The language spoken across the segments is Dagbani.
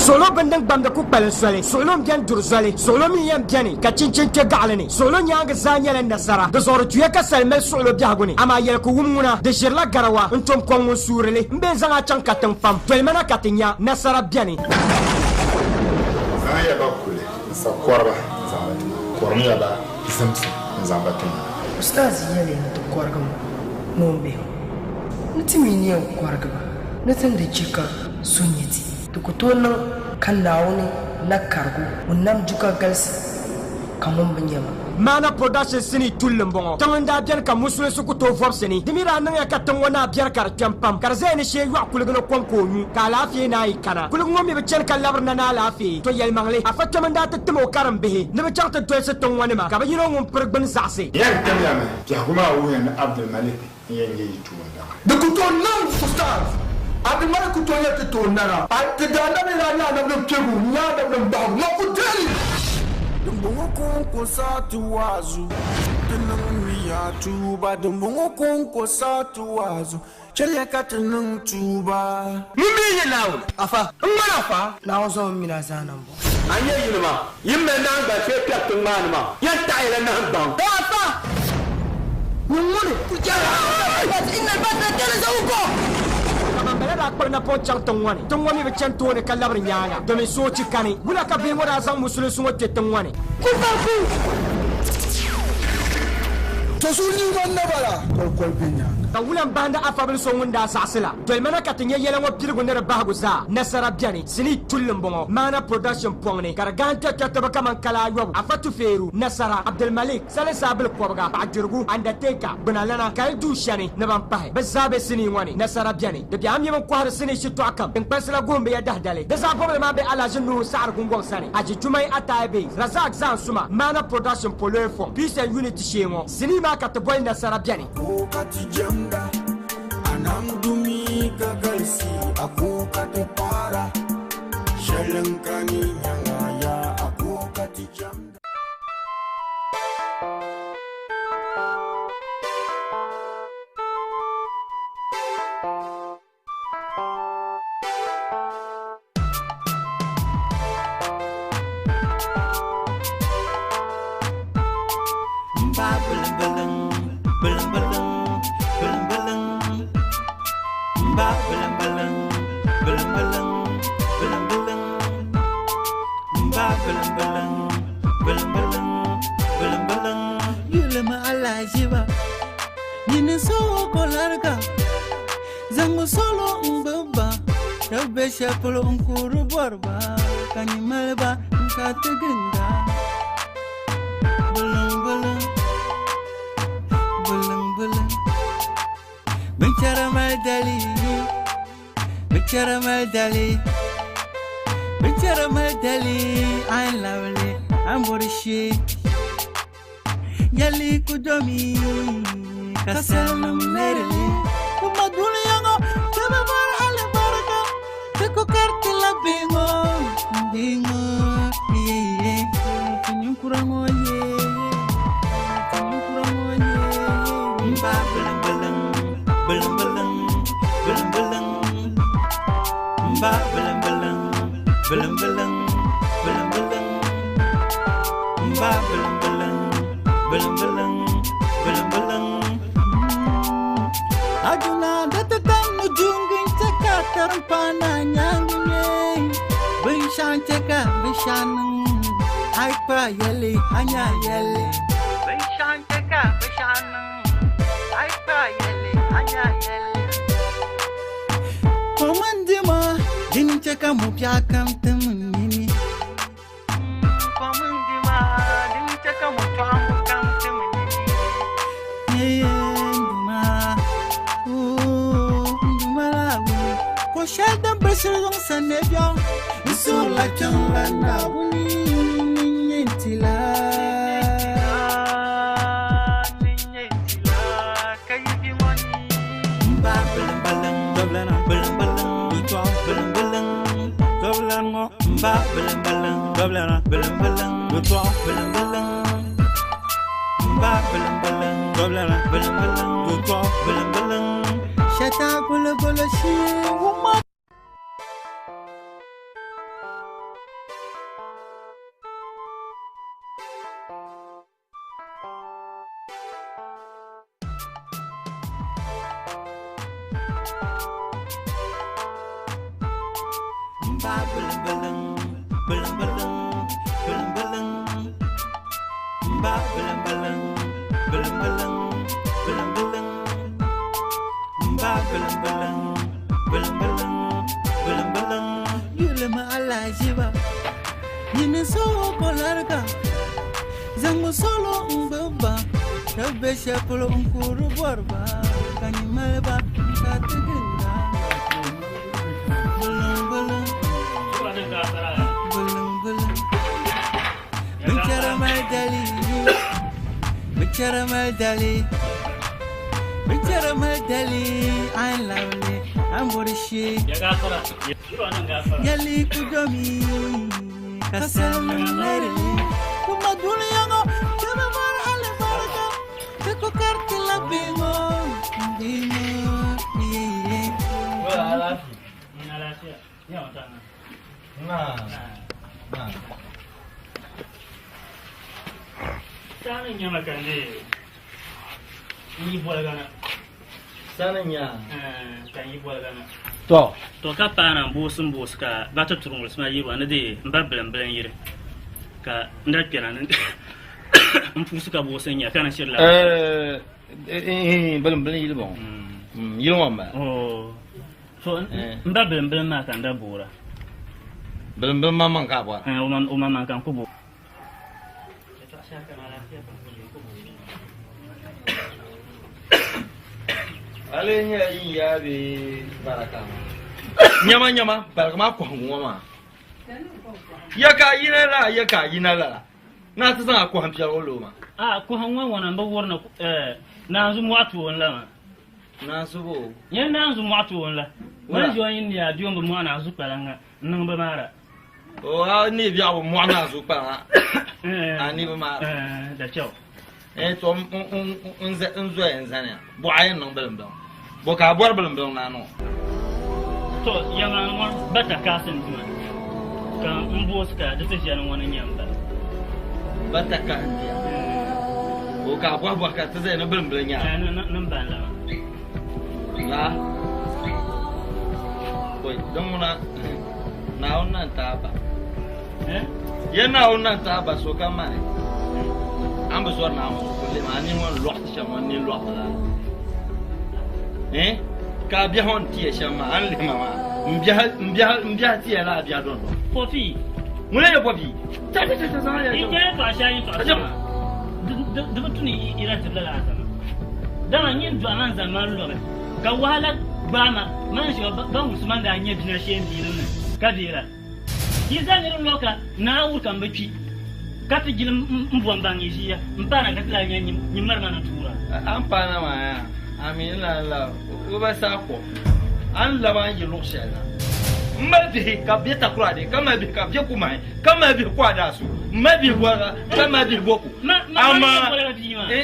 Suɣulo bindin gbamdi ku kpalim soli, suɣulo m-beni duri zoli, suɣulo mi yɛn beni ka chinchin kpe gaɣili ni. Suɣulo nyaaŋa zaa nyɛla nasara, di zuɣu di tuya ka sali mali suɣulo biɛhigu ni. Amaa yɛli ku wum ŋuna, di ʒirila garawa n-tom kɔŋ ŋun suuri li. M bee n-zaŋ a chaŋ katiŋ pam, dolima na ka ti nya, nasara beni. Zaŋ ya ba kuli n-sa kɔriba n-zaŋ ba ti ma. Kɔrimiya ba zimsim n-zaŋ ba ti ma. Ustaz yɛliya ni ti kɔrigimi noombihi ŋɔ ni ti mi ni yɛn kɔrigi ba ni ti ni di chɛ ka so nya ti. Di ku tooi niŋ ka Naawuni na karigi o nam du ka galisi ka ŋun bi nya ma. Maana Production sinii tulli m-bɔŋɔ. Tiŋ n-daa beni ka musulinsi ku tooi vɔbisi ni. Di mi daa niŋya ka tiŋ ŋɔ naa biɛri ka di kpɛm pam, ka di zaya ni shee yɔɣu kuligi ni kom ka o nyu, ka alaafee naan yi kana. Kuligi ŋɔ mi bi chani ka labiri na ni alaafee. To yɛlimaŋli, Afa kpɛm n-daa ti tim o karimbihi ni bɛ chaŋ ti dolisi tiŋ ŋɔ nima, ka bɛ yino ŋun piri gbuni zaɣisi. Yɛn kpɛmya mi, biɛhigu maa wuhiya ni Abdulmalik n-yɛn nyɛ yi toondana. Di ku tooi niŋ Ustaz Abdulmalik ku tooi nyɛ ti toondana. A ti daanabi daa nyɛ anabi din kpɛgu n-nyɛ anabi din bahigu ŋɔ ku deei li. Dimbɔŋɔ kɔŋko sa ti waazu, ti niŋ niya tuuba. Dimbɔŋɔ kɔŋko sa ti waazu, chɛliya ka ti niŋ tuuba. Ŋun mi nyɛ Naawuni Afa. N-ŋmani Afa. Naawuni zaŋ o min a zaa na m-bɔŋɔ. A nya yinima, yi mali nahiŋgbaŋ shee kpɛri tiŋ maa ni maa, yɛn taɣiyala nahiŋgbaŋ. Ka Afa ŋun ŋuni kul chɛri Ka ban bala daa kpuɣi napɔŋ chaŋ tiŋ ŋɔ ni. Tiŋ ŋɔ mi bi chani tooni ka labiri nyaaŋa, domin soochi kani. Wula ka bihi ŋɔ daa zaŋ musulinsi ŋɔ kpe tiŋ ŋɔ ni? Ka wula m-bahindi Afabil so ŋun daa zaɣisi la? Dolima na ka ti nya yɛla ŋɔ piligu ni di bahigu zaa. Nasara beni. Sinii tulli m-bɔŋɔ, Maana Production pɔŋ ni, ka di gahim kpɛrikpɛritiba kaman kala ayɔbu, Afa Tufeeru, Nasara, Abdulmalik, Salinsaa Bil Kɔbiga, Paɣadirigu, Undertaker, Gbunalana, Kali Duu Shɛni ni ban pahi. Bɛ zaa be sinii ŋɔ ni. Nasara beni. Di biɛhi mi bɛ ni kɔhiri sinii shitɔɣu kam. Tiŋkpansi la guhim bɛ ya dahidali. Di zaɣ bɔbili maa be Alhaji Nuhu Saɣiri Gungɔŋ sani, Haji Jumai Ataya Base, Razak Zaansuma, Maana Production Poloya Fɔŋ, Peace and Unity shee ŋɔ. Sinii maa ka ti boli Nasara beni. Ko ka ti jɛmda, a nam dumi ka galisi, a ko ka ti paara, shɛli n-kani nyaŋa ya, a ko ka ti jɛmda. Zaŋ solo n-gbubi ba shɛba be shɛli polo n-kuuri bɔri ba ka nyin mali ba n-kariti ginda. Buliŋbuliŋ, buliŋbuliŋ, binchɛra mali daliri, binchɛra mali daliri, binchɛra mali daliri, a yi labi li a ni bɔri shee. Yɛli ku domi ka salinim meri li. Kuma dunia ŋɔ ti bi bɔri alibarika, ti ku kariti la bihi ŋɔ, bihi ŋɔ, ye ye. Ti ninkura ŋɔ ye ye, ti ninkura ŋɔ ye ye. M ba bilim bilim, bilim bilim, bilim bilim. M ba bilim bilim, bilim bilim, bilim bilim. M ba bilim bilim, bilim bilim, bilim bilim. Aduna data tam nu jungin cheka tarumpana nyangu nye. Binshan cheka binshan aikpa yeli anya yeli. Binshan cheka binshan aikpa yeli anya yeli. Komandima din cheka mu pya kam tim nini. Komandima din cheka mu twa mu kam tim nini. Nduma, ooh, nduma la wuni. Ko shɛli din bi shiri zuŋ sani biɛɣu, n suhurila kpiɔŋ la Naawuni ni nyɛ ti la. M ba bilim bilim, dɔbilana bilim bilim, dutɔɣu bilim bilim, dɔbilana ŋɔ. M ba bilim bilim, dɔbilana bilim bilim, dutɔɣu bilim bilim. M ba bilim bilim, dɔbilana bilim bilim, dutɔɣu bilim bilim. Shɛta golo golo shee wuma. Ba bilim bilim, bilim bilim, bilim bilim. Ba bilim bilim, bilim bilim, bilim bilim. Ba bilim bilim, bilim bilim, bilim bilim. Yulima alajiba, nyini sowo kolarga. Zangu solo n-gbubi ba, ka be shɛli polo n-kuuri bɔri ba, ka nyi mali ba ka ti ginda. Biliŋ biliŋ, biliŋ biliŋ. Binchɛra mali dalili, binchɛra mali dalili, binchɛra mali dalili, a ni labi li, a ni bɔri shee. Yɛli ku domi ka salinim lɛri li. Kuma dunia ŋɔ, ti bi bɔri alibarika, ti ku kariti la biŋɔ, biŋɔ, yeah, yeah. Sani nyama ka n dee n yi boliga na. Sani nya. Ka n yi boliga na. To. To ka paana n boosi n boosi ka ba ti turi ŋulisi maa yiriba ni dee n ba bilim bilim yiri ka n daa kpɛna ni n puusi ka boosi n nya ka na shiri la. Bilim bilim yili bɔŋɔ. Yili ŋɔ m-bala. So n ba bilim bilim maa ka n daa boora. Bilim bilim maŋmaŋ ka a bɔra? O maŋmaŋ ka n ku bo. Ale nyɛla yin yaa bee baraka maa? Nyama nyama baraka maa kɔhiŋgu ŋɔ maa. Ya ka a yina lala, ya ka a yina lala. Naa ti zaŋ a kɔhim piɛligu loo maa. A kɔhim ŋɔ ŋɔna m bi wuri ni naanzu mɔɣu tooni la maa. Naanzu bo? Nyɛ naanzu mɔɣu tooni la. Wani ʒi o yin ni a diom bi mɔɣu naanzu kpalaŋ ŋa n-niŋ bi maara. O a ni biɛɣu bi mɔɣu naanzu kpalaŋ a ni bi maara. Da chɛo. To n zoya n zaniya. Bɔɣa yɛn niŋ bilimbiŋ. Bɔ ka a bɔri bilimbiŋ naa niŋ o? To yɛmani ŋɔ bata kaasi n dima ka n boosi ka di ti ʒɛni ŋɔ ni nyɛ m bala. Bata kahi n diya. O ka a bɔhi bɔhi ka ti zaya ni bilimbilim nya. Ni m bani la maa. La. Oi, din ŋuna Naawuni na n-ti a ba. Ya Naawuni na n-ti a ba so ka mani. A ni bi zɔri Naawuni so ku lihim a nini ŋɔ ni lɔɣisi shɛm ŋɔ n nini lɔɣisi lala. Ka a biɛhi ŋɔ ni tiya shɛm maa, a ni lihi ma maa, m biɛhi tiya la a biɛhi dɔndɔŋ. Pɔpi. Ŋuni n-nyɛ pɔpi? Ta ta ta ta zaŋ a yɛla Yi kpɛla tɔɣa shɛli yi tɔɣa shɛm maa, di bi tu ni yi daa diri lala alizama. Dama nyin dɔɣi ma n-zaŋ ma n-lɔbi, ka wahala gbaai ma, man ʒiya ba wumsi ma n-daa nya bina shee m biilim ni ka deei la. Yi zaa niriba lɔbi ka naa wuri ka m bi kpi, ka ti jili m bo m-baŋ yi ʒiya m-paana ka ti lahi nya nyin mari ma na tuura. A ni paana maa yaa, a mi ni lan lab o ba saako, a ni lab a ni yi luɣ shɛli na. M mali bihi ka bɛ be Takoradi, ka mali bihi ka bɛ be Kumahi, ka mali bihi Kwadaso, m mali bihi Bɔriga, ka mali bihi Boko. Amaa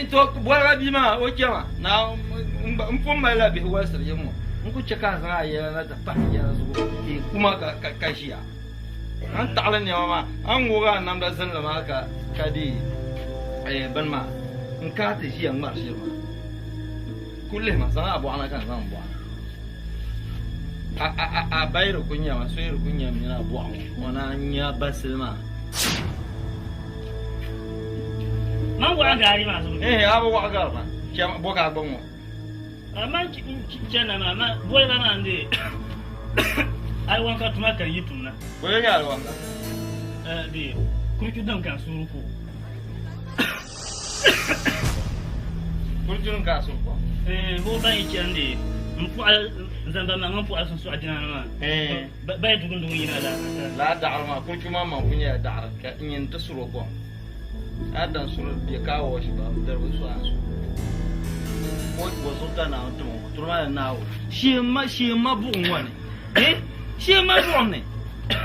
to Bɔriga bia maa o chɛma, naa m pun malila bihi walisiri yim ŋɔ, n ku chɛ ka a zaŋ a yɛla na ti pahi n yɛla zuɣu kuma ka ʒiya. A ni taɣili nɛma maa, a ni ŋoog a namda zinli maa ka deei bini maa n-kana ti ʒiya ŋmari ʒiri maa. Kul lihi ma, zaŋ a bɔɣu na ka n zaŋ m bɔɣu na. A ba yi di ku nya ma, so yi di ku nya m mini a bɔɣu ŋɔ, o naan nya basili maa. Man waɣa gari maa zuɣu. Ehe, a bi waɣa gari ma. Chɛ, bɔ ka a gbubi ŋɔ? A man chana maa, ma boliga maa n-dee aliwanka tuma ka n yi tum na. Boli nyɛ aliwanka? Di kuruchu din ka n suuri ku. Kuruchu din ka a suuri ku? Ho ban yi chani di m pɔɣa n zaŋ ba maŋ n pɔɣa sunsuɣu jina ni maa. Ba yi dugun dugun yina la. Laa daɣiri maa kuruchu maa maŋ ku nyɛla daɣiri ka nyin ti suri o kom. A dan suri bɛ ka a wɔshi ba diribi so a so. O zuɣu ka Naawuni tim o ŋɔ turi maa ni Naawuni shee ma buɣim ŋɔ ni. Shee ma buɣim ni.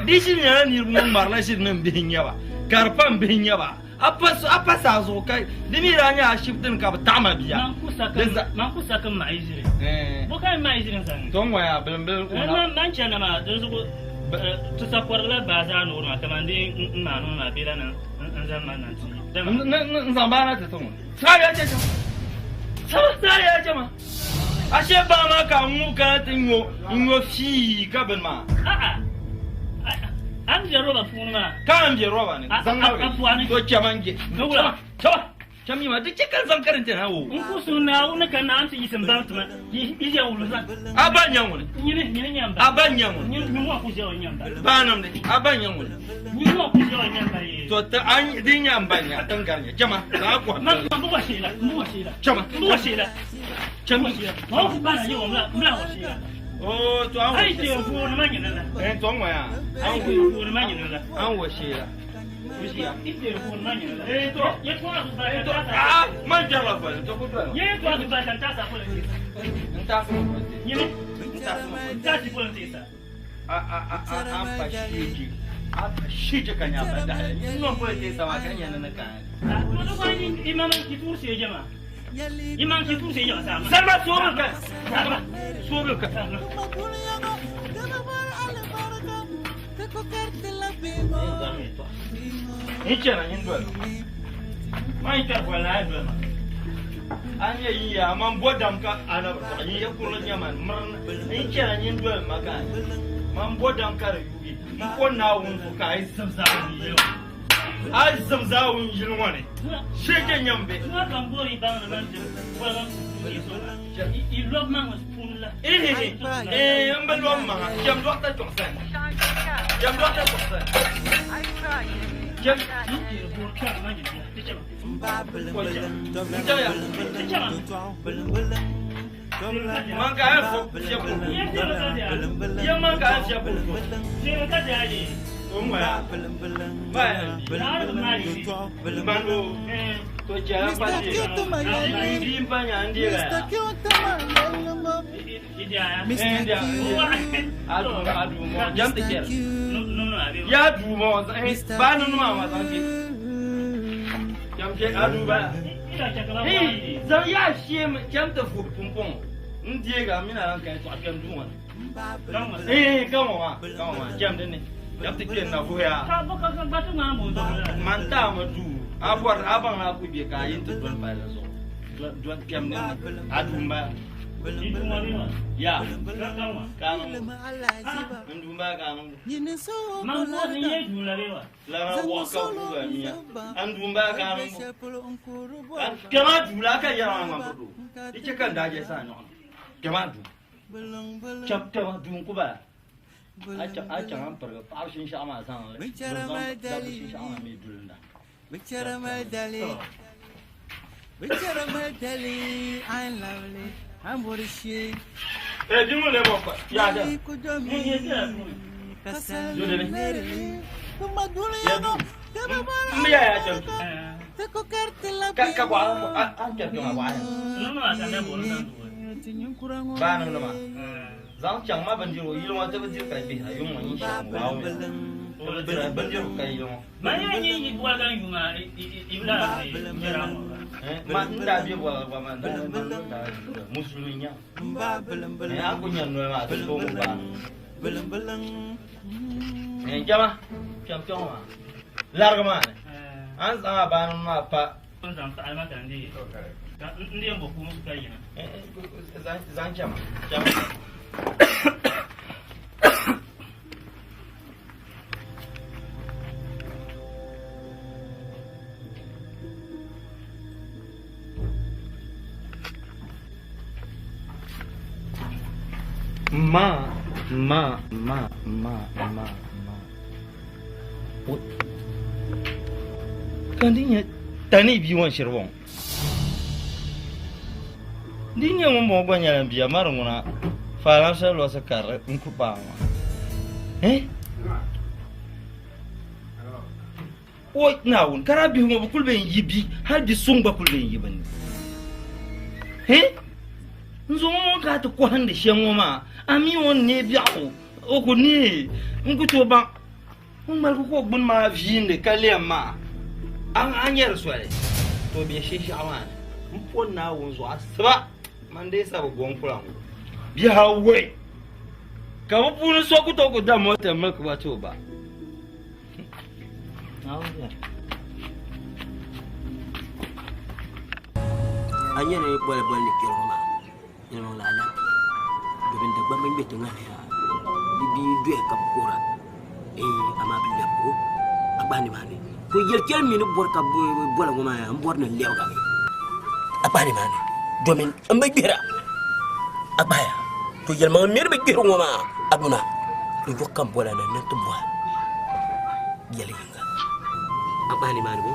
Di shiri nyɛla niriba ŋɔ ŋmarila shiri ni m bihi n-nyɛ ba ka di pa m bihi n-nyɛ ba. A pa saa zuɣu ka di mi daa nyɛ ashibiti ni ka bɛ taɣi ma bia. Man ku sa ka m maɣi ʒiri. Bo ka m maɣi ʒiri n-zaŋ? To n-ŋɔ yaa bilimbil o na. Man chana maa di zuɣu ti sakɔrigu la baa zaa noori maa kaman di n maani ŋɔ maa bee la na n-zaŋ ma na nti dama. N-zaŋ baa na ti ti ŋɔ. Saɣi ya chɛ chɛ ma. Saɣi ya chɛ ma. Ashe baa maa ka n ŋub kana ti nyo n-nyo fii ka bini maa. A'a. An bɛ roba puuni maa. Ka an bɛ roba ni. Zaŋ a puani. To chama n je. Wula. Chama. Chama yima di chɛ ka n zaŋ karinte na o. N ku sun Naawuni ka Naawuni ti yiɣisi n baŋ tima. Yi ʒe wuli sa. A ba nya ŋuni. Nyini nyini nya n ba. A ba nya ŋuni. Nyini ŋɔ ku ʒe o nya n ba. Ba namdi. A ba nya ŋuni. Nyini ŋɔ ku ʒe o nya n ba ye. To ta an di nya n ba nya tan gar nya. Chama. Za ku. Ma ma bu wa shi la. Bu wa shi la. Chama. Bu wa shi la. Chama. Ma ku ba na ye o mla mla wa shi la. Oh to an. Ai je fu ni ma nyina la. Eh to ŋɔ ya. An ku ni ma nyina la. An wa shi la. Eh to. Ye to a ba ka ta. Ah man jarla fa to ku to. Ye to a ba ka ta sa ko le. N ta sa. Nyini. N ta sa. N ta si ko le sa. A a a a an pa shi. A pa shi ka nya ba da. Ni no ko te sa ma ka nya na ka. Ma do ba ni imam ki tu se jama. Imam ki tu se jama sa. Salma so ka. Salma so ka. Ni chana ni dol. Ma ita ko la dol. An ye yi ya man bodam ka ana ba ni ye ko nya man mrn. Ni chana ni dol ma ka. Man bodam ka yugi. N ko na wun ko ka ai zamza wun yo. Ai zamza wun jin woni. Sheke nyambe. Na kan bori ba na man de. Wala I lob man was pun la. Eh eh n ba lob ma. Jam do ta choksan. Jam do ta choksan. Jam Man ka an fo shebu. Ye man ka an shebu. O ma ya. Ba ya. Man o. To jara pa di. Di pa nya ndi la. Adu adu mo jam te ker. Ya du mo ba nu ma ma san ki. Jam ke adu ba. Hey, zan ya shi jam te fu pum pum. Ndi ga mina ran kan to akem du won. Eh, ka mo ma, ka mo ma jam de ne. Jam te ker na fu ya. Ka bo ka ba tu ma mo do. Man ta ma du. Abor abang aku bi ka yin te don pa la zo. Don kem ne. Adu ba. Ya. Ka no. Ndumba ka no. Man ko ni ye du la be wa. La wa ka ku ga miya. Andumba ka no. Kema du la ka ya ma ma do. Iche kan da je sa no. Kema du. Chap kema du ku ba. A cha an par ga pa shin sha ma san le. Da shin sha ma mi du nda. Bichara madali. Bichara madali, I'm lovely. I'm what she. Eh, dis-moi les mots quoi. Ya ya. Ya ya ya. Ka ka kwa a ka ka wa. No no a ka bo no. Ba no no ma. Zang chang ma banjiro yilo ma te banjiro ka bi ha yung ma yin sha wa. Banjiro ka yilo. Ma ya ni ni bwa ga yuma i bla ni ra mo. Ma nda bi bwa bwa ma da musulmi nya. Eh aku nya no ma to mo ba. Eh jama cham cham ma. Larga ma. An za ba no ma pa. Zan ta alma kan di. Ndi mbo ku musu kai na. Zan zan jama. Jama. Ma ma ma ma ma ma. Kan di nya tani bi wan shirwon. Di nya mo mo gwa nya biya mar nguna. Fa la sa lo sa kar nku pa ma. Eh? O na won kara bi mo kul ben yibi har bi sung ba kul ben yiban. Eh? Nzo mo ka to ko hande shengo ma ami on ne biao o ko ni nku to ba on mal ko ko bun ma vinde kale ma an anyar swale to be shi shawan mpo na won zo asba man dai sa gon kuran bi hawe ka mo punu so ku to ko da mo te mo ko ba to ba Anyere bol bol ni kiro ma ni la la domin da gbamban bai tun ya di bi duye ka kora eh amma bi A gbahi nimaani. To yɛl chɛli mi ni bɔri ka bɔla ŋɔ maa n bɔri ni n lɛbigami. A gbahi nimaani. Domin n bi gbihira. A gbahaya. To yɛlimaŋli mi ni bi gbihiri ŋɔ maa Aduna. Di zuɣu ka n bɔla na ni ti bɔha yɛli yiŋga. A gbahi nimaani bo.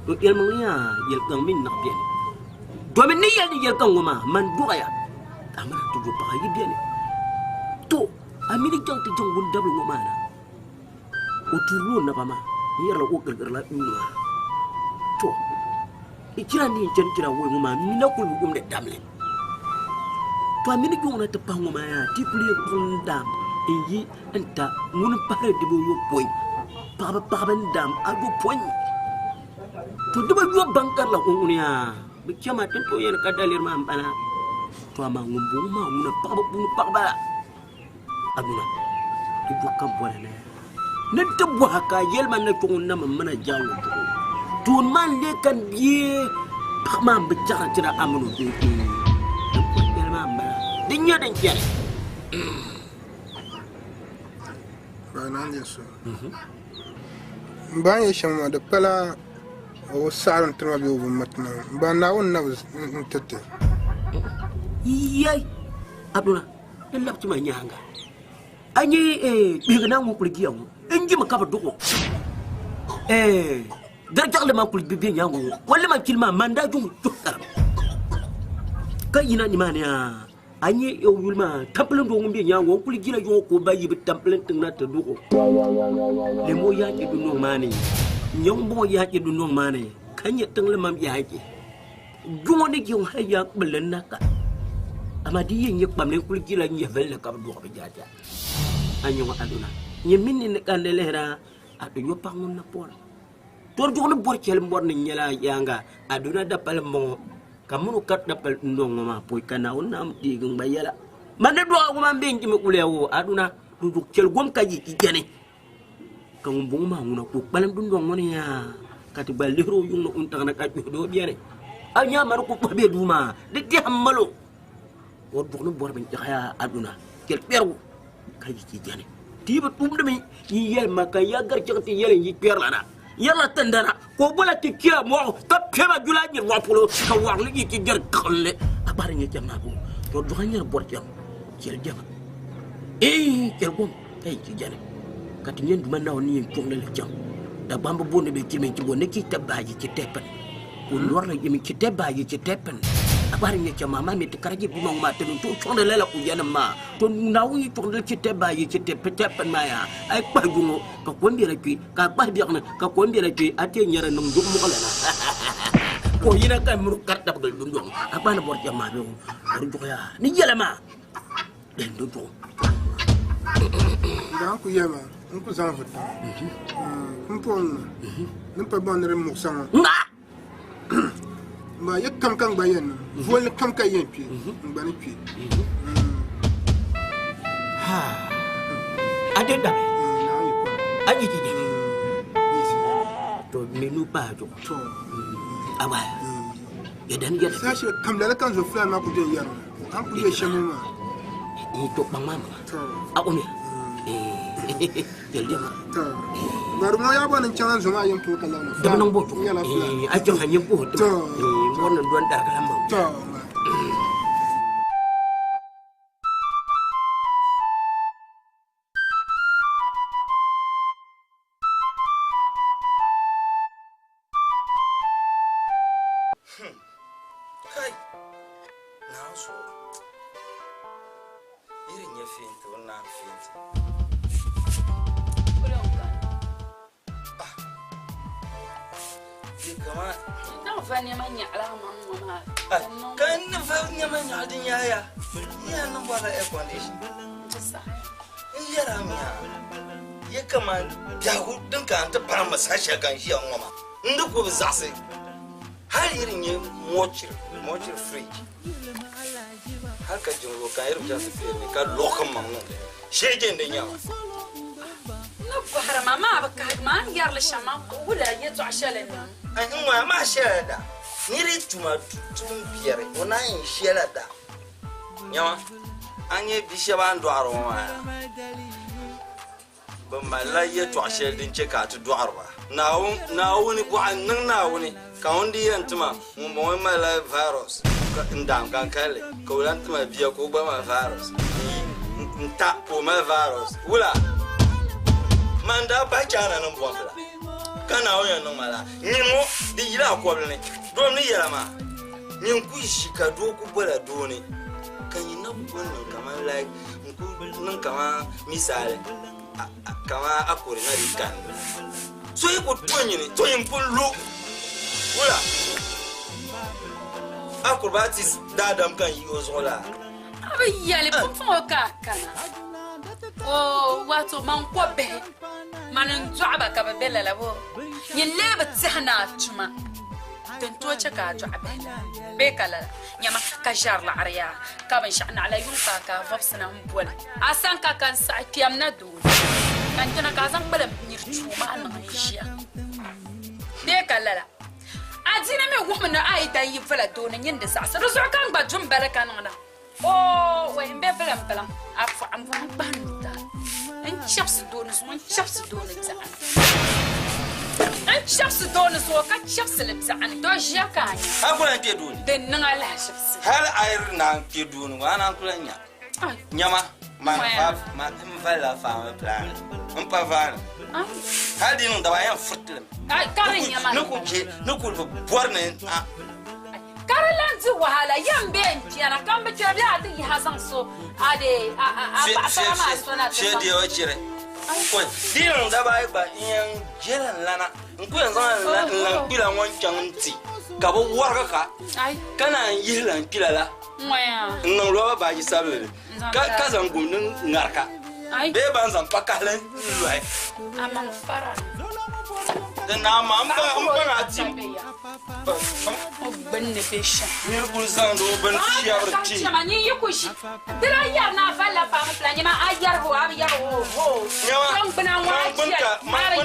To yɛlimaŋli yaa yɛlikaŋ mini niɣi beni. Domin ni yɛli ni yɛlikaŋ ŋɔ maa man dɔɣiya. A mana ti yo paɣa yi beni. To a mi ni chaŋ ti chaŋ wundabili ŋɔ maa na. O tuurila o naba maa n yɛrila o girigirila yuuni maa. To i chira ni n chani chira woi ŋɔ maa mi na kuli bi wumdi damli. To a mi ni yuŋ na ti pahi ŋɔ maa yaa ti kuli yɛn kpuɣi n daam n yi n ta ŋuni n pahiri dibaayopɔin. Paɣaba paɣaba n daam ayopɔin. To dibaayɔbu ban karila o ŋuni yaa bi chama ti ni tooi yɛli ka daliri maa n bala. To amaa ŋun bɔŋɔ maa ŋuna paɣaba puuni paɣaba la. Aduna di zuɣu ka bɔra na ni ti bɔha ka a yɛli ma ni kpɛ ŋun na mi mana jaaŋɔ zuɣu tooni maa n lee ka bia paɣa maa n bi chaɣiri tira a mini o doo kpee din pun kpɛli maa n bala di nyɛ din chɛni. N ba n yɛ shɛm maa di pala o saɣari n tirima bee o bi miri tima n ba Naawuni na bi n tiriti. Yai Aduna di labi tima nyaanga a nyɛ kpihigi na ŋun kuli jiya ŋɔ n jimi ka bi duɣu dari jaɣali maa kuli bɛ nyaanga ŋɔ o lima kili maa man daa juŋ tuhi karim ka yina nimaani yaa a nyɛ o yuli maa tampilin doo ŋun bɛ nyaanga ŋɔ n kuli jila yuŋɔ ka o ba yi bi tampilin tiŋ na ti duɣu lemo yaaki dundoŋ maa ni nyɛ ŋun bɔŋɔ yaaki dundoŋ maa ni ka nyɛ tiŋli mam yaaki juŋɔ ni jiŋ hali yaa kpulli na ka ama di yɛn nyɛ kpamli n kuli jila nyɛ villi ka bi duɣu bi jaja a nyɛ ŋɔ Aduna nyɛ mini ni ka ni lihira a ti yo paɣa ŋun na pɔri tori duɣu ni bɔri chɛli n bɔri ni nyɛla yaanga Aduna dapali n bɔŋɔ ka mini o kari dapali n dɔŋ ŋɔ maa pɔi ka Naawuni naam deegi n gba yɛla man ni dɔɣi ŋɔ maa n bɛ n jimi kuliya wo Aduna di duɣu chɛli gom ka yi jɛni ka ŋun bɔŋɔ maa ŋuna ka o kpalim dundɔŋ ŋɔ ni yaa ka ti gba lihiri o yuŋ ni wuntaŋ ni ka kpihi doo bɛni a nya mani ku kpuhi bɛ duu maa di tɛha m malo o duɣu ni bɔri binchɛɣu yaa Aduna chɛli kpɛrigu ka yi ti jɛni ti yi bi tumdimi yi yɛli ma ka ya gari chaŋ ti yɛli n yi kpɛrila na yɛrila tindana ka o bola ti kpɛra mɔɣu ka kpɛma jula nyiri mɔɣu polo ka wɔɣiri yi ti jɛri kaɣinli a gba di nyɛ chɛm maa bo to duɣa nyɛri bɔri chɛm chɛli jɛma ee chɛli gom ka yi ti jɛni ka ti nyɛ duma Naawuni ni yɛn chuɣili li chaŋ Dagbamba booni bɛ chimi nti bo ni chi tɛbi baaji chi tɛpin ka o lɔrili yimi chi tɛbi baaji chi tɛpin a gba di nyɛ chɛm maa maa mi ti karachi duma ŋɔ maa ti ni tooi chuɣindi lala kujanim maa to Naawuni yi chuɣindi chi tɛbi baaji chi tɛpin maa yaa a yi kpahi juŋɔ ka kom bela kpe ka a kpahi biɛɣuni ka kom bela kpe a ti yɛn nyɛri niŋ duɣu muɣili na ka o yina ka miri kari tabigili dundɔŋ a gba ni bɔri chɛm maa bɛ o di duɣu yaa ni yɛla maa din di duɣu. Daa ku yɛli ma n ku zaŋ vuta n puɣin ni pa baŋ ni di muɣisa ŋɔ. N ba yɛ kam ka n gba yɛn niŋ volini kam ka yɛn kpe n gba ni kpe. A de dabi a yi ti jɛbi to mi nu pahi zuɣu a gba yɛ dani yɛli. Saha shɛli kam lala ka n zo fulani maa ku bɛ n yɛri ma a ni ku yɛ shɛm ŋɔ maa. N to kpaŋ maa maŋa a o mi yɛli diɛma. Bari ŋɔ yaa bɔri ni n chaŋ n zo maa yɛn puhi ka labina. Di bi niŋ bo zuɣu a chaŋ a nyɛ puhi tima n bɔri ni dɔni darigi la maŋ. Kai naa zuɣu yi di nyɛ fɛnti o naan fɛnti. Ka n ni va nɛma nyaɣi di nyaaya yaa niŋ bɔrila air condition n yɛra mi yaa ye kaman biɛhigu din ka n ti pahi ma saha shɛli ka n ʒiya ŋɔ maa n di ku bi zaɣisi hali yi di nyɛ mortuary mortuary fridge hali ka jiŋli ka n yiri chaŋ ti pili ni ka lɔki n maŋ niŋ shee je n di nyɛma. Ni bɔhiri ma maa bi kahigi ma a ni yɛrili shɛm maa wula yɛltɔɣa shɛli n niŋ. N ŋɔ maa shɛla da niri tuma tum biɛri o naan yɛn shɛla da nyɛma a nyɛ bi shɛba a ni dɔɣiri ŋɔ maa. Bɛ malila yɛtɔɣ shɛli din chɛ ka a ti dɔɣiri ba. Naawuni bɔɣa n-niŋ Naawuni ka ŋun di yɛn ti ma ŋumbɔŋɔ malila virus n-daam ka n kalinli ka o lan ti ma bia ka o gba mali virus n-yi n-ta ka o mali virus. Wula? Man daa bahi China nim bɔmbi la ka Naawuni yɛn niŋ ma laa. Nyin ŋɔ di yila a kɔbili ni doo ni yɛla maa nyin ku ʒi ka doo ku bola doo ni ka nyin na ku niŋ kaman like n ku niŋ kaman misali kaman a kuri na di kani so yi ku to nyini to yin pun lu wula acrobatics daadam kan yi o zuɣu la. A bi yɛli pumpɔŋɔ ka a kana o wato man ko bihi mani n dɔɣi ba ka bi be lala bo nyin lee bi tɛhi ni a tuma din tooi chɛ ka a dɔɣi bihi la bee ka lala nyama ka ʒɛri laɣiri yaa ka binshɛɣu naɣila yuŋ ka a ka a vɔbisi na m-boli a sani ka ka n saɣi kpɛm na doo ka n kpɛna ka a zaŋ kpalim nyiri chuu maa niŋ n ʒiya bee ka lala Adiini mi wuhimi ni a yi da yi vala doo ni nyin di zaɣisi di zuɣu ka n gba du m-bala ka niŋda. Oo wai m be bilim bilim a pɔɣu m bɔhi n kpahi nutaa n chɛbisi doo ni zuŋɔ n chɛbisi doo ni biɛɣuni n chɛbisi doo ni zuŋɔ ka chɛbisi li biɛɣuni doo ʒiya ka a nya. A ku lan kpe doo ni. Din niŋ a lahaʒibisi. Hal a yi naan kpe doo ni ŋɔ a naan ku lan nya. Nyama man ma n valila faami plan n pa vaani hali di niŋ daba yɛn furiti li ni ku bɛ ni ku bi bɔri ni a ka di lan di wahala yɛn bɛ n kpɛna ka n bi kpɛra bɛ a ti yiha zaŋ so a de a paɣasara maa so na ti zaŋ deewa chiri di niŋ daba ayi gba n yɛn jɛla n lana n ku yɛn zaŋ n lan kpila ŋɔ n chaŋ n ti ka bi wɔrigi ka ka naan yihi lan kpila la n niŋ loba baaji sabinli ka zaŋ gumdi ŋari ka bee ban zaŋ kpakahili n lohi di naa maa n pa na tim niri kuli zaŋdi o bini shɛbiri ti man gbuni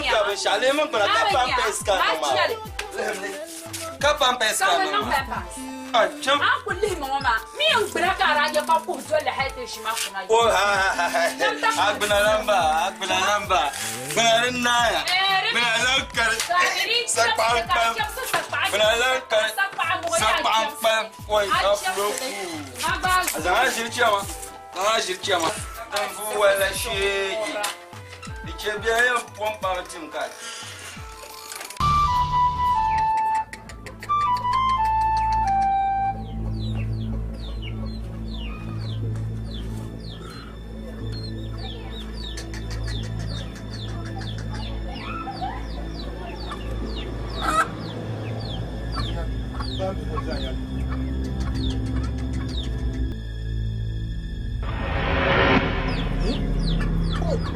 ka binshaɣu lee min gbuna ka pampers ka niŋ maa ka pampers ka niŋ maa A ku lihi ma ŋɔ maa, mi yɛn gbuna ka a daa je ka kuhi dolli hali ti ʒi ma kuna O ha ha ha ha a gbuna lan ba a gbuna lan ba gbuna din naaya gbuna lan kari sakpaɣa n kpalim gbuna lan kari sakpaɣa n kpalim oi ka fulo kuu a zaŋ a ʒiri chɛma zaŋ a ʒiri chɛma din vu walla sheegi di chɛ biɛla yɛn pom paɣa tim ka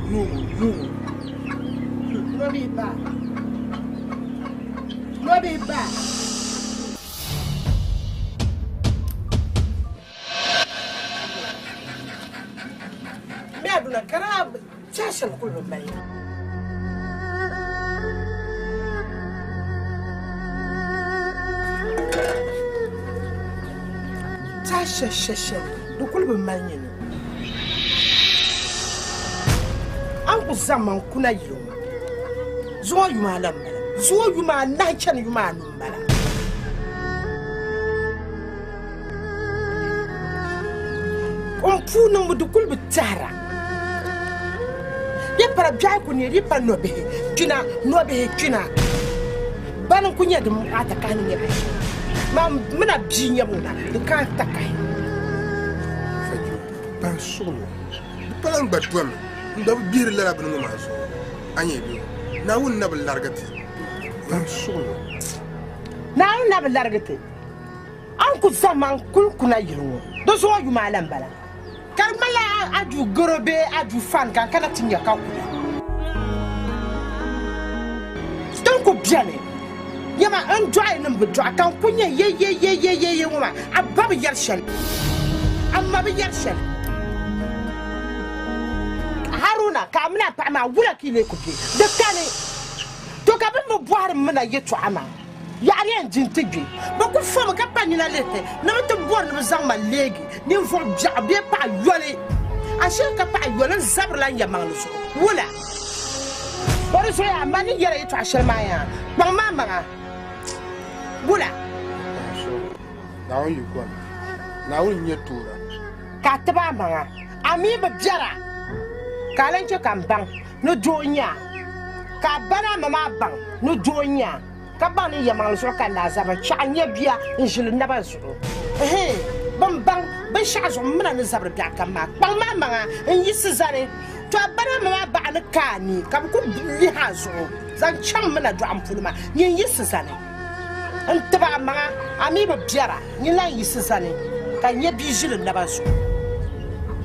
No, no. No be bad. No be bad. Mi aduna kara chashan kullu mai. Tasha shashan du kullu mai ne. An ku zaman kuna yiro. Zuwa yuma lan bala. Zuwa yuma na chan yuma nun bala. On puna mu du kullu tara. Ya para biya ku ne ripa nobe kina nobe kina. Banan kunya da mu ata kan ne. Ma muna binya mu na du kan ta kai. Fajo ban solo. Palan ba tuam. Nda bir la bin ma so. Anye bi. Na wun na bil largati. Ban solo. Na wun na bil largati. An ku zaman kul kuna yirwo. Do so yuma lan bala. Karmala aju gorobe aju fan kan kana tinya ka ku. Don ku biane. Yama an dry nim bi dry kan kunya ye ye ye ye ye ye wuma abba bi yar shal. Amma bi yar shal. Haruna ka amna pa ma wula ki le ku bi. De kane. To ka bi mo boire mena ye to ama. Ya rien d'intégré. Beaucoup femme ka pa ni la lete. Na te boire ni zang ma legi. Ni fo ja bi pa yole. A che ka pa yole zabr la nyamang so. Wula. O di zuɣu yaa, man ni yɛli yɛtɔɣ shɛli maa yaa, kpaŋ maa maŋa. Wula? Naawuni yi gɔri, Naawuni n-nyɛ toora. Ka a tib a maŋa, a mi bi biɛra, ka a lan chɛ ka m baŋ ni doo n-nyɛ a, ka a ba ni a ma maa baŋ ni doo n-nyɛ a, ka baŋ ni yɛlimaŋli zuɣu ka laazabiri chɛɣu nyɛ bia n-ʒili naba zuɣu. Ɛhɛn, bɛ ni baŋ binshɛɣu zuɣu m mina ni zabiri biɛɣu kam maa, kpaŋ maa maŋa n-yiɣisi zani. To a ba ni a ma maa baɣa ni ka a ni, ka bɛ ku lihi a zuɣu zaŋ chaŋ m mina dɔɣim polo maa, nyin yiɣisi zani n-tib a maŋa, a mi bi biɛra, nyin lan yiɣisi zani ka nyɛ bia ʒili naba zuɣu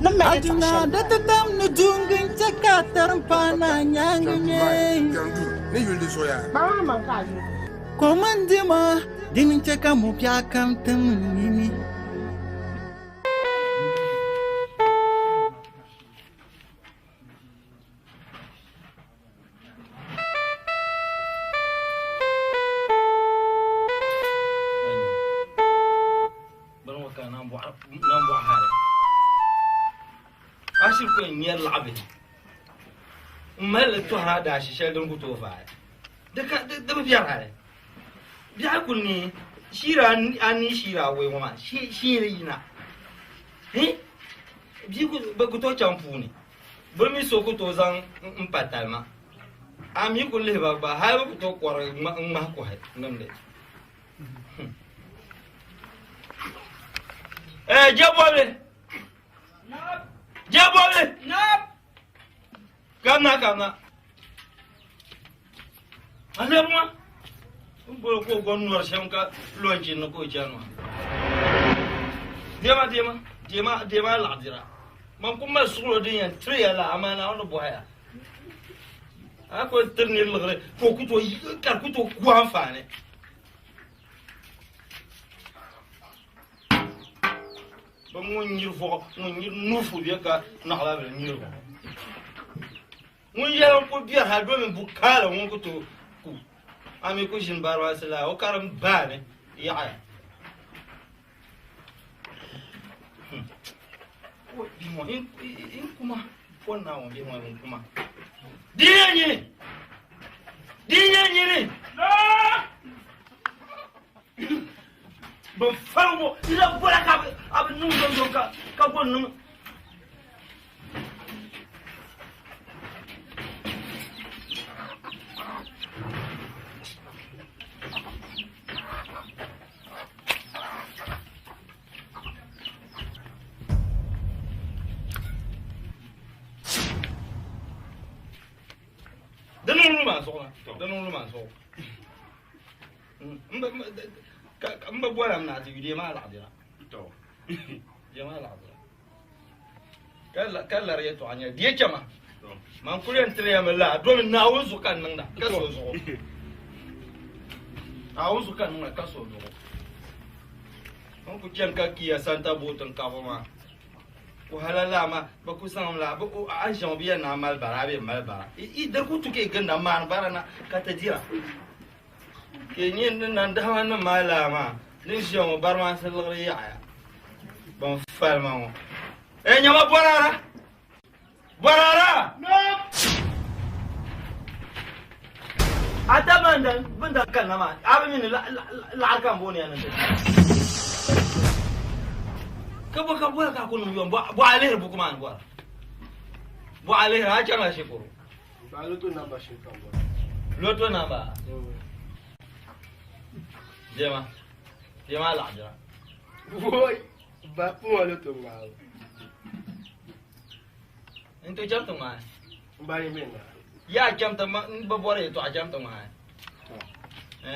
ni mali yɛtɔɣ Aduna shɛli da ti tam ni duŋgi n-chɛ ka a tarim paai naa nyaaŋa nyɛ. Ni yuli di zuɣu yaa. Kpaŋ a maŋ ka a yuli. Kom n-di ma, dini n-chɛ ka mɔbiɛɣu kam tim n nini. Ashili ku yɛn ŋmɛri laɣibihi m-mali li tɔhiri a daashi shɛli din ku tooi vaai. Di bi biɛri hali. Biɛhi ku neei shiiri anii shiiri awɔi ŋɔ maa sheeri yina. Bia ku tooi chaŋ puuni. Bɛ mi so ku tooi zaŋ m pa talima. A mi ku lihi ba gba hali bɛ ku tooi kɔrigi ŋ-ŋmahi kɔhi nimdi. Jɛbɔbili! Jɛbɔbili! Kamina kamina. A lɛbi ŋɔ n boli ka o gba nɔri shɛm ka lɔnchi ni ka o chani maa. Deema deema deema deema laɣidira. Man ku mali suɣulo din yɛn tiri ya la amaa Naawuni bɔhi ya. A ku tiri nir liɣiri ka o ku tooi ka di ku tooi ku anfaani. Bɛ ŋun nyiri vɔɣu ŋun nyiri nuufu bɛ ka naɣilabili nyiri vɔɣu. Ŋun yɛli n kuli biɛri hali domin bu kaali ŋun ku tooi ku a mi ku ʒini baribansi laa o karim baani yaɣaya. In kuma pon Naawuni bihi ŋɔ in kuma. Di nyɛ nyini! Di nyɛ nyini! Bin farigu n la bɔla ka a bi niŋ dondon ka go niŋ Di niŋ lu maa zuɣu na di niŋ lu maa zuɣu n bi bɔra m na ti yu deemi a laɣidira deemi a laɣidira Ka lari yɛtɔɣa nyɛli, di yi chɛ ma, man kul yɛn tiri ya mi laa, domin Naawuni zuɣu ka n niŋda, ka so zuɣu. Naawuni zuɣu ka n niŋda, ka so zuɣu. N ku chani ka kiya Santa Boat n-kabi maa. Ku hala laa maa, bɛ ku zaŋm la, bɛ, a ni ʒiɛm o bi yɛn naan mali bara, a bi yɛn mali bara. I di ku tu ka yi ginda m-maani bara na ka ti dira. Ka yi nya ni nandahima nim maa laa maa ni ʒiya ŋɔ barimaasi liɣiri yaɣiya. Ban falima ŋɔ. Ee nyama bɔrara! Bɔrara! A da man dan bin da kanna maa, a bi mi ni laɣiri ka n booni ya niŋdi. Ka bɔ ka bɔra ka a ku niŋ yom, bɔ a lihiri buku maa ni bɔra. Bɔ a lihiri, a chaŋla shikuru. Ba loto namba shee ka n bɔra. Loto namba? Dema. Dema laɣidira. Woi, ba puma loto ŋmaabu. N to cham ti ŋmaai. N ba yi mi na. Yaa cham ti ma n bi bɔri yɛltɔɣa cham ti ŋmaai.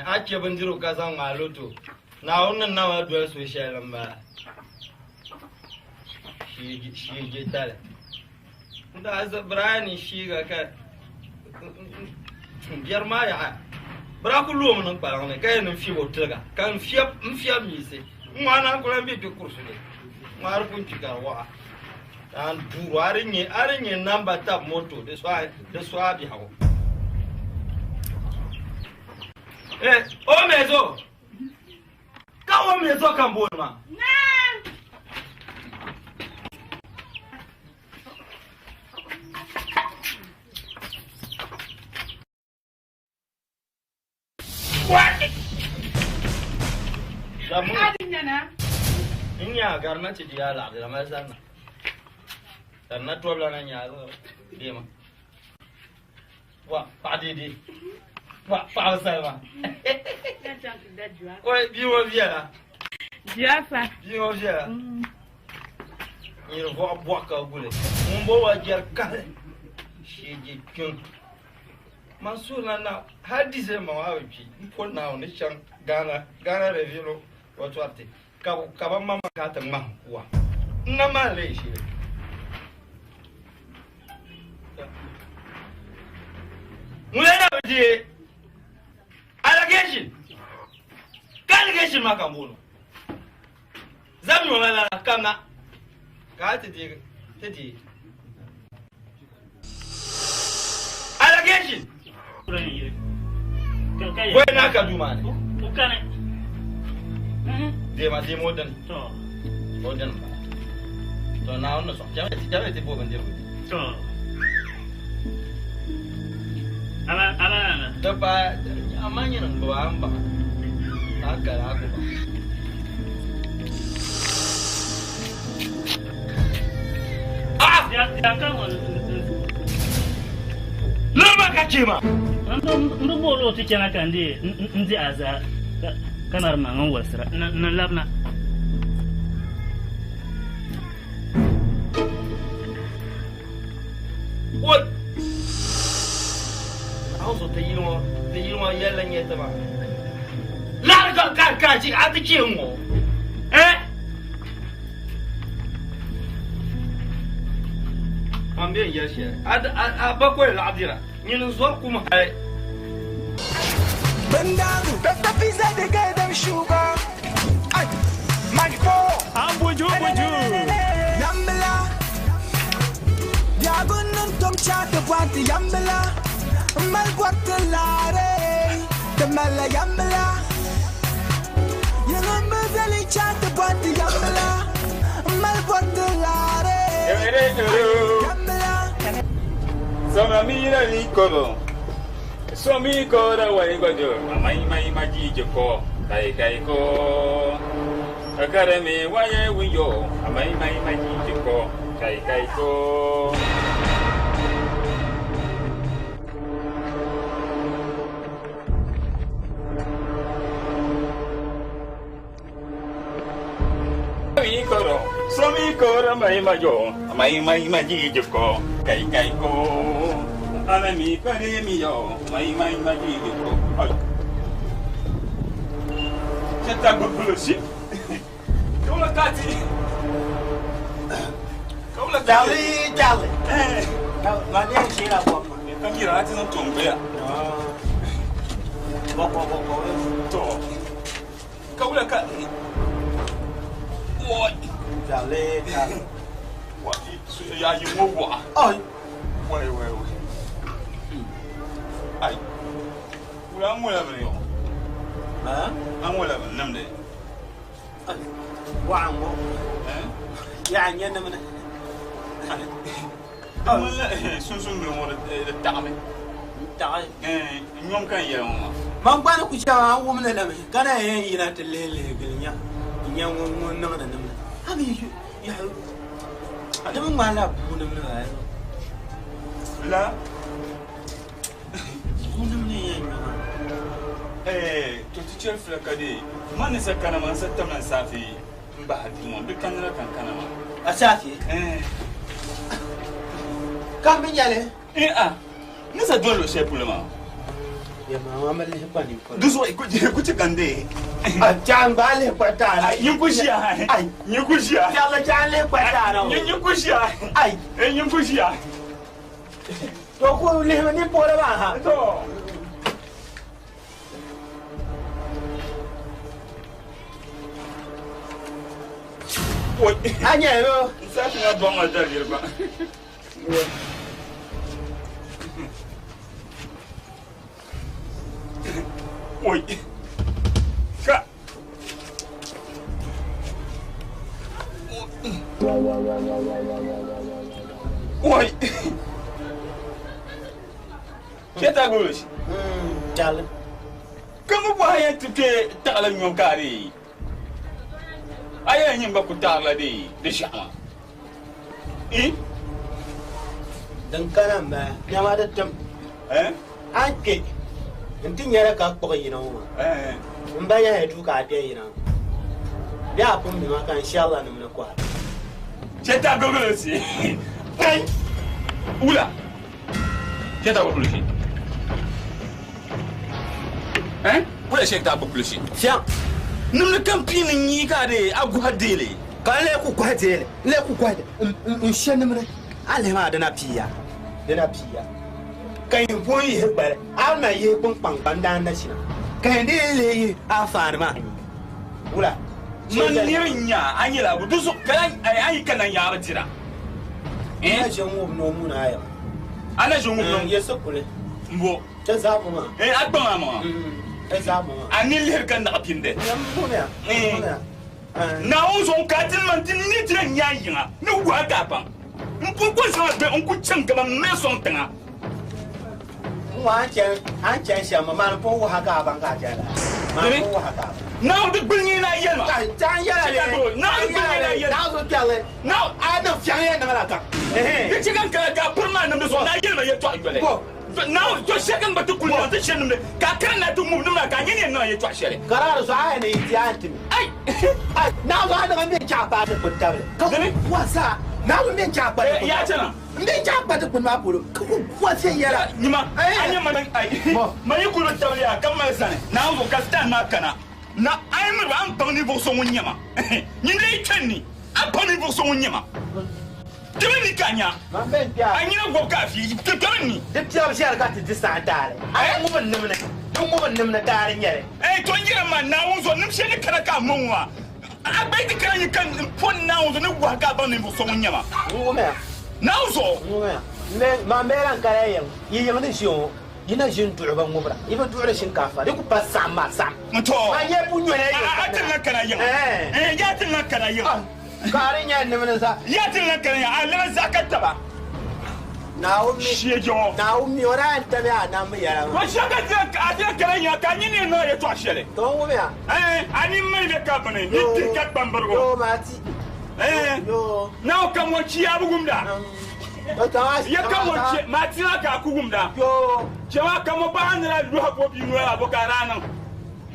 A chɛ bindirigu ka zaŋ ŋmaai loto. Naawuni ni nama doli so shɛli m-bala. Shee je tali. N daa za Brian ni shiiga ka biɛri maa yaɣa bɛ daa ku loomi niŋ kpalaŋ ni ka yɛn ni n fiɛb o tiliga ka n fiɛb n fiɛb miisi n ŋmaa naan ku lahi be kpe kurisili ŋmaari pun kpi ka di waɣa ka n duuri a di nyɛ a di nyɛ namba tabi moto di so a di so a biɛhigu eh o mezo ka o mezo ka n booni maa Nya garna ti diya la la ma zanna. Garna tobla na nya dema. Wa pa di di. Wa pa salma. Ko bi wo viela. Diafa. Bi wo viela. Ni vo bo ka gule. Mun bo wa jer kale. Sheje kyun. Mansur na na hadise ma wa bi. Mpo na oni chan Ghana Ghana review wa twarte. Ka ba mama ka ta ma wa. Na ma le shi. Mulena bi allegation. Allegation ma ka mbono. Zami wa la kama. Ka ti di ti di. Allegation. Wai na ka duma ne. O kane. Dema demo den. To. O den ba. To na on so. Jame ti bo ben dirgo. To. Ala ala ala. Da ba amanya nan ba an ba. Ta kara ko ba. Ah! Ya kan on. Lama ka ce ma. Ndo bolo ti chana kandi ndi aza kanar mangan wasra na labna. What? Also te yilo yella nyeta ba. La ka ka ka ji a ti ce mo. Eh? Ambie yeshe. Ad a ba ko la adira. Ni no zo kuma hai. Bendagu, tata pizza de gadam sugar. Ay, Mike Ambuju buju. Yambela. Yagunum tom chat bwati yambela. Mal bwatlare. Tamala yambela. Yangamba veli chat bwati yambela. Mal bwatlare. Yambela. Sama mira ni kodo. Somi kora wa igojo, amai mai maji joko, kai kai ko. Akare me waye wiyo, amai mai maji joko, kai kai ko. Mi koro, somi kora mai majo, amai mai maji joko, kai kai ko. Ana mi kare mi yo, mai mai mai ko. Ay. Cheta goboloshi. Kaula kati. Kaula dali dali. Eh. Ma ne shi la kwa ma. Kamira ati na tombe ya. Ah. Bo bo bo bo. To. Kaula kati. Oi. Dali dali. Wa ya yi mo wa. Ai. Wai wai wai. Ai. Kula an wala bane yo. Ha? An wala bane nam de. Wa an wo. Eh? Ya an yana mana. Wala sun sun bi mo de taame. Taame. Eh, nyom kan yere mo. Man gba ku cha wo mun la me. Kana ye yina te le le gilnya. Nya wo mo na na na. Ha bi ya. Ada mun ma la bu nam na. La Eh, to ti chel flaka de. Man sa kana man sa tamna safi mba hadi mo bi kanara kan kana ma. A safi? Eh. Kan bi nyale? Eh ah. Ni sa do lo chef le ma. Ya mama ma le pa ni ko. Duso ko ko ti kande. A jang ba le pa ta. Ai yin ku shiya. Ai yin ku shiya. Ya la jang le pa ta na. Yin ku shiya. Ai eh yin ku shiya. To ko le ni po la ba ha. To. Oi. Anya yo. Safi na bonga dalil ba. Oi. Ka. Oi. Cheta gush. Dal. Kamu bɔha yɛn ti kpe taɣila nyom ka a deei. A yɛn nyin gba ku taɣirila deei di shɛɣu maa. I. Din kana m-bala, nɛma di tim. A ni kpe nti nyɛli ka kpuɣi yina ŋɔ maa, m ba yɛhaya duu ka a kpe yina ŋɔ. Bee a pun mi ma ka n shɛrila nim ni kɔhira. Chɛ ta gbubi li Kai! Wula? Chɛ ta gbubi li Eh? Wula shɛ ta gbubi li Fiɛŋ! Nimdi kam piini n-nyii ka a dee a guha deei li. Ka n lee ku gɔhi deei li, n lee ku gɔhi n she nimdi. A lihi maa di na piiya, di na piiya. Ka yin pun yihi gbali, a na yihi kpunkpaŋ gba n-daan na shina. Ka yin dii lihi yihi anfaani maa. Wula? Man nir n-nya a nyɛla bu di zuɣu ka a yi kana n-yaari dira. A na ʒe ŋ-ŋub ni o muni a yiŋa. A na ʒe ŋ-ŋub ni o. Yiɣisi kuli. M-bo. Ti zaɣibu maa. A kpaŋ a maŋa. Ti zaɣibu maa. A nini lihiri ka naɣ pindi. M-bumiya. M-bumiya. Naawuni zuɣu ka a ti man ti ni ti nya a yiŋa ni wuhi a ka a baŋ. M pun ku zaŋ a gbɛ n-ku chaŋ kaman m mali sɔŋ tiŋa. N ŋɔ a ni chani a ni chani shɛm maa, mani pun wuhi a ka a baŋ ka a chani lala. Mani pun wuhi a ka a baŋ. Naawuni di gbuli nyee ni a yɛli ma. Ka a ni yɛla li. Naawuni di gbuli nyee ni a yɛli ma. Naawuni zuɣupiɛlli. A niŋ fiɛŋ yɛn niŋla kam. Di chɛ ka n kana ka a piri ma nimdi zuɣu ni a yɛli ma yɛtɔɣa yoli. Naawuni, to shɛli ka n gba ti kuli niŋ ti shiri nimdi, ka a kana na ti ŋubi nimdi maa, ka a nya ni yɛn niŋ a yɛtɔɣa shɛli. Ka di zuɣu a yɛn ni yi ti a ni ti mi. Ai! Ai! Naawuni zuɣu a niŋ m bɛ n-chaɣ paai dikpuni tabili, ka ku bɔhi zaa. Naawuni m bɛ n-chaɣ kpa dikpuni maa polo. M bɛ n-chaɣ kpa dikpuni maa polo, ka ku bɔhi viɛnyɛla. Nyima, a nya ma ai! Ma yi kuli bi tabili ya ka mali zani Naawuni zuɣu ka Sitaani maa kana na, a yi miri ba, a ni baŋ ninvuɣ so ŋun nyɛ ma. Nyin lee kpɛn ni, a ni baŋ ninvuɣ so ŋun nyɛ ma. Kpɛmi ni ka a nya. A nyina gɔbu ka a fi. Kpɛmi ni. Di piɛbu shɛli ka ti di saha taali. A yi ŋubi n nimni, di ŋubi n nimni taali n-nyɛ li. Eei, to n yɛra maa, Naawuni zuɣu nim shɛli ni kana ka a mɔŋ maa, a gba yi ti kana nyin ka m po Naawuni zuɣu ni wahi ka a baŋ ninvuɣ so ŋun nyɛ ma. Ŋumiya. Naawuni zuɣu. Ŋumiya. Man bee lan kala yiŋ, yi yiŋ ni ʒi ŋɔ, yi na ʒi n-duɣi binŋubira, yi bi duɣiri shinkaafa, di ku pa saɣim maa saɣim. N to. A nyɛ punyoli yiŋ A ti lan kana yiŋ. Ɛɛn, yaa ti lan kana yiŋ. Ka di nyɛ nimdi zaa. Ya ti lan kana ya, a lana zaa ka taba. Naawuni mi. Shiejo. Naawuni mi o daa yɛn tami a nambu yɛla maa. Ko shɛli ka a ti lan kana ya, ka a nini yɛn niŋ a yɛtɔɣ shɛli. To n wumiya. Ɛɛn, a nini mali bɛ ka bini, ni dihi ka kpambirigu. Yoo, maa ti. Ɛɛn, Yoo. Naawuni ka ŋɔ chi a bi wumda. Ya ka ŋɔ chi, maa ti maa ka a ku wumda. Yoo. Chɛ maa ka ŋɔ bahi ni daa luhi a bo bia noli a bo ka a daa niŋ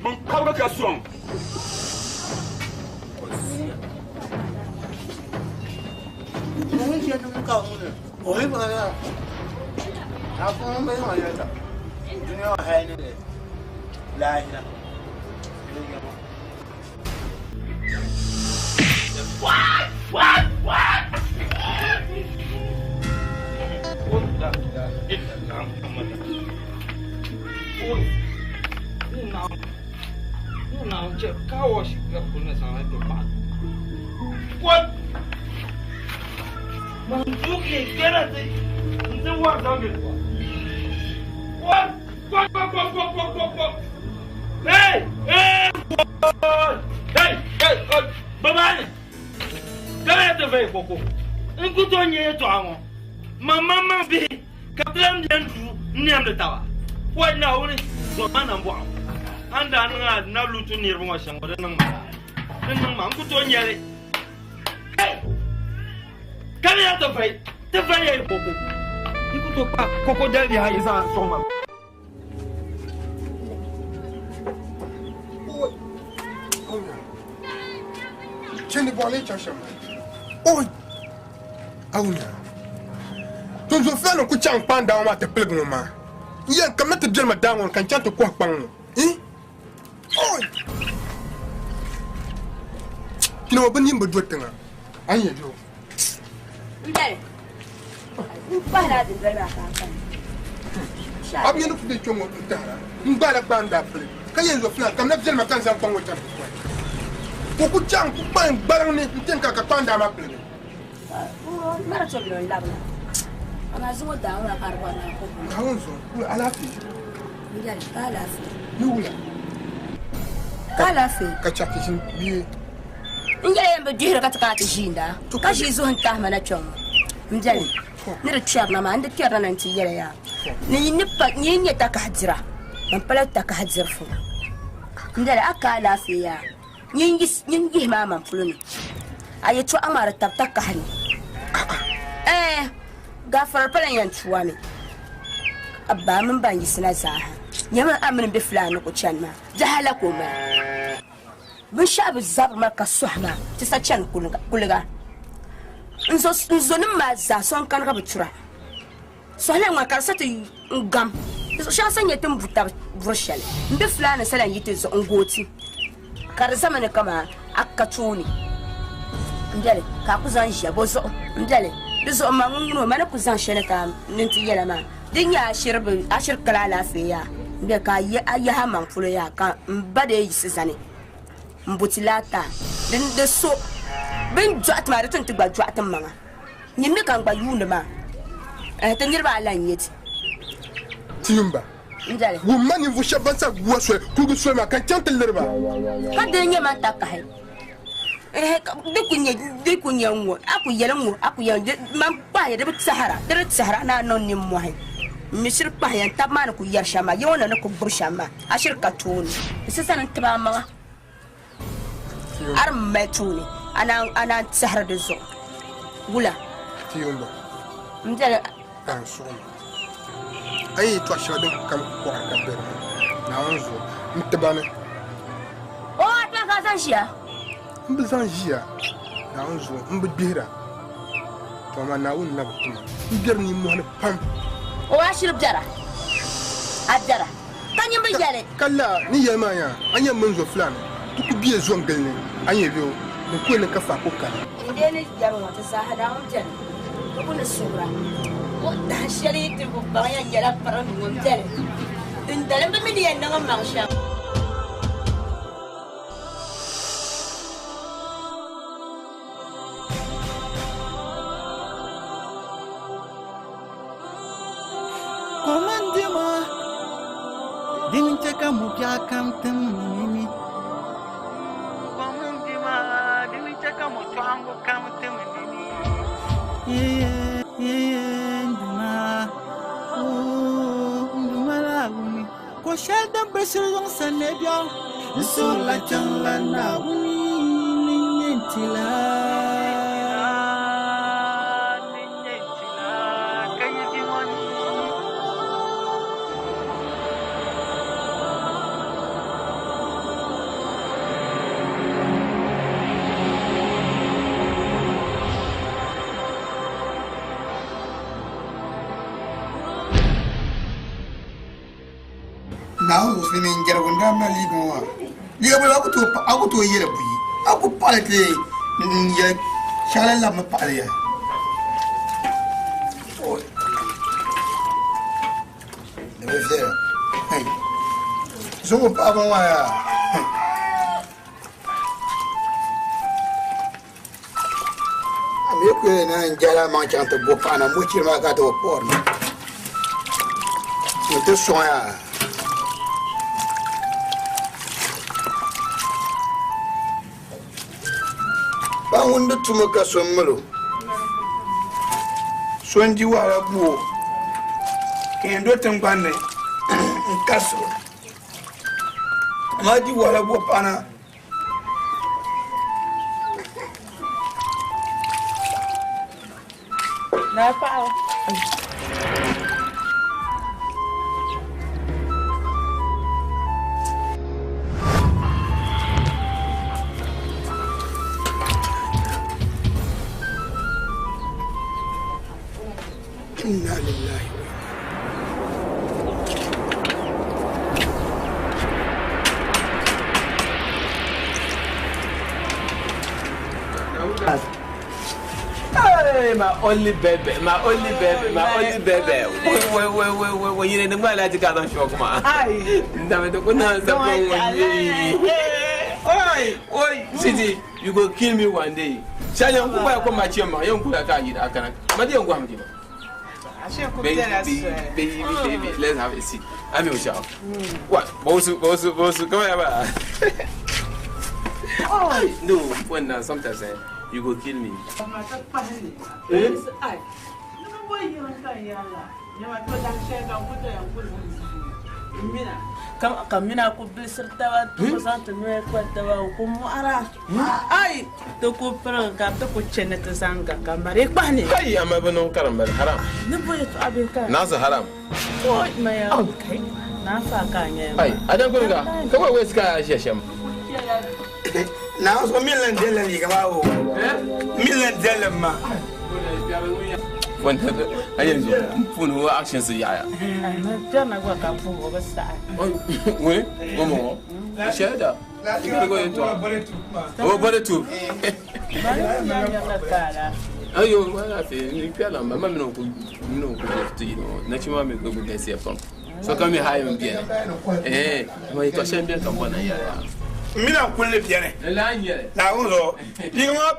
bin kpabigi ka sɔŋ. Niriba ŋɔ shɛm ŋɔ di niŋ ma di niŋ ma n ku tooi nyɛli kamiya ti vai ti vai ya yi koko yi ku tooi kpa koko dali bihi ayi zaŋ sɔŋ ma. Chɛndi bɔɣili chaŋ shɛm oi awunya tunzun filanim ku chaŋ kpaŋ daaŋɔ maa ti piligi ŋɔ maa n yɛn kamina ti biɛlima daaŋɔ ni ka n chaŋ ti kɔhi kpaŋ ŋɔ Oi! Kina ŋɔ bɛ nini bi do tiŋa. A ni yɛn di o. M bɛli. N kpahila a dundoli maa ka a kpani. A bi nya ni ku be kpe ŋɔ n-tahira. N gbaala kpaŋ daa pili ka yɛn zo filan kamina viɛlima ka n zaŋ kpaŋ ŋɔ chaŋ ti kɔhi. Ka o ku chaŋ n-ku kpaŋ gbariŋ ni n-ti n ka ka kpaŋ daa maa piligi. Mara tɔbili n labina. Amaa zuŋɔ daa ŋɔ maa ka a di bɔri ni a ku buni. Naawuni zuɣu, wula alaafee? N yɛli, ka alaafee. Ni wula? Ka alaafee. Ka chɛɣu ti ʒini bee? N yɛli yɛn bi duhiri ka ti kana ti ʒiinda, ka ʒii zuhi n-tahi ma na kpɛŋ ŋɔ. N bɛli ni di kpɛrina maa, n di kpɛrina na nti yɛli yaa ni yi ni pa, ni yi nyɛ takahi dira, ban pala takahi diri fu. N dali a ka alaafee yaa nyin yihi maa man polo ni a yɛtɔɣa maa di tabi takahi ni. Ɛɛh gaafara pala yɛn tu a mi. A ba mini ban yiɣisina zaaha nyami a mini bɛ fulaani ku chani maa biɛhi la ka o mali. Binshɛɣu bi zabiri ma ka sɔhi ma ti sa chani kuliga. N zonim maa zaa so n-kani ka bi tura. Sɔhila ŋɔ ka di sa ti n gam. Di zuɣu shɛŋa sa nyɛ ti ni bu tabi buri shɛli. M bi fulaani sa lan yi ti zuɣu n gooi ti ka di zami ni kaman a ka tooni m beli ka a ku zaŋ ʒiya bɔ zuɣu m beli di zuɣu ma ŋun ŋuni o ma ni ku zaŋ shɛli ka ni ti yɛla maa di nyɛ a shiri bi a shiri kali alaafee yaa m beli ka a yahi a maŋ polo yaa ka m ba dee yiɣisi zani m bo ti laata din di so bɛ ni dɔɣi ti maa di ti ni ti gba dɔɣi ti maŋa. Nyin mi ka n gba yuundi maa, ɛh, ti niriba ala n-nyɛ ti. Ti yumba, N dali. wum ma ninvuɣ shɛb ban sa guua soli kuligi soli maa, ka n chaŋ ti liri ba. Ka dini nyɛ man takahi, ɛh, ka di ku nyɛ, di ku nyɛ n-ŋɔ, a ku yɛli n-ŋɔ, a ku yɛli di, man kpahiya, di bi tɛhira, di di tɛhira, a naan niŋ nimmɔhi. M mi shiri kpahiya, n tab maa ni ku yɛri shɛm maa, ya ŋɔ na ni ku gbubi shɛm maa, a shiri ka tooni. Di si zani n-tib a maŋa. A di mali tooni a naan tɛhiri di zuɣu wula? M biɛli. Ka n suɣi ma. A yi yɛtɔɣ shɛŋa din kam kɔɣiri ka be di ni, Naawuni zuɣu n-ti ba ni. O, a tuma ka a zaŋ ʒiya? M bi zaŋ ʒiya, Naawuni zuɣu m bi gbihira. Tɔ amaa Naawuni na bi ti ma. M biɛri nimmɔhi ni pam. O, a shiri biɛra? A biɛra? Ka nyin bi yɛli. Ka laa ni yɛli maa nya, a nya m mini zo fulani ti ku bie zo n-gili ni a nya bɛ o, din ku yɛn niŋ ka faako kani. N dee ni yɛri ŋɔ, ti zaaha Naawuni beni, ti ku ni suhira. O dahin shɛli yi ti bi baŋ yɛn nyɛla piringi ŋun beni, dindali m bi mi ni yɛn niŋ m maŋ shɛm. Kom n-dima, din n-chɛ ka mɔbiɛɣu kam tim nini. Kom n-dima, din n-chɛ ka mɔchɔɣiŋgu kam tim nini. Yee, n Duuma, oo, n Duuma Naawuni, ko shɛli din birisiri yuŋ sani biɛɣu, n suhirila chaŋla Naawuni ni nyɛ n-ti la. Naawuni zuɣu silimiin jɛrigu n-daa mali liiga ŋɔ maa. Liiga boligu a ku tooi yɛli buyi, a ku paɣi li ti n-yɛli shɛŋa la labimi paɣi li yaha. Di bi viɛla. Zuŋɔ paɣaba maa yaa. A mi ku yɛli ni n jɛla maŋ chaŋ ti bo paɣa na mochiri maa ka ti bi kpuɣiri na. N ti sɔŋ yaa. Paɣa ŋun di tumi ka so mali o, so n-di wahala gu o, ka yɛn do tiŋgbani ni n-karisi o. Amaa di wahala gu o paɣa na. Naa paɣa. Inna lillahi wa Hey, my only baby, my only baby, my only baby. Wait, wait, wait, wait, wait, wait. You didn't like to get on shock, man. Oi, oi, Sidi, you go kill me one day. Shanya nkuba ya kwa machema, yo nkula ka yida akana. Madi yangu hamjima. Baby, baby, baby, let's have a seat. I'm your show. What? Bosu, bosu, bosu, come here, ba. No, when sometimes you go kill me. Eh? Ka mina ku bilisiri taba ti ku zaŋ ti noya kpa taba n ku mɔɣira. Ai, ti ku pirigi ka ti ku chɛ ni ti zaŋ ga ka mari kpahi ni. Ai, amma bi niŋ karimbali haram. Ni bo yɛltɔɣa bee ka. Naasa haram. Oi, maya, kai, naafa ka a nyɛ. Ai, a dan kuli ka, ka wai wai suka ʒiya shɛm. Na so min lan dɛlli liiga maa o. Min lan dɛlli ma. Wanda a yanzu n puuni o action si yaɣaya. Piɛrina gba ka puhi o bi saɣi. Ŋuni ŋɔ mɔŋɔ shɛli da ko yɛltɔɣa o bɔri tu. Ayo wala fe ni piɛla ma ma mini o ku mini o ku ti yino nachimba mi ku galisiya pam so kam mi hayi n biɛni eh ma yɛltɔɣa shɛli biɛni ka n bɔ na yɛra. Mina kulli biɛni. Lala n nyɛli. Naawuni zuɣu liiga maa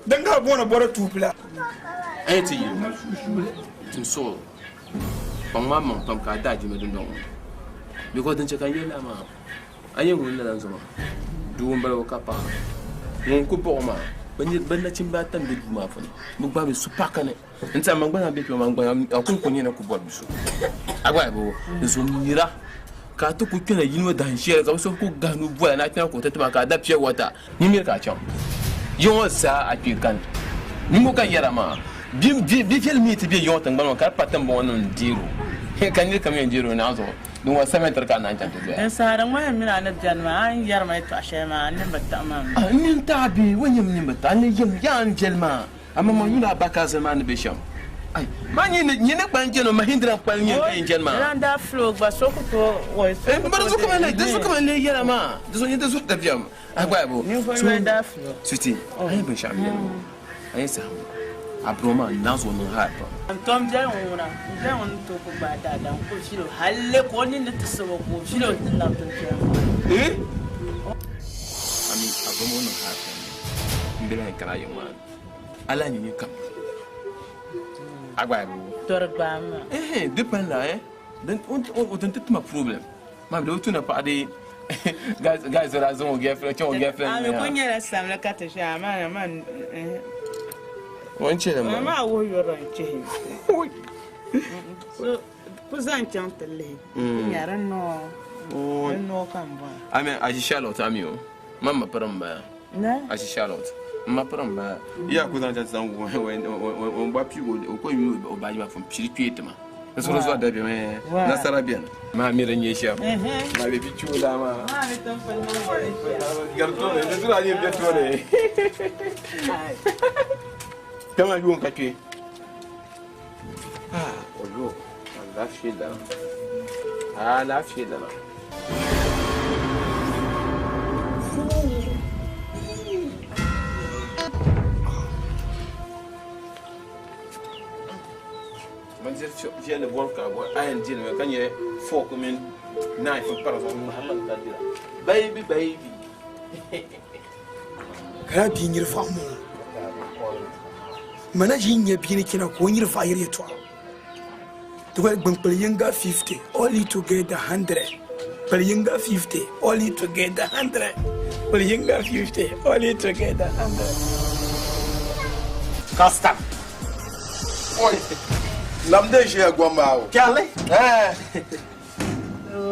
din ka booni bɔri tuupi la. A yi ti yino tim suɣu kpaŋ maa maŋ pam ka a daa jima dundɔŋ ŋɔ because din chɛ ka n yɛli laa maa a nyɛ ŋun lala zuɣu maa doo n bala o ka paɣa ŋun ku buɣu maa bɛ nachimba ata n bɛ duu maa puuni bɛ gba bɛ su paaki ni n tiɛha man gba zaa bɛ kpɛ man gba a kuli ku nyɛla ku bɔri bi so a gba bo di so mira ka a ti ku kpɛna yino dahin shɛli ka bi so ku gahi nu bola ni a kpɛna ka o ti tima ka a da pure water ni miri ka a chaŋ yiŋɔ zaa a kpɛ kani ninvuɣu ka yɛra maa bi viɛli mi ti bɛ yiŋɔ tingbani ŋɔ ka di pa tiŋbɔŋɔ nim deero ka niri kam yɛn deero naa zuɣu din wa sɛmɛntiri ka a naan chaŋ ti doya. N sahari ŋɔ yɛn mini a ni bɛni maa a ni yɛri ma yɛltɔɣa shɛli maa n ni bi taɣi ma mi. N nini taɣi bee o nyɛ n ni bi taɣi n ni yɛm yaa n viɛli maa amaa man yuli a ba ka zali maa ni bɛ shɛm. Ai ma nyɛ ni nyɛ ni kpani jɛno Mahindra kpani nyɛ ka yɛn jɛni maa. Lan daa filo gba so ku tooi o so ku tooi. Di zuɣu ka man lee yɛra maa di zuɣu nyɛ di zuɣu dabiɛm a gba bo. Ninvuɣu yoli daa filo. Sweetie a nyɛ binshɛɣu n yɛli ŋɔ a nyɛ saha ŋɔ a bro maa n naai zuɣu niŋ high pam. N tom biɛli ŋɔ ŋuna n biɛli ŋɔ ni tooi ku gbaai daadam ka o vili o halli ka o nini ni ti sabo ka o vili o ti labi tintoya maa. Ami a bro ŋɔ niŋ high pam n be lahi kana yiŋ maa ni a lahi nyɛ nyɛ kam a gba bo. Tɔri gbaai ma. Ehe di pali la eh din o din ti tima problem maa bi o tuna paɣa di guys guys daa zaŋ o girlfriend chaŋ o girlfriend Ami ku nyɛla samli ka ti shɛ amaa man O ni chɛli maa. Maa wuhi yuri n chihi. So ku zaŋ chaŋ ti lihi. Nya di noo. Di noo ka n bɔra. Ami a ʒi Charlotte ami o. Man ma piri m baya. Ne? A ʒi Charlotte. M ma piri m baya. Ya ku zaŋ chaŋ ti zaŋ o gba piigi o ko yuli o baaji maa puuni pili kpee ti ma. N suhu zuɣu da bɛ nasara bɛni. Maa mi di nyɛ shɛm. Maa bɛ bi chuo daa maa. Gari tooni, di zura nyɛ bɛ tooni. Kpɛma yuun ka kpee. Ah, oyo, alaafee lana. Alaafee lana. Bindiri viɛlli bɔri ka a yɛn dili mi ka nyɛ fork mini knife pa di zuɣu ŋmahirili ka dira. Baby baby. Kana bia nyiri faɣa ŋɔ mana ʒi n nyɛ bia ni chana ka o nyiri faɣa yiri yɛltɔɣa ti gba gbun kpali yinga 50 all you together 100 kpali yinga 50 all you together 100 kpali yinga 50 all you together 100 Custom. Oi, lamde ʒiya gomba o. Charlie? Eh.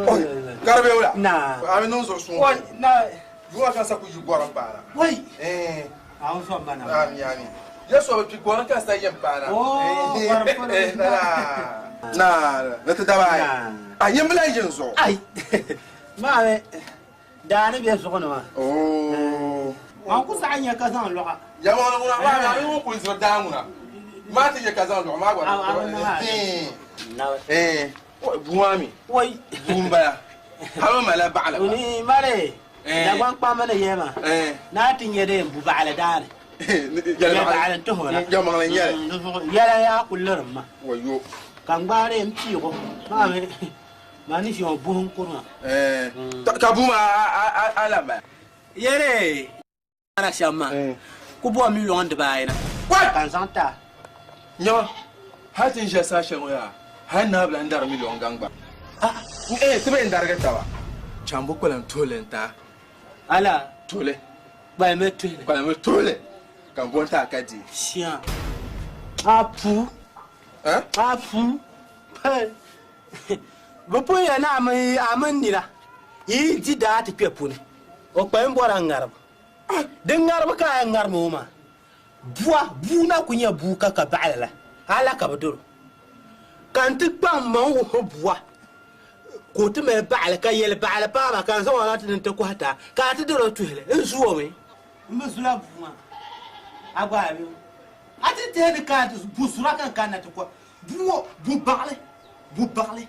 Oi, karabe wula. Na. A mi niŋ zuɣu suŋ. Oi, na. Yuŋa ka sa ku yi gɔrim paana. Oi. Eh. A n sɔn bana. Ami ami. Ya so bi kpi gɔrim ka sa yɛm paana. Oh, gɔrim polo. Eh, na. Na, na ti daba ayi. A yɛm bila ʒin zuɣu. Ai. Maa mi daani bɛ zuɣu ni maa. Oh. Man ku saɣa nyɛ ka zaŋ lɔɣa. Ya ŋɔ ŋuna maa mi a mi ŋun kuli ziri daa ŋuna. Maa ti nyɛ ka zaŋ lɔɣa maa gba. Eh. Eh. Bua mi. Oi. Bua n bala. Hali ma la baɣala. Ni mali. Dagban kpamba ni yɛma. Naa ti nyɛ din bu baɣali daani. Yɛli baɣali n tuhi la. Yɛlimaŋli n nyɛli. Yɛla yaa ku lirim ma. Wayo. Ka n gbaari n piigo. Maa mi maa ni ʒiŋɔ buhi n kuri ma. Ka bua maa a la bala. Yɛli ana shɛm maa. Ku bɔ miliyɔn dibaayi na. Ka n zaŋ ta. Nyama hali ti n ʒiya saha shɛli ŋɔ yaa hali naa bila n dari miliyɔn gaŋ gba. Eh, ti bi yɛn darigi taba. Chambo kpalim tuhili n ta. Ala. Tuhili. Kpalimi tuhili. Kpalimi tuhili. Ka n bɔn taa ka di. Shia. A pu. Eh? A pu. Pali. Bi pun ya na a mini nira yi di daa ti kpe puni, o kpahim bɔra ŋaribu. Din ŋaribu ka a yɛn ŋarimi o maa, bua, bua na ku nyɛ bua ka ka baɣili la, a la ka bi doro. Ka n ti kpaŋ maŋ wuhi bua ka o ti mali baɣili ka yɛli baɣili paai ma ka n zaŋ o na ti ni ti kɔhi ti a, ka a ti doro tuhili, n zu o mi. N bi zula bua maa, a gba a bi mi. A ti teei ni ka bu zura ka n kanna ti kɔhi bua, bu baɣili, bu baɣili.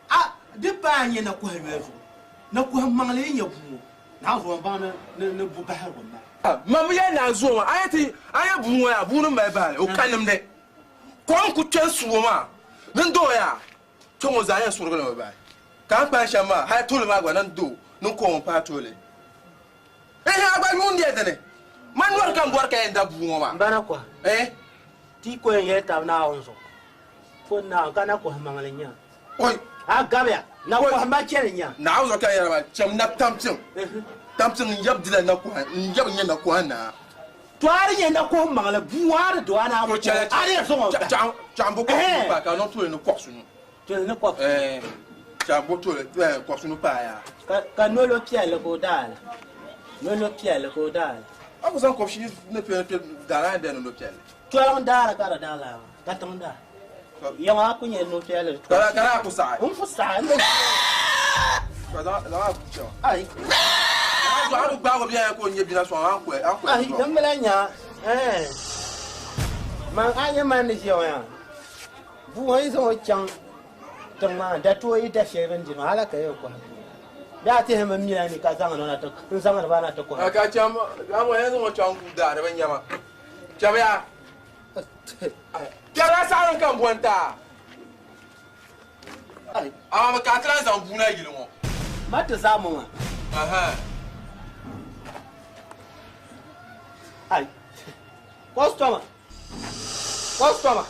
A di paai n-nyɛ nakɔhi yoya zuɣu, nakɔhi maŋli yi nyɛ bua ŋɔ, naa zuɣu m-baŋ ni bu bahirigu m-bala. Mam bi yɛli naa zuɣu maa, a yɛn ti a nyɛ bua ŋɔ yaa, bua ni mali bahili, o ka nimdi. Kom ku kpe n-su o maa, ni n doo yaa, kpe ŋɔ zaa yɛn surigi li mi bahi. Ka a ni kpaai shɛm maa, hali tooli maa gba ni n doo, ni n kom m-paai tooli. Ehe, a gba yuundiya dini. Man nɔri ka m bɔri ka yɛn da bua ŋɔ maa. M ba na kɔhi. Eh? Ti ko yɛn yɛli tab Naawuni zuɣu. Ko Naawuni ka na kɔhi maŋli n-nya. Oi! A gabiya, na kɔhi ma chɛli n-nya. Naawuni zuɣu ka n yɛra maa, cham na tampiŋ. Tampiŋ n yab dila na kɔhi, n yab n-nyɛ na kɔhi naa. To a di nyɛ na kɔhi maŋli, bua a di do a na To chɛli, a di yɛn zaŋ o bahi. Chaɣ m-bo kɔhi sunu paai ka a niŋ tooli ni kɔhi sunu. Tooli ni kɔhi sunu. Eh, chaɣ m-bo tooli, eh, kɔhi sunu paai yaa. Ka nolo piɛlli ka o daa la. Nolo piɛlli ka o daa la. A ku zaŋ kɔbishii ni piɛlli kpe daa la ni bɛ ni no piɛlli. Tɔliŋ daara ka di daa laa maa, ka tiŋ daa. Yaŋɔ a ku nyɛ no piɛlli. Ka daa ku saɣi. N ku saɣi, n bɛ Ka zaŋ a ku chɛma. Ai. A bi gbaagi o bia ka o nyɛ bina sɔŋ, a ni ku Ai, din bila nya, eh. Man a nyɛ man ni ʒiya ŋɔ yaa. Bua ŋɔ yi zaŋ o chaŋ tiŋ maa, da tooi yi da shɛli bindira maa, hali ka yɛn kɔhi bua. Bɛ a tihi mi mila ni ka zaŋdi o na ti, n zaŋdi ba na ti kɔhi. Ka cham, a ŋɔ yɛn zaŋ o chaŋ guui daa di bi nyama. Cham ya. Kpɛrila saɣirim ka m bo n-ti a. Amaa bɛ ka a ti lahi zaŋ bua na yili ŋɔ. Ma ti zaŋ mi maa. Aha. Ai. Customer. Customer.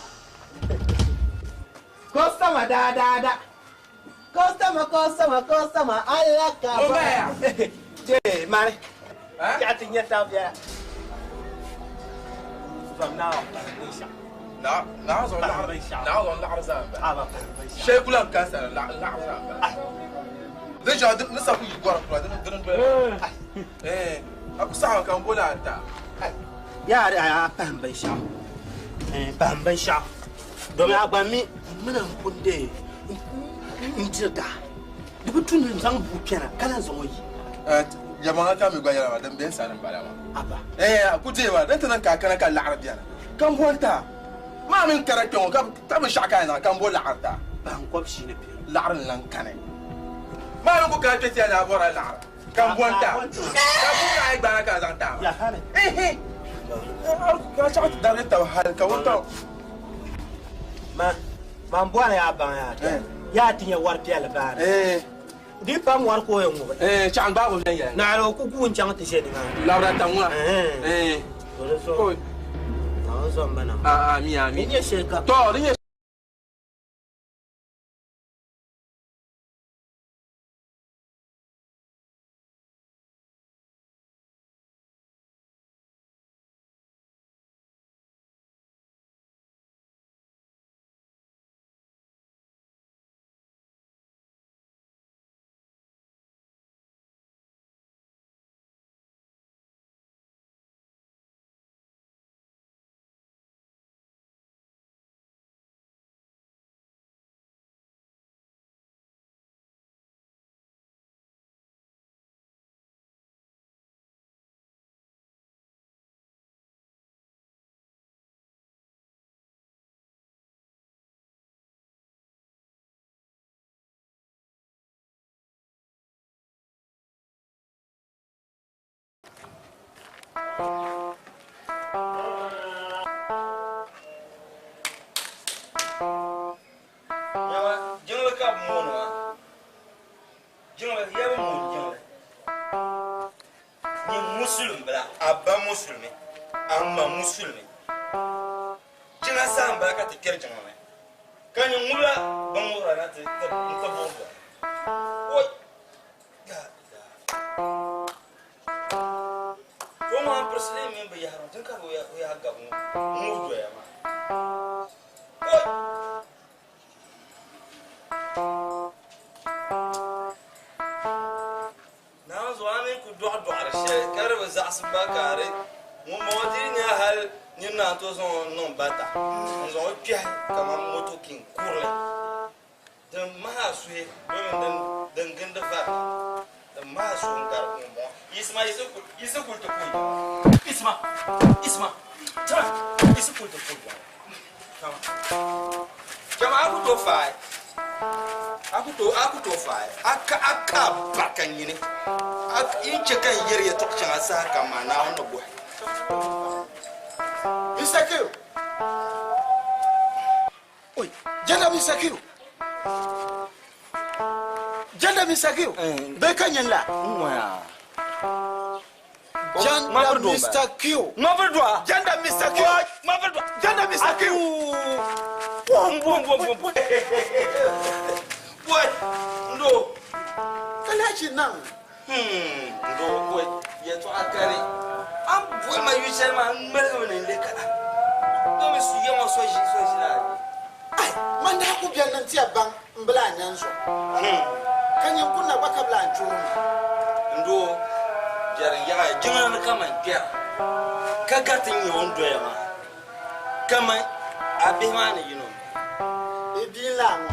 Customer da da da. Customer, customer, customer. Allah ka O baya. Je, mari. Ya ti nyɛ tabiya. Zom na. Na na zo laɣiri na zo laɣiri zaa n-bala. Shɛli ku lahi ka sani laɣiri zaa n-bala. Di ʒe ni sa ku yi gɔrim kura dini dini doli. Eh, a ku saɣim ka n bo la ata. Ya a pahim binshɛɣu. Eh, pahim binshɛɣu. Domin a gba mi mina n pun dee n diri daa. Di bi tu ni n zaŋ bua kpɛna ka lahi zaŋ o yi. Yɛlimaŋli ka mi gba yɛla maa din be n sani m-bala maa. Aba. Eh, ku deei maa din ti niŋ ka a kana ka laɣiri bɛni. Ka m bo n-ti a. Maa mini kara kpɛ ŋɔ ka binshɛɣu ka a yɛn zaŋ ka m bo laɣiri ti a. Pahim kɔbishii ni pia. Laɣiri n-lan kani. Maa mi ku kana kpɛ ti a ni a bɔrila laɣiri. Ka m bo n-ti a. Ka bua ka a yi gbaana ka a zaŋ ti a maa. Ya hali. Ehe. Ka chaɣ ti darigi taba hali ka wuntaŋ. Ma, man bɔri ya baŋ ya ti. Ya ti nyɛ wari piɛlli baani. Di pam wari ka o yɛn ŋubi. Chaɣ n gbaagi o viɛnyɛla. Naɣila o ku guui n-chaŋ ti ʒe nimaani. Labira tam ŋuna. To di zuɣu. Naawuni zom ba na. Ami, ami. Di nyɛ shɛli ka. To, di nyɛ Nyama, jiŋli ka bɛ mooni maa. Jiŋli, ya bi mooni jiŋli. Nyin musulimi bila, a ba musulimi, a ma musulimi. Jiŋa saha m-bala ka ti kpɛri jiŋli ni. Ka nyin ŋubila binŋubira na ti n-ti buɣi buɣa. Oi! To maa m-pirisi li mini bɛ yahiri din ka bɛ yaha gabi ŋɔ ŋubi doya maa. Oi! saɣasi ba ka di ŋun bɔŋɔ ti nya hali nyin naan to zaŋ o niŋ bata n zaŋ o kpɛhi kaman moto king kurili din mahi a suhi domin din gindi vari din mahi a suhi n gari ŋun bɔŋɔ yiɣisima yiɣisi kuli ti puhi yiɣisima yiɣisima chama yiɣisi kuli ti puhi chama chama a ku tooi faai a ku tooi a ku tooi faai a ka a ka barika nyini a yi chɛ ka n yɛri yɛtɔɣ shɛŋa saha kam maa Naawuni ni bɔhi. Mr. Q. Oi, jenda Mr. Q. Jenda Mr. Q. Bɛ ka nyin la. Jenda Mr. Q. Jenda Mr. Q. Jenda Mr. Q. Bom bom bom bom bom. Boy, ndo. Kana chi naŋ. Ndo boy, yɛtɔɣa kani. An boli ma yu shɛli maa n ŋmaligi mi ni n le kana. Domi su ya ŋɔ so ʒi so ʒi la. Ai, man daa ku biɛli ni n tiya baŋ n bila a nyan zuɣu. Ka nyin ku na gba ka bila n choori ma. Ndo biɛri yaɣa jiŋli ni kaman kpɛra ka gariti n nyɛ o ni doya maa kaman a bihi maa ni yino. I bia n laa ŋɔ.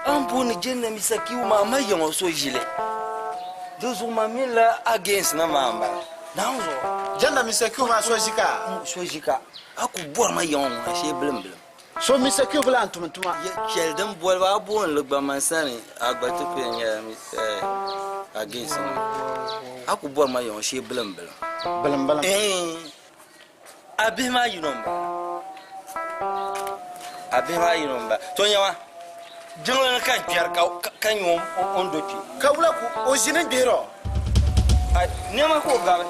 An booni Jɛnna Misa Kiu maa ma yiŋɔ so ʒili. Di zuɣu maa mi la against na maa m-bala. Naawuni zuɣu. Jɛnna Misa Kiu maa so ʒi ka? So ʒi ka. A ku bɔri ma yiŋɔ ŋuna shee bilimbilim. So Misa Kiu bi lahi tum tuma. Chɛli din boli ba a booni li gba man sani a gba ti ku yɛn nyɛla against ŋɔ. A ku bɔri ma yiŋɔ shee bilimbilim. Bilimbilim? Ɛɛn. A bihi maa yino m-bala. A bihi maa yino m-bala. To nyama, jiŋli ni ka n kpɛri ka nyɛ o ni do kpe. Ka wula ka o ʒini n-gbihir o? Ai, nɛma ka o gabi.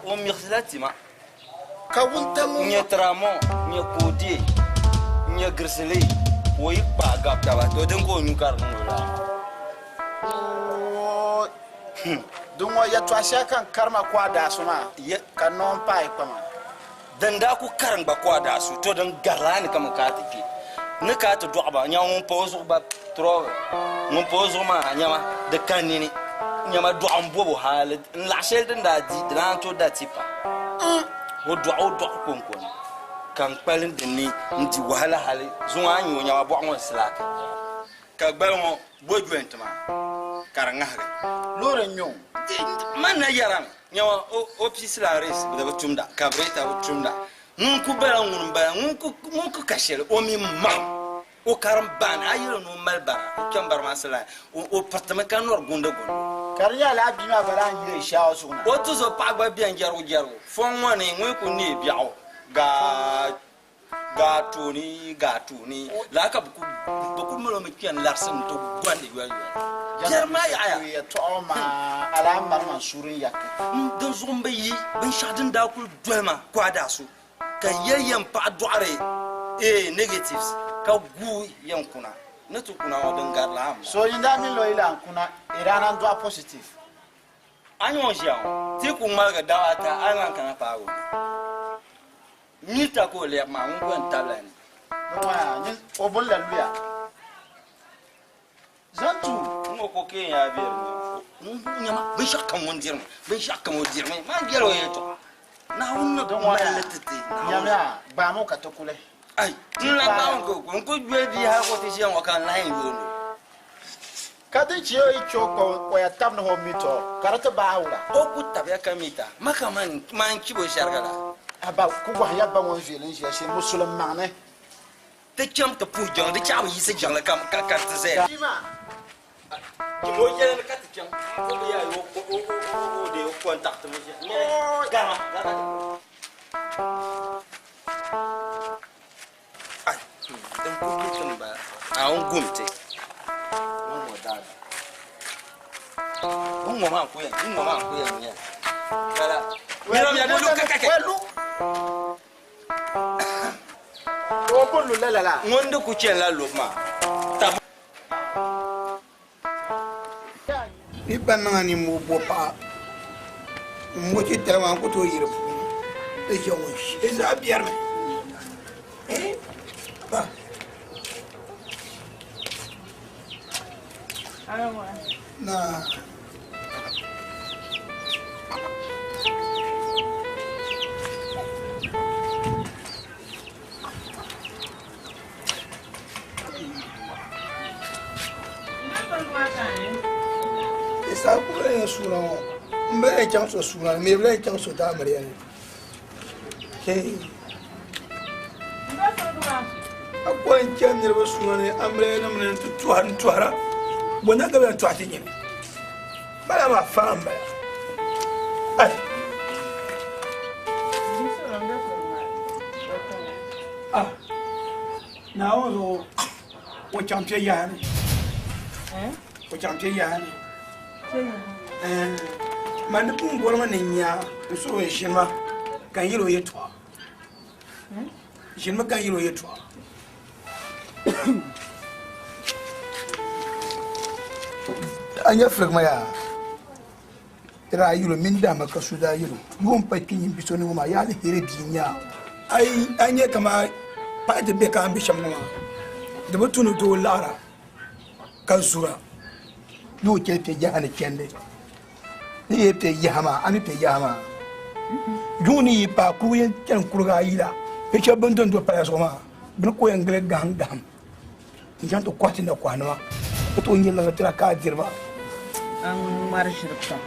O miɣisila tima. Ka wuntaŋ ŋɔ. N-nyɛ tiramɔ, n-nyɛ koodee, n-nyɛ girisili, ka o yi kpaai gabi taba, to din ka o nyu ka di niŋ o laa. Din ŋɔ yɛtɔɣ shɛli ka n karima ku a daasu maa, ka noo m-paai kpama. Din daa ku karim gba ku a daasu, to din garila a ni kaman ka a ti kpe. Ni ka a ti dɔɣi ba, nyama ŋun pa o zuɣu gba turɔbi, ŋun pa o zuɣu maa nyama di ka nini, nyama dɔɣu m-bɔb o hali n-laɣ shɛli din daa di, di naan tooi da tipa. O dɔɣi o dɔɣu kɔŋko ni, ka n kpalim di ni n-di wahala hali zuŋɔ a nya o nyama bɔɣu ŋɔ n-silaaki. Ka gbali ŋɔ bo joint maa ka di ŋahigi. Loori n-nyɛ o. Man na yɛrimi, nyama o piisila race di bi tumda, carburetor bi tumda. Ŋun ku bala ŋuni m-bala, ŋun ku ka shɛli o mi mahim o karim baani, a yɛli ni o mali bara, o kpɛm bari maa silahi, o piritimi ka nɔri gundi gundi. Ka di nyɛla lala bia maa gba daa yiri shawa zuɣu na. O tuzo paɣa gba bɛn jɛrigu jɛrigu fɔŋ ŋɔ ni ŋun ku neei biɛɣu gaa. Gaa tooni, gaa tooni, laa ka bɛ ku mali o mi kpɛni larisi n-ti gɔndi yoli yoli. Biɛri maa yaɣiya. Yɛtɔɣa maa alaa mari man suuri n-yakki. Dinzuɣu m bi yi binshɛɣu din daa kuli doli ma ku a daa so ka yɛli yɛn paɣi dɔɣiri ee negatives ka guui yɛn kuna. Ni ti kuna ŋɔ din gari laa m-bala. So yin daa mi lo yi lan kuna, i daa naan dɔɣi positive. A ni ŋɔ ʒiya ŋɔ, ti ku ŋmaligi daba ata a ni lan kana paagi o ni. Mita ka o lɛbi maa, ŋun gba n-tabila ni. Ni ŋɔ yaa, nyin o boli la luya. Zaŋ tu. Ŋ ŋɔ ko keen yaa be di ni. Ŋ nyama, binshɛɣu kam ŋun dirimi, binshɛɣu kam o dirimi. Maa yɛl o yɛltɔɣa. Naawuni ni Di ŋɔ mali yaa, li ti ti. Naawuni. Nyamiya, gbaami o ka ti kuli. Ai, n lahi gbaami o ka o kuli. N ku yoli bia hali ka o ti ʒiya ŋɔ ka n lahi yɛn yooni o. Ka di chɛ o yi chɛ o ka o ya tab ni o mi tɔ, ka di ti baai wula. O ku tabiya ka mi ta, ma ka man chib o shɛriga la. A ba ku gɔhi ya ba ŋun viɛli n-ʒiya shee musulim maŋ ni. Ti cham ti puhi jiŋli, di chaɣ bi yiɣisi jiŋli ka ka ti zaya. Bia maa. Jim o yɛli ni ka ti chaŋ, o bi yaa yi o deei o contact mi ʒiya. Ooi! Garima, garima ti puhi. Ai, din ku be ti m-bala. Naawuni gum ti. Ŋɔ ŋɔ daa da. Ŋɔ ŋɔ maa n-ku yɛn, ŋɔ ŋɔ maa n-ku yɛn nyɛ. Lala. Niriba ya di lu kakakɛ. O ku lu lala la. Ŋun di ku chani la lubu maa. Tab. Ni ba niŋ a nimmoo bo paɣa m-mo ti tali maa n-ku tooi yi di puuni. Di chɛ ŋun shee zaa biɛrimi. Ba. Na. Isa kula yin suuna ŋɔ n bɛ yɛn chaŋ so suuna ni mi bi yɛn chaŋ so daamiliya ni a ko n chani niriba suuna ni amiliya nim ni ti tɔhiri n tɔhira bɔ na ka bɛ yɛn tɔhi ti nyini bala maa fara n bala ai ah Naawuni zuɣu o chaŋ kpɛ yaha ni o chaŋ kpɛ yaha ni ma ni pun bɔrimi ni nya n suhu n ʒinima ka n yɛl o yɛltɔɣa ʒinimi ka n yɛl o yɛltɔɣa a nya firigima yaa ti daa yɛl o mini dahima ka so daa yɛl o yuun pa kpi nyin bi so ni ŋɔ maa yaa aliheri bia n-nyɛ a a nya kaman paɣa ti be ka a ni be shɛm ŋɔ maa di bi tu ni doo laɣira ka zura ni o chɛli kpɛ yaha ni chɛndi ni yi kpɛ yaha maa a mi kpɛ yaha maa yuŋ ni yi paai kurugu yɛn chɛni kurugu ayi la bɛ shɛba bin dondo pala zuɣu maa bini ko yɛn gili gaham gaham n chaŋ ti kɔhi ti na kɔhi nima ka tooi nyɛ laga tira ka a diri ba A ŋun ŋmari ʒiri pam.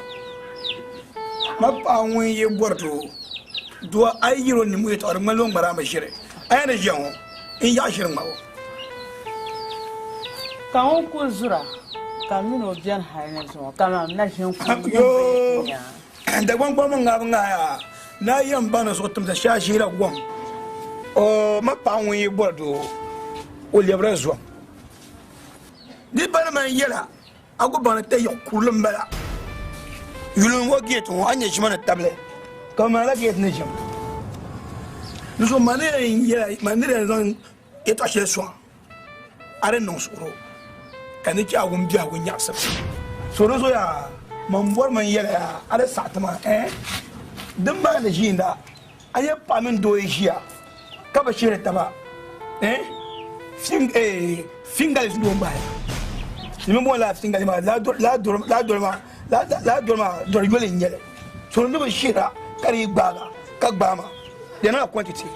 Ma paɣa ŋun yi bɔri doo doo a yi yiri o nimu yɛltɔɣa di ŋmanila o ŋmari a mi ʒiri a yɛn ni ʒiya ŋɔ n yaɣi ʒiri ŋmabu Ka ŋun kuli zura ka m mini o beni hali ni zuŋɔ ka man na ʒini kum Yoo Dagbaŋ kpamba ŋaabu ŋaaya naa yɛn baŋ ni zuɣu timsa shɛhi ʒihila gom o ma paɣa ŋun yi bɔri doo o lɛbirila zom di pa ni man yɛla a ku baŋ ni tayiɣ kurili m-bala yuli n-ŋɔ geeti ŋɔ a ni nya ʒima ni tabili ka bɛ maanila geeti ni ʒim di zuɣu man ni yɛn yɛla man ni yɛn zaŋ yɛtɔɣ shɛli sɔŋ a di niŋ suɣuro ka ni chɛ a wum biɛhigu nyaɣisim. So di zuɣu yaa, man bɔri mi n-yɛli ya, a di saɣi ti ma, ɛɛn? Din maa ni ʒiinda, a nya paɣa mini doo yi ʒiya ka bi shihiri taba, ɛɛn? Fingali doo m-bahi ya. Di mi booni lala fingali maa, lala doro maa dɔri yoli n-nyɛ li. So ni bi shihira ka di yi gbaaga ka gbaai ma, di niŋla quantity.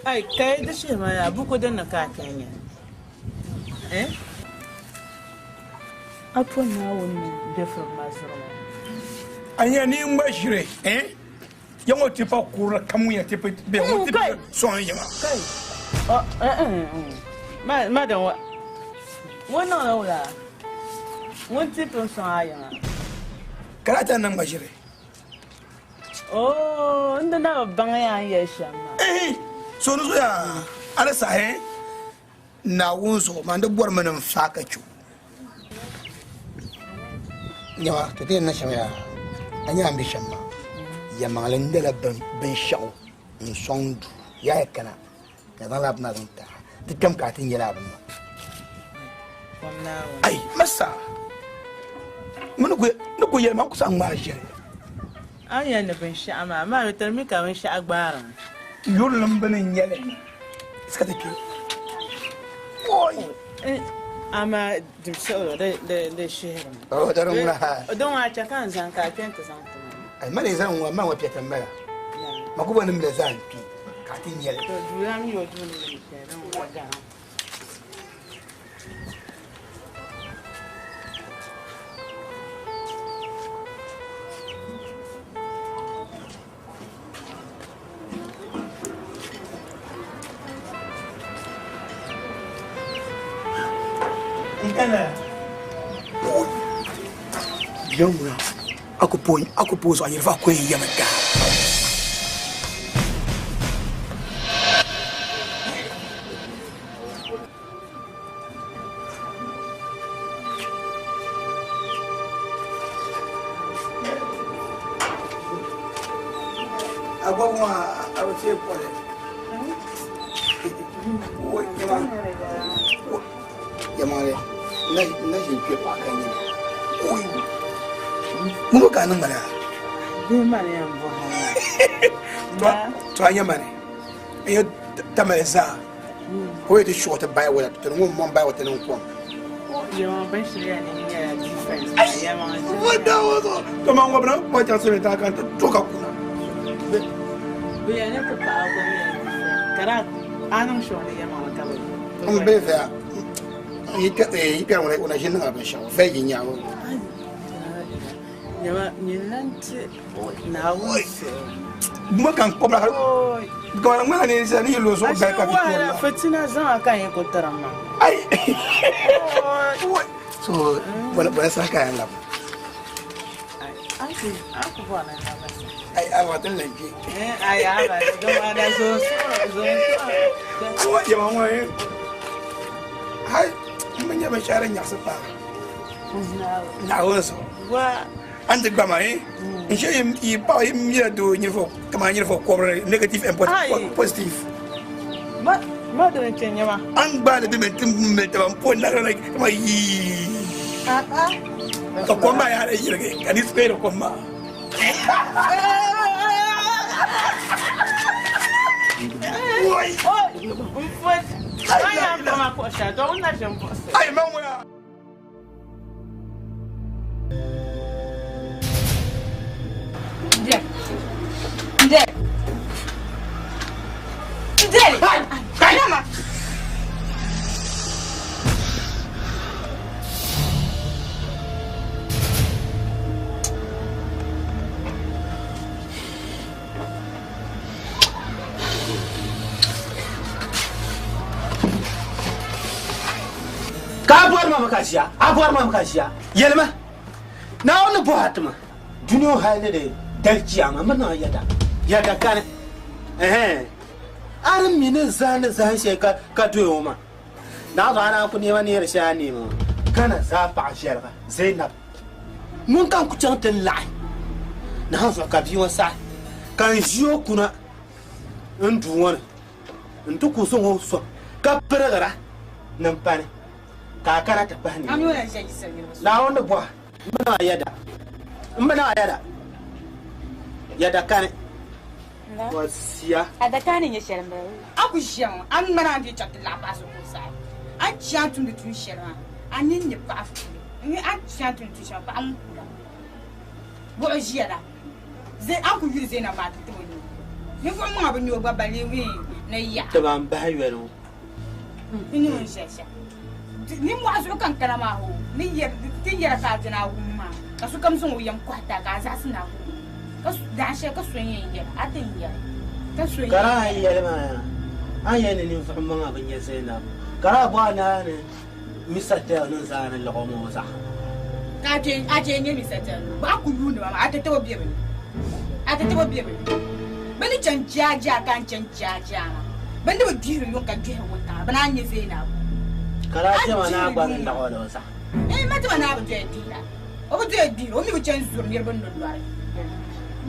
Ai, ka yi di shihi ma yaa, buku din ni ka a kpɛhi nya. Eh? A po Naawuni ni be firim ma zuɣu maa. A nya ni n gba ʒiri, eh? Ya ŋɔ ti pa kurili kam ŋun yɛn ti be ŋun ti be sɔŋ n yiŋa. Kai! Oh, eh, eh, eh. Ma, madam wa. Ŋun niŋla wula? Ŋun ti pun sɔŋ a yiŋa. Ka daa ti niŋ ma ʒiri. Oh, n di na bi baŋ ya n yɛli shɛm maa. Ehi, so ni zuya a di sahi Naawuni zuɣu man di bɔri mi ni n faai ka chɛ o. Nyama, to ti yɛn niŋ shɛm yaa, a nya a ni be shɛm maa, yɛlimaŋli n dala binshɛɣu n-sɔŋ duu yaa yi kana ka zaŋ laa bini maa zaŋ ti a, di kpɛm ka a ti nya laa bini maa. Ai, masa, ni ku yɛli ma, n ku saɣi ŋmaai ʒiri. A ni yɛli ni binshɛɣu maa, amaa di tiri mi ka binshɛɣu gbaarimi. Yurilim bini n-nyɛ li, ka ti kpe. Oi! Amaa dimsuɣulo di shihirimi. Oh, di ŋuna ha. Di ŋɔ a chɛ ka n zaŋ ka a kpe nti zaŋ ti ma. Ai, ma lee zaŋ ŋɔ, ma ŋɔ piɛta m-bala. Ma ku bɔri ni m la zaa n-kpe ka a ti nya li. To duu la mi o duu ni mi kpe, di ŋɔ gari. Biɛŋ ŋuna a ku pooi zuɣu a nyɛri fa ku yɛn yɛmi daa. Agogo maa a bi teei pɔli. Yɛlimaŋli n na ʒi n-kpe paɣa ka nyini. Ŋuni ka a niŋ ma laa? Bihi mani yɛn bɔhi ma. To a nya mani n yɛn tamali zaa ka o yɛn ti shuɣi ti bayi wala ti ŋun mɔŋ bayi wala ti niŋ kom. Yɛlimaŋli binshɛli yɛn niŋ nyɛla friends maa yɛlimaŋli. Wanda o zuɣu to man ŋɔbina kpa chaŋ silimiin tiŋa ka n ti to ka kuna. Bɛ yɛli ni ti paɣa gba mi yɛli ka daa a niŋ shɛŋa ni yɛlimaŋli ka bɛ N bɛ vaya yi kpɛri ŋuna o na ʒini niŋla binshɛɣu vaya yi nyaangi ŋɔ. Nyama nyin lan ti Naawuni suhu. Guma ka n kpɔbira hali kamani ŋmana ni ni yi lo zuɣu gali ka bi kpɛri la. Fitina zaŋa ka n yi ku tiri ma. Ai! So bɔla saha ka a yɛn labi? A ku bɔri ni n labi sa. Ai a ba tin lan kpe. Ai a ba dama da zo zo zo. Yɛma ŋɔ ye hai n bi nya binshɛɣu din nyaɣisi paai. Naawuni zuɣu. An ti gba maa n shɛ yi paɣa yi mila doo nyinfo kamani nyinfo kɔbiri negative and positive. Ma dini kpɛ nyɛma. An gbaai li bɛ ti mili taba n po nara la kama yii ka kom maa yaara yirigi ka ni spray kom maa. Ai man ŋuna. Ka a bɔri ma mi ka ʒiya, a bɔri ma mi ka ʒiya, yɛlima, Naawuni ni bɔhi a ti ma dunia ŋɔ hali ni di dali chiyaama, m bi niŋ a yɛda, yɛda kani, ɛhɛn, a di mi ni zahindi zahin shɛli ka doya ŋɔ maa, naɣ zuɣu a naan ku neema neeri shɛli a ni neemi ŋɔ. Ghana zaa paɣa ʒiɛliga Zainab ŋun ka n ku chaŋ ti laɣi nahin zuɣu ka bia ŋɔ saɣi ka n ʒi o kuna n duu ŋɔ ni n ti ku zaŋ o sɔŋ ka pirigira ni m pani ka a kana ti pahi niriba. Naawuni ni bɔhi m bi niŋ a yɛda, m bi niŋ a yɛda, yɛda kani. Wasia. Adaka ni nyɛ shɛli m-bala. A ku ʒiya ŋɔ, a ŋmani a ni dii chaŋ ti laɣi paɣa so ka o saɣi. A ni chɛ a ni tumdi tuun shɛli maa, a nini ni paɣa fuuli. A ni chɛ a ni tumdi tuun shɛli maa, paɣa ŋun kula. Buɣu ʒiya la, a ni ku yuli Zainab maa ti tib o nuu. Ninvuɣ maŋa bi nya o gba balee wee ni yaɣa. Ti ban bahi yoli ŋɔ. N ni ŋun ʒiya shɛm. Nimmɔhi zuɣu ka n kana maa hoo, ni ti yɛra ka a dina a wum maa, ka sokam zaŋ o yɛm kɔhi ti a ka a zaɣisi ni a ku wum. Ka dahin shɛli ka so n-yɛn yɛli a ti ni yɛli, ka so n-yɛn Ka daa yɛli. yɛli ma yaa, A ni yɛli ni ninvuɣ maŋa bi nya Zainab, ka daa bɔhi a ni a ni Misa Tell ni zaa ni liɣi o maa o zaɣa. Ka a je n-nyɛ Misa Tell ŋɔ, a ku yuuni ba maa, a tatabo be bɛ ni, a tatabo be bɛ ni. Bɛ ni chaŋ jaajaa ka a ni chaŋ jaajaa maa, bɛ ni bi gbihiri yuŋ ka gbihiri wuntaŋa, bɛ naan nya Zainab. Ka daa tema naa gba ni liɣi o ni o zaɣa. Eeh, ma tema naa bi doya gbihira. O bi doya gbihira, o mi bi chani zuri niriba nolɔri.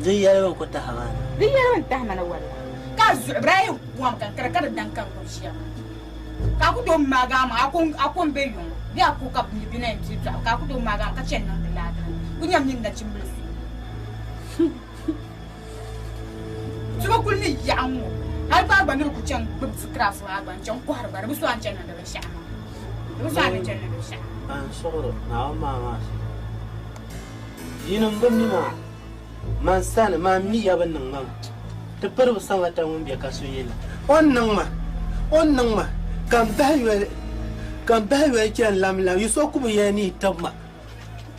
Di yɛlibu n-ku tahi ma na. Di yɛlibu n-tahi ma na walla. Ka a zuɣu bi daa yɛn kom ka n kara ka di daŋ ka n gbubi ʒiya maa. Ka a ku tooi maagi a maŋa, a ko m-be yuŋ bee a ko ka bɛ na yɛn pili dɔɣibu, ka a ku tooi maagi a maŋa ka chani niŋdi laadira ku nyam nyin nachimbila so. Tuma kuli ni yaɣi ŋ-ŋɔ, hali ka a gba ni di ku chaŋ gbubi scraps maa gba n-chaŋ kɔhiri ba, di bi so a ni chani niŋdi binshɛɣu maa. Di bi so a ni chani niŋdi binshɛɣu maa. An suɣiri Naawuni maa maa shɛm. Yinim bi mi maa, man sani maa mi ya bi niŋ ma mi. Ti piri bi saŋata ŋun be ka so yi la. O ni niŋ ma, o ni niŋ ma, ka m bahi yoli, ka m bahi yoli chani lamlam, yi so ku bi yɛli ni yi tib ma.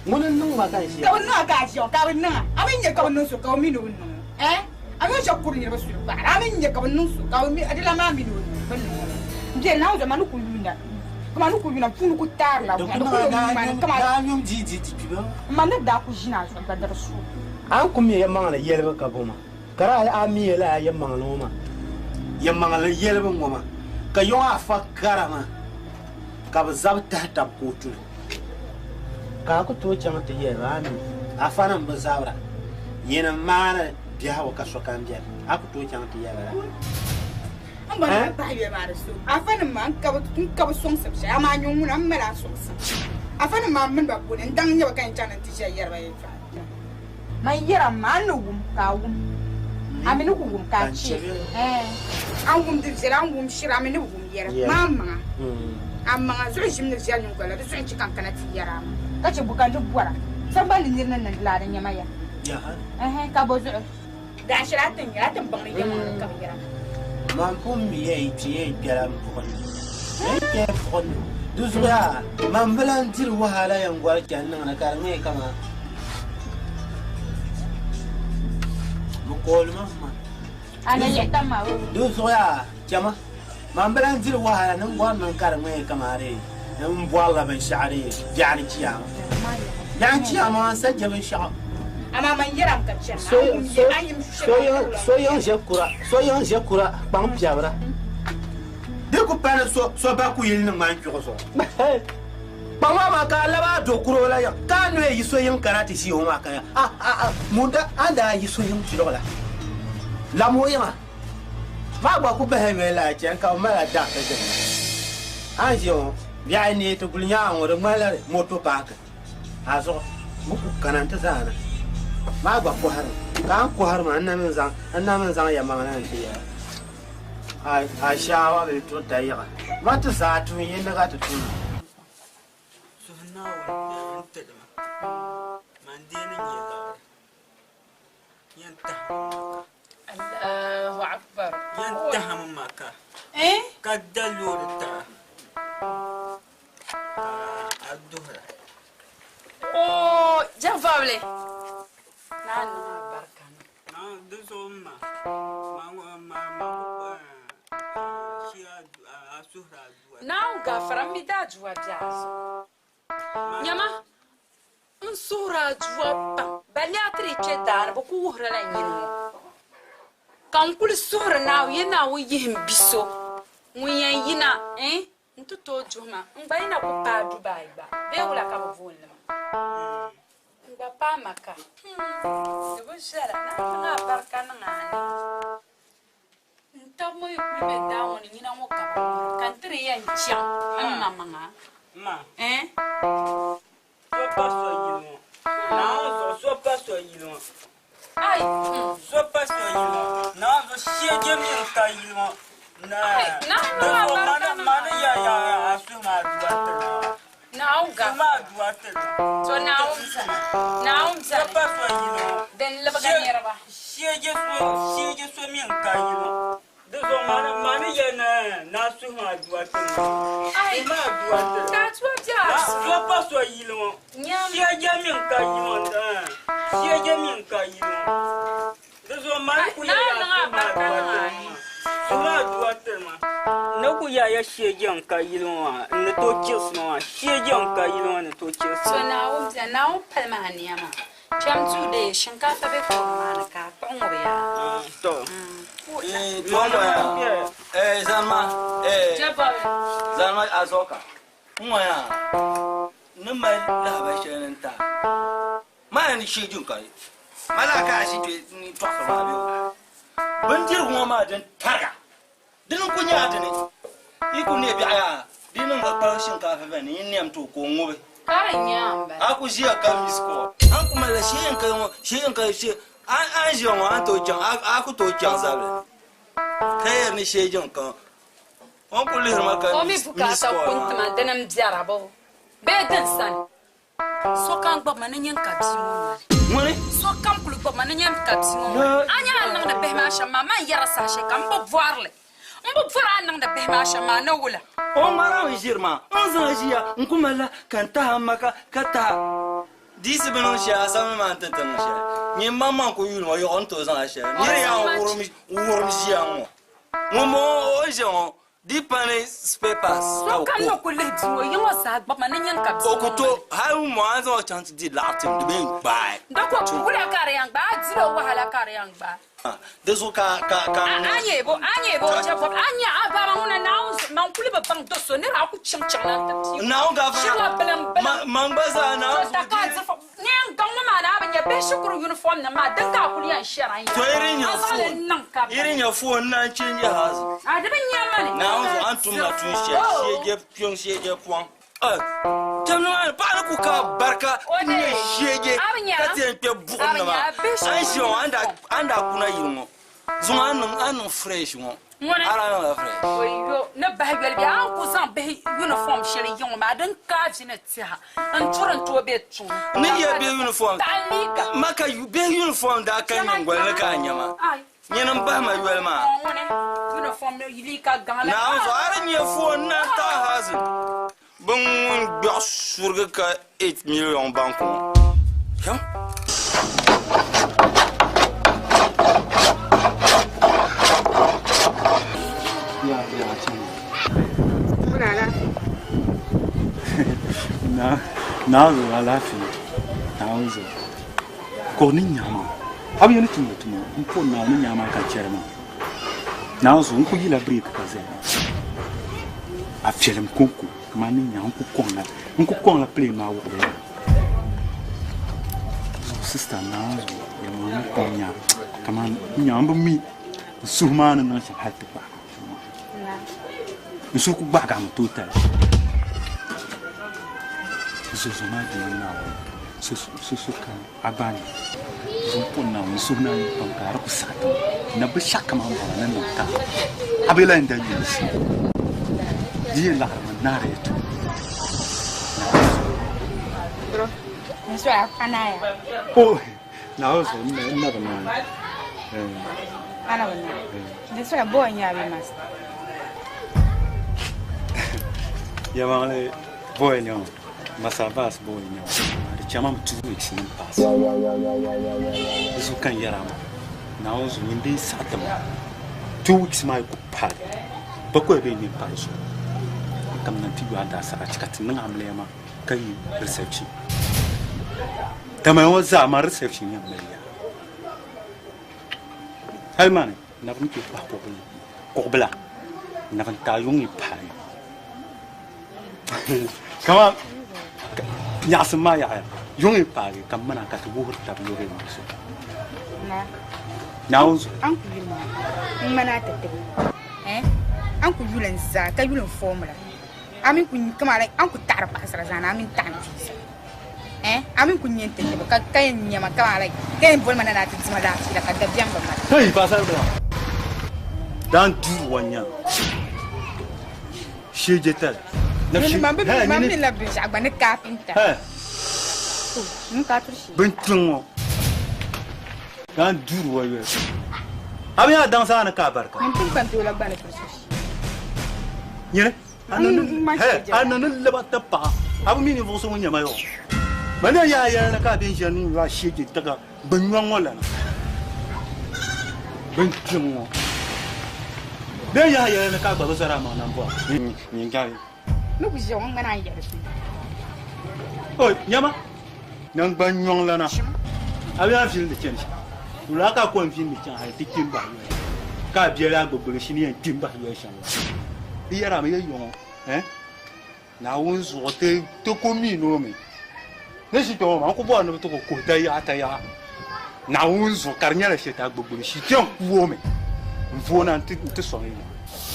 Ŋuni n-niŋ ma ka n ʒiya? Ka bɛ niŋ a ka a ʒiya ŋɔ, ka a bi niŋ a, a mi nya ka bɛ niŋ so ka o mi ni o niŋ o, eh? A mi o shɛba kuri niriba suli gbaɣiri, a mi nya ka bɛ niŋ so ka o mi, di lan maa mi ni o niŋ, bɛ niŋ o mi. M biɛri Naawuni zuɣu, ma ni ku yuunda, ka ma ni ku yuunda, m puuni ku taarila Di buɣim, ku di niŋ ku a lo ni a ŋmani nyum, kaman ni a nyum di di di kpi ba. M ma ni daa ku ʒini a zuɣu gba di di so. A ni ku mi yɛlimaŋli yɛlibu ka bo maa, ka di hali a mi ya lala yɛlimaŋli ŋɔ maa, yɛlimaŋli yɛlibu ŋɔ maa, ka yiŋɔ afa kara maa ka bɛ zabi tahi tab kootu ni. Ka a ku tooi chaŋ ti yɛli ba, Ami, afanim bi zabira, yinim maani biɛhigu ka sokam beni. A ku tooi chaŋ ti yɛli ba lala. N gba ni bahi yoli maa di so afanim maa n ka bi sɔŋsim shɛli, amaa nyin ŋuna m mali a sɔŋsim. Afanim maa m mini ba buni, n daŋ nyɛ ba ka yɛn chaŋ ni n ti ʒiya yɛri ba yɛltɔɣa. Man yɛra m ma, a ni wum ka a wum, a mi ni ku wum ka a chɛ. Ɛɛn, a ni wum di viɛla, a ni wum shiri, a mi ni bi wum yɛra. Maa maŋa. A maŋa zuɣu ʒim ni viɛli nyingoli la, di zuɣu n-chɛ ka n kana ti yɛri a maa. Ka chɛ buka ni bɔra sambani ni nir ni niŋdi la di nyama ya. Ɛhɛn, ka bɔ zuɣu? Dahin shɛli a ti nyɛla a ti baŋ ni yɛlimaŋli ka bɛ yɛra. Man pun mi ya yi ti yɛn kpɛla m buɣim ni. Yɛn kpɛla buɣim ni. Di zuɣu yaa, man bi lan diri wahala yɛn gɔri chani niŋdi ka di ŋme kaman bɛ kooli ma ma. A ni lihi tam maa o. Di zuɣu yaa, chama, man bi lan diri wahala ni n gɔri niŋ ka di ŋme kaman di n bɔrila binshɛɣu di biɛɣuni chiyaama. Biɛɣuni chiyaama maa n sa je binshɛɣu. Amaa man yɛra m ka chani. A yim So yiŋ ʒe kura, so yiŋ ʒe kura kpaŋ piɛbira. Di ku pa ni so ba ku yili ni ŋmani kpiɣu zuɣu. Kpaŋ maa maa ka a labi a do kuro la yiŋ, ka a noya yi so yiŋ kana ti ʒi o maa ka ya, a, a, a, ŋun da a ni daa yi so yiŋ piligu la, lam o yiŋa. Maa gba ku bahi yoli la a chani ka bɛ mali a daɣiti dini. A ni ʒiya ŋɔ, biɛɣu yi neei ti guli nyaaŋa ŋɔ di ŋmanila moto paaki a zuɣu. Bɛ ku kana nti zaana. Maa gba kɔhirimi, ka a ni kɔhiri maa, n na mi n-zaŋ, n na mi n-zaŋ yɛmaŋ na nti ya. A, a shaawa bee tuɣi tayiɣa. Ma ti zaa tuun yini ka ti tum. Suhu Naawuni n-tiri ma, man dee ni nyɛ liɣiri. Yɛn tahimi Maka. Allahu akbar. Yɛn tahimi Maka. Eh? Ka da loori tira. Ka a duhira. Oh, Jafabli. Naa niŋ a barika ni. Naa di zuɣu m ma. Ma ma ma shi a suhuri aduwa. Naawuni gafara m mi daa aduwa be a zuɣu. Nyama, n suhuri aduwa pam. Balle a ti di kpe daa ni bɛ ku wuhirila nyini ŋɔ. Ka n kuli suhiri Naawuni, ya Naawuni yihi m bi so ŋun yɛn yina, eh, n-ti tooi duhi ma. N gba yi na ku paai Dubai gba, bee wula ka bɛ booni li maa? N gba paai Maka. Di bi viɛla, Naawuni niŋ a barika niŋ a ni. N taba ŋɔ yi kuli be daa ŋɔ ni nyina ŋɔ ka bɛ wuhira, ka n ti di yɛn chaŋ n maŋmaŋa. Ma. Eh? So pa so yili ŋɔ. Naawuni zuɣu so pa so yili ŋɔ. Ai. So pa so yili ŋɔ. Naawuni zuɣu shee je mi n-ka yili ŋɔ. Na. Ai, Naawuni Di niŋ a zuɣu barika niŋ mana a. ya ya a suhu maa duwa tiri ma. Naawuni ga. Suhu maa duwa tiri ma. To Naawuni beni. Naawuni So beni. pa so yili ŋɔ. Din libigi niriba. Shee je so, shee je so mi n-ka yili ŋɔ. Di zuɣu mana ya na na suhu maa duwa tiri ma. Ai. Suhu maa duwa tiri ma. Ka duwa be a Na, zuɣu. so pa so yili ŋɔ. Nyam. Shee je mi n-ka yili ŋɔ. Shee je mi n-ka yili ŋɔ. Di zuɣu mana ku ya Naa ya niŋ a suhu maa barika duwa niŋ a tiri ni. ma. Suhu maa duwa tiri ma. Ni ku ya ya shee je n-ka yili ŋɔ maa, n ni tooi chirisi ma maa. Shee je n-ka yili ŋɔ ni tooi chirisi So ma. Naawuni bia, Naawuni pali ma a nia maa. Cham duu dee, shinkaafa be kuɣu maa ni ka a kpuɣi ŋubi ya. To. Tɔmɔ ya. Zalima, Jabali. Zalima a zuɣu ka. N ŋɔ ya, ni mali lahabali shɛli ni n-taai. Maa ni shee jin ka ma laa ka a ʒi kpe ni tɔɣisiri maa bee o. Bindirigu ŋɔ maa din tariga. Dini n-ku nyɛ a dini. Yi ku neei biɛɣu yaa, di yi niŋ ka kpari shinkaafa beni, yi nɛm ti o ka o ŋubi. Ka di nyɛ a m-bala. A ku ʒiya ka miss call. A ni ku malila shee n-ka ŋɔ, shee n-ka shee. A ni ʒiya ŋɔ, a ni tooi chaŋ, a ku tooi chaŋ zabili ni. Ka yɛri ni shee jin ka ŋɔ. O ni ku lihiri ma ka O mi miss bukaata call kun maa. tima dini m-biɛra bo. Bee din sani. Sokam gbubi ma ni nyin ka bia ŋɔ noli. Ŋuni? Sokam kuli gbubi ma ni nyin ka bia ŋɔ noli. A nyɛla n niŋdi bihi maa shɛm maa, man yɛra saha shɛli ka m bi bɔri li. M bi bɔri a ni niŋdi bihi maa shɛm maa ni wula. O ŋmara n ʒiri maa, n zaŋ ʒiya n ku malila ka n taha m ma ka taha. Di yi si bi niŋ shɛli, a samli maa n-ti ti niŋ shɛli. Nyin maŋmaŋ ku yuli ŋɔ, yɔɣu n tooi zaŋ a shɛli. Nira yaa wurim ʒiya ŋɔ. Ŋun bɔŋɔ o ni ʒiya ŋɔ, di pani spare parts ka Sokam o ni ku lihi bia ŋɔ, yi ŋɔ zaa gbubi ma ni nyin ka bia O ku ŋɔ to, noli. hali ŋun bɔŋɔ a ni zaŋ o chaŋ ti di laɣiri tim, di bee n-gbaai. Di ko wula ka di yɛn gbaai, a dila o wahala ka di yɛn gbaai. Di zuɣu ka, ka, ka A, a nyɛ bo, a nyɛ bo, chɛ bɔbi, a nyɛ a baba ŋuna Naawuni zuɣu, man kuli bi baŋ do so, nira a ku chaŋ chaŋ na n-ti pii o. Naawuni gafara. Shirila bilim bilim. Ma, man gba zaa Naawuni To ta ka a zuɣu di fo, neen gaŋ ŋɔ maa ni a bi nya bihi shikuru uniform nim maa, din ka a kuli yɛn shɛra n-yɛra. To yi di nya A zaŋ li phone, niŋ ka yi di nya phone n-naan change house. A di bi nya ma ni. Naawuni zuɣu, a ni tum la tuun shɛli, Oh. shee je kpiɔŋ, shee je pɔŋ. Kpɛm ni maa ni paɣa ni ku ka barika O n nyɛ dee. sheege A bi nya. ka ti yɛn kpɛ buɣim A bi ni maa. nya. Bihi A ni ʒiya ŋɔ, shikuru a ni daa kuna yili ŋɔ. Zuŋɔ a ni niŋ fresh ŋɔ. Ŋuni? Ara niŋla fresh. Oyo, ni bahi yoli bɛ a ni ku zaŋ bihi uniform shɛli yi ŋɔ maa din ka vi ni tiɛha n turi n tooi be tuŋ. Ni yɛ bihi uniform. Taɣi liiga. Ma ka bihi uniform daa ka nyingoli ni ka a nya ma. Ai. Nyini n bahi ma yoli maa. Ŋuni uniform liiga gaŋ la. Naawuni zuɣu a di nyɛ foon na taɣi Bin ŋun gbiɛɣu surigi ka 8 million banku ŋɔ. Yam. Naa zuɣu alaafee Naawuni zuɣu ka o ni nyaama a bi yɛn ni tumdi tuma n po Naawuni nyaama ka chɛri ma Naawuni zuɣu n ku yila bireki ka zaya a fiɛlim konko kamani ni nya n ku kɔŋla n ku kɔŋla plane maa wuɣibu la zuɣu sista Naawuni zuɣu yɛlimaŋli ni kɔŋ nya kamani n nya n bi mi n suhu maa ni niŋ shɛm hali ti gbaai n suhu ku gbaagi a mi totali zuɣu maa di Naawuni so so ka a gba ni zuŋ po Naawuni suhu na yi pam ka a di ku saɣi ti na bi shɛɣu kaman bɔra ni niŋ ka a bi lahi da yulisi di yɛn laɣiri mi naari yi tum Oh, Naawuni zuɣu n na bi naai. Ana bi naai. Di soya bɔ n-nyɛ a bee master? Yɛlimaŋli boy n-nyɛ o. Masa Abbas boy n-nyɛ o. Di chama mi 2 weeks ni pass. Di zuɣu ka n yɛri a maa, Naawuni zuɣu nyin dii saɣi ti ma. 2 weeks maa yi ku paai, bakɔi bee n-nyɛ m-pa di zuɣu. N kamina nti yo a daasarachi ka ti niŋ amiliya maa ka yi reception. Dama ŋɔ zaa man reception yɛn mali ya. Hali maa ni nabi ni tooi kpahi kuɣubila nabi n-taai yuŋ yi paai. Kaman nyaɣisim maa yaɣiya yuŋ yi paagi ka m mana ka ti wuhiri tab yuri maa so. Naawuni zuɣu. A ni ku yuli maa n ŋmani a ti tibi. A ni ku yuli n zaa ka yuli n formula. A mi ku kamani a ni ku taɣiri paɣasara zaa ni a mi taɣi n kpee zaa. A mi ku nya n ti tibi ka yɛn nya ma kamani ka yɛn boli ma na ni a ti di ma laafee la ka dabiɛm bi mali. Hey, paɣasaribila! Daan duuri wa nya. Shee je tali. Nini man bi man mi la binshɛɣu gba ni kaapinta. N ka turi shee. Bin kpiŋ ŋɔ. Daan duuri wa yoli. A bi nya daŋ saa ni ka a barika. Min pun kpan tooi la gba ni turi so shee. Nyini. A ni ni laba ti paɣa. A bi mi ninvuɣu so ŋun nyɛ ma yɔ. Ma ni yaa yɛli ni ka a bɛ n ʒiya ni n yɔ a shee je taga bin nyɔŋ ŋɔ lana. Bin kpiŋ ŋɔ. Bee yaa yɛli ni ka a gba bi zɔri a maŋ nambɔɣu. Nyin gari. Ni ku ʒiya ŋɔ ŋmani a ni yɛli so. Oi, nyama. Naŋgban nyɔŋ lana. A bi a villi chani shɛm. Wula ka a ko n-villi chaŋ hali ti kpi m-bahi yoli? Ka a biɛli a gbugbuli shini yɛn kpi m-bahi yoli shɛm la. Di yɛri a mi yɛyɔ ŋɔ, eh? Naawuni zuɣu ti ti ku mi ni o mi. Ni ʒi kpɛ ŋɔ maa, n ku bɔri ni bɛ ti ku kuhi tayaɣa tayaɣa. Naawuni zuɣu ka di nyɛla shɛli ti a gbugbuli shi kpɛŋ ku o mi n-vooi na nti sɔŋ yi ŋɔ.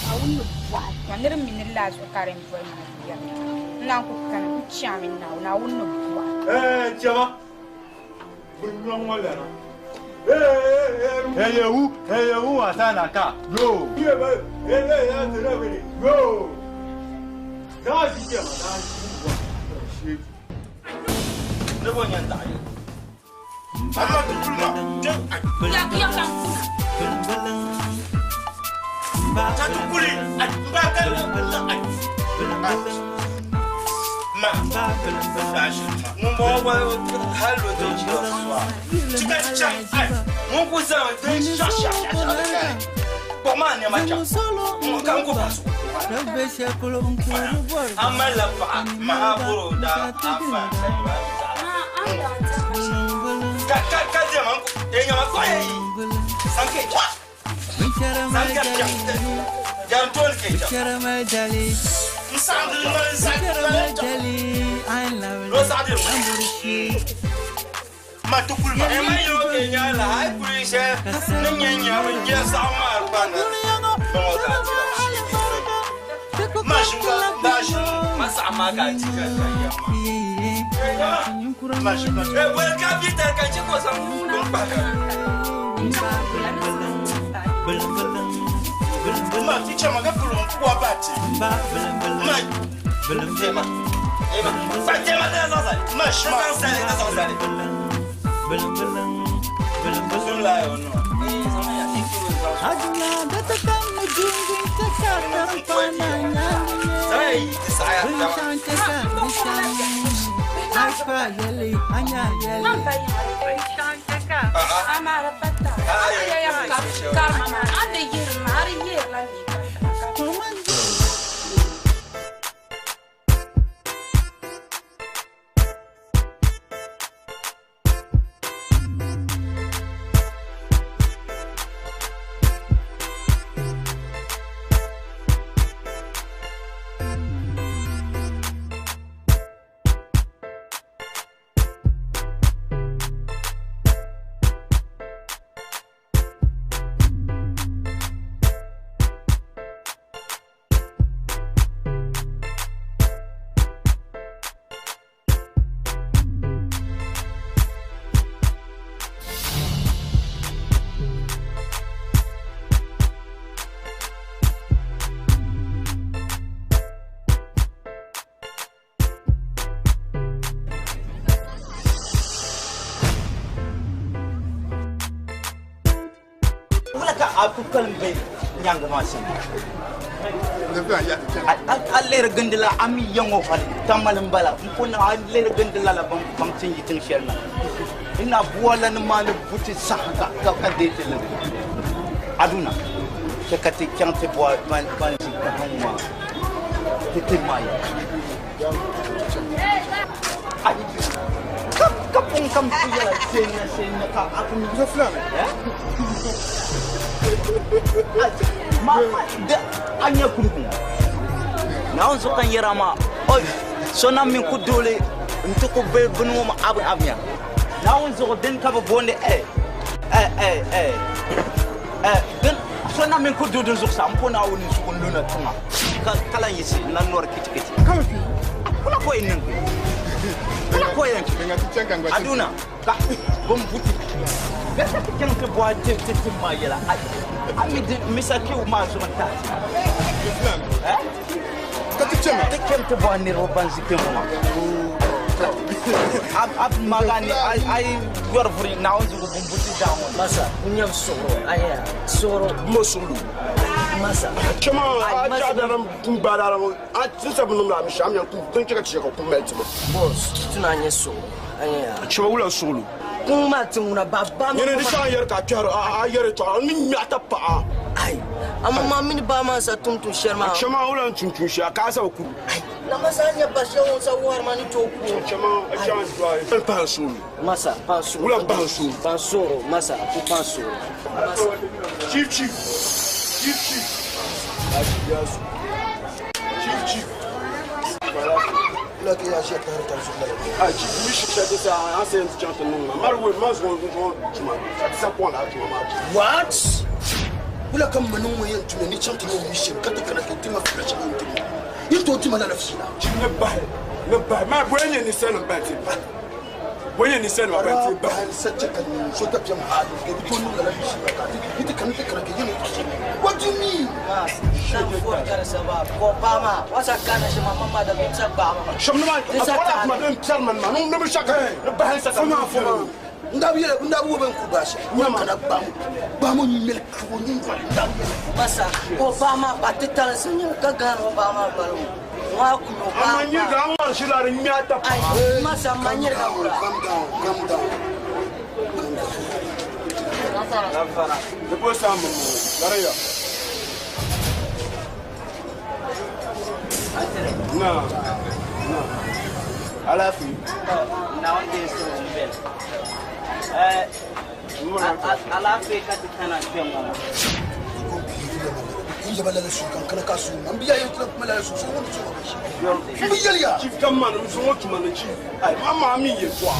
Naawuni ni bɔhi ma ni di mi ni laa zuɣu ka di yɛn boli ma na ti yɛri ma. N naan ku kana n chaŋmi Naawuni, Naawuni ni bɔhi. Eh, chɛma, bɛ nyɔŋ ŋɔ lana. Eyewu, eyewu wasa na ka, yo. Yo. Daa ʒi chɛma, daa ʒi wa, shee. Ne bɔ nyɛ n-taɣi yɛli. Ma ti chama ga pulu kwa bati. Ma tema. Ema. Sa tema da za za. Ma shma za za za za. Bismillah ono. Aduna data kam mujungu takata pananya. Bishante ka bishante. Alfa yeli anya yeli. Bishante ka. Amara pata. Aya ya karma. Ande yirma ari yirla ni. Aku kalbe nyanga masin. A lera gandila ami yango hal tamal mbala mpona a lera gandila la bam bam tingi ting shelna. Ina buwala ni mal buti sahaka ka ka detel. Aduna chakati kyante boy ban ban ka hangwa. Tete maya. Ai ka pon kam kuyala senya senya ka aku zoflame. Ma de anya kuruku na on zokan yerama oy sona min ku dole ntuko be bunu ma abu abnya na on zo den ka ba bonde eh eh eh eh eh den sona min ku dole zo sa mpona woni su ko lona tuma ka kala yisi na nor kiti kiti kula ko enen kula ko enen aduna ka bom buti Gata ki kyan ka bo te te te ma yela ami de misaki u ma zo ta eh ka ti chema te kyan te bo ni ro banzi ke mo ab ab magani ai ai yor furi na on zugo bumbuti down masa unyam soro aya soro mo solo masa chema a cha da ram kun ba da ram a tin sabu num la mi sham yan kun tin cheka cheka kun mel timo boss tuna nye soro aya chema wula solo kuma tuna baba mi ni shan yer ka kyar a yer to ni mi ata pa ai amma ma mini ba ma sa tum tum sherma chema wula tun tun sha ka sa ku na masa nya ba she won sa war ma ni to ku chema a chan do pa solo masa pa solo wula pa solo pa solo masa ku pa solo chief chief chief chief chief chief la ke ya she tar tar su la ah chief mi she she sa ancient chant no ma marwe ma zo zo tuma sa pon la tuma ma what wala kam manun mo yen tuma ni chant no mi she ka te kana ke tima fla chant tima yin to tima la nafsi la chief ne ba ne ba ma bo yen ni sen ba ti ba bo yen ni sen ba ti ba sa che kan so ta piam ha ke to no la nafsi la ka ti kan te kana ke yin what do you mean No, no. Alafu. Nowadays, alafu katika na kemo. Chief kama no tuma chief. Ai mama mi ye kwa.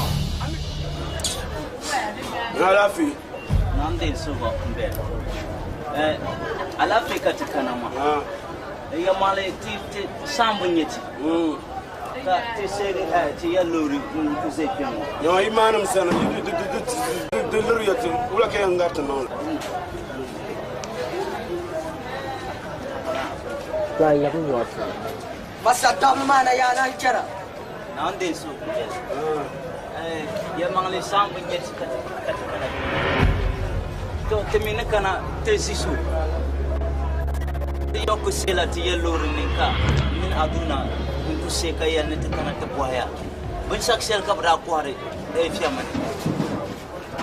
Alafu. Nowadays, so mbele. Alafu katika na ma. Ya male ti ti sambu nyeti. Ka ti seri ti ya lori ku ze kemo. Yo imanum sana de lori yati wala ke ngata non. Ka labi wafu. Masa tabli maa na yaa naan chana. Naan den so Eh, ya maŋli saŋ bi nyɛ ti ka ti kana. To ti mi ni kana ti zi so. Ti yɔku sela ti yɛ loori ni ka mini Aduna n ku se ka yɛli ni ti kana ti bɔhiya. Binshɛɣu shɛli ka bi daa kɔhiri Efiama ni.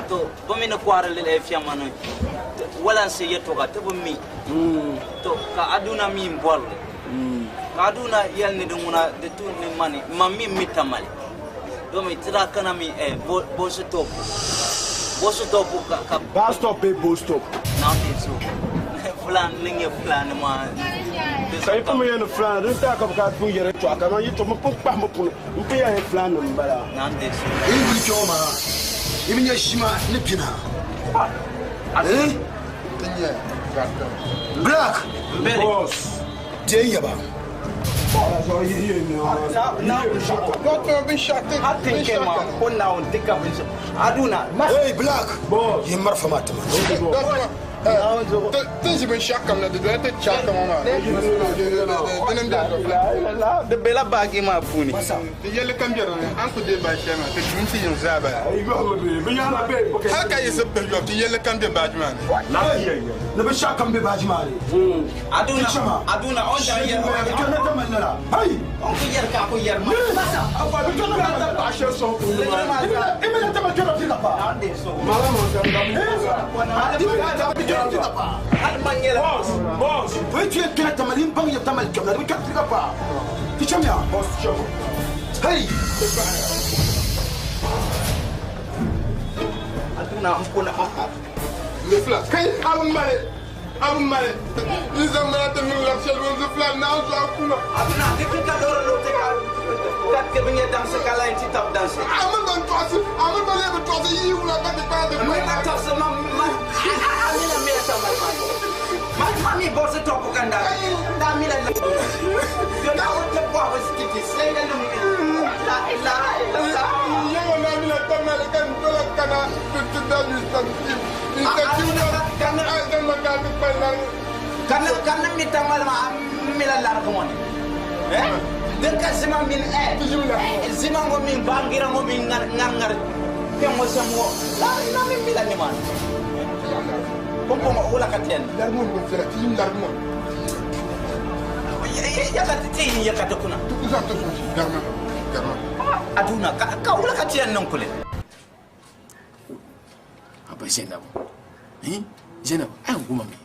To bi mi ni kɔhiri li Efiama ni walansi yɛtɔɣa ti bi mi. To ka Aduna mi n bɔri li. Ka Aduna yɛli ni di ŋuna di tu ni mani man mi mi Tamale. Domi ti daa kana mi eh, bus stop. Bus stop ka ka. Bus stop be bus stop. Naawuni so. Fulan ni nyɛ Fulani maa. Ka yi pun yɛli ni Fulani din saha ka bɛ ka pun yɛri tɔɣa kaman yi tɔmi pun kpahi mi puni m-pun yɛli ni Fulani m-bala. Naawuni so. Yi yuli kpe ŋɔ maa, yi bi nya ʒima ni bina. Eh? Black! Boss! Deei yaba. Hey, Black! Yi marafa maa ti ma. Ti ʒi binshɛɣu kam na di dola ti chaɣ kama maa. Dini m-be di Di bela baagi maa puuni. Ti yɛlli kam be dinni, a ni ku deei baaji shɛli maa, ti duum ti yiŋ zaa bala. Hal ka yiɣisi bihi yɔbu, ti yɛlli kam be baaji maa ni. Ni binshɛɣu kam be baaji maa ni. Aduna, Aduna, o ni daa yɛri Hey! O ni ku yɛri ka a ku yɛri maa. Hey! Aduna, n kuna Zufla, kai abin mare, abin mare. Ni zan mana ta min lafiyar wani zufla na zuwa kuma. Aduna, di ka lɔri lo ti ka ka ti bi nyɛ dansi ka lain ti tab dansi. Amin ban tɔɣisi, amin ban lebi tɔɣisi yi wula ka ti kpaa ti Mi ka tɔɣisi ma ma a mi la mi la tamale maa. Ma ma mi bɔsi tɔbu ka n daa daa mi la la. Yo na o tɛ bɔ a bɛ titi sɛgɛ ni mi la la la. Yawa na mi la tamale ka n tola kana ti ti da mi san ti. Mi san ti na kana a zan ma ka ti kpa la. Kana kana mi tamale ma mi la larigi ŋɔ ni. Eh? Din ka zima mini eh zima ŋɔ mini baangira ŋɔ mini ŋar ŋar ŋar kpɛ ŋɔ shɛm ŋɔ la na mi mi la nimaani. Pumpɔŋɔ wula ka ti yɛn. Larigi ŋɔ ni viɛla ti yim larigi ŋɔ. Ya ka ti ti ya ka ti kuna. Ti ku zaŋ ti zuɣu garima garima. Aduna ka ka wula ka ti yɛn niŋ kuli. Aba Zainab. Eh? Zainab, ai guma mi.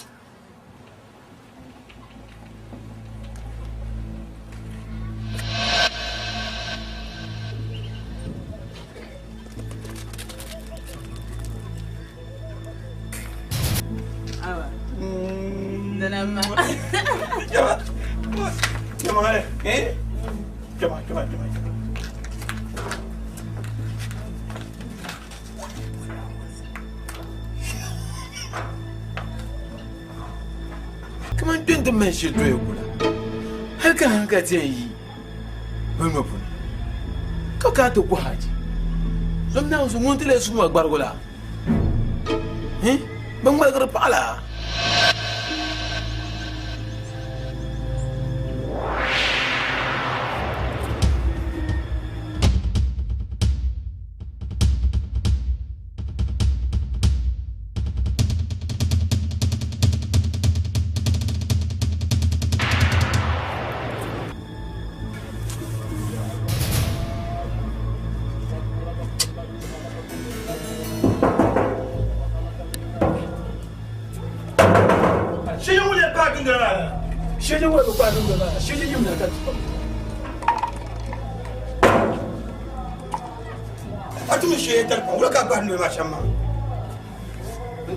Awa. Nana Jama, eh? Jama, jama, jama. Kaman dɔn ti mali shɛli doya gula. Hali ka hankali ti yɛn yi bini ŋɔ puuni. Ka ka ti ku haji. Zom Naawuni so ŋun ti lee su ma gbarigu la. Eh? Bɛ ŋmaligiri paɣa la. Shɛli wula bi kpaai dundoli maa ni, shɛli yimina ka ti A tumi shee tari pa wula ka gbahi noli maa shɛm maa. N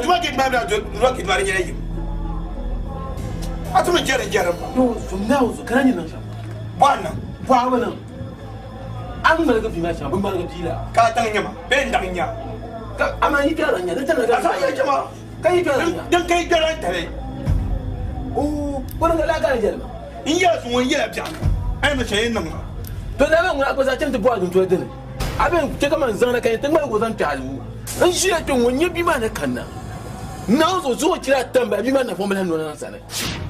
tuma gate maa bila n tuma gate maa di nyɛla yim. A tumi jɛri jɛri pa. Yo, zum na zo kana ni niŋ shɛm. Bɔhi niŋ. Bɔhi bi niŋ. A ni ŋmaligi bia maa shɛm, bi ŋmaligi bia la. Ka a daŋ nyɛ ma bee n daŋ nya. Ka amaa yi kpɛrila nya, di tɛrila ka. A zaŋ yɛli chɛma. Ka yi kpɛrila nya. Din ka yi kpɛrila n tali. Oo, wani ŋa laa ka ni jɛli ma. N yɛla suŋ n yɛla biɛɣu ni. A yi mi shɛli niŋ ma. To daa bɛ ŋuna a gba zaa chani ti bɔhi dundoli dini. A bɛ chɛ ka man zaŋna ka yɛn ti ŋmaligi o zaŋ kpɛhi a n ʒiya kpe ŋɔ n nyɛ bia maa ni kanna. Naawuni zuɣu zuɣu chira tambali bia maa napɔŋ bi lahi noli na sani.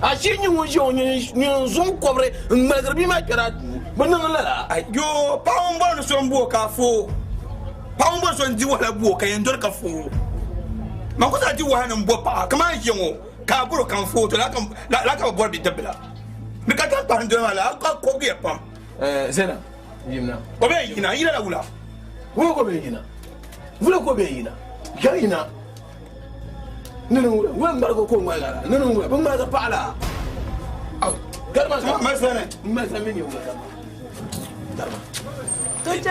A shee nyɛ ŋun ʒiya ŋɔ nyini zuŋ kɔbiri n-ŋmaligiri bia maa kpɛri a duu. Bi niŋ lala. Yoo, paɣa ŋun bɔri ni so m-bo o ka a fooi. Paɣa ŋun bɔri so n-di wahala bo o ka yɛn doli ka fooi. Man ku zaa di wahala ni m-bo paɣa kaman n ʒiya ŋɔ ka a bɔri o ka n fooi to lala ka bɛ bɔri bidibbila. Di ka taŋkpaɣu ni doli maa lala ka kɔbigiya pam. Zainab, yimina. O bee yina, n yina la wula? Wula ka o bee yina? Wula ka o bee yina? Gari yina. Nini wula, wula ŋmarigi ka o ŋmaligi la? Nini wula, bɛ ŋmaligi paɣa la? Aw, gari ma zaa. Mali sani. Mali sani mi nyɛ wula gari ma. Gari ma.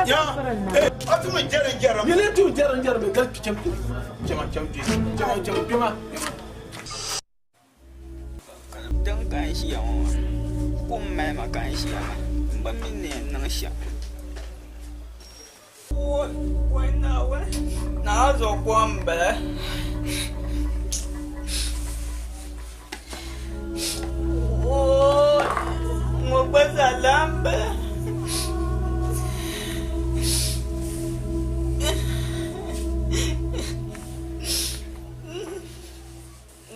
Ya, a tum jɛrim jɛrim. Nyini tum jɛrim jɛrim mi gari cham chama cham chama cham kpɛma. Din ka n ʒiya ŋɔ maa kum mali ma ka n ʒiya maa n bi mi ni yɛn niŋ shɛm. Woi Naawuni naa zuɣu kom m bala. Woi ŋɔ gba zaa laa m bala.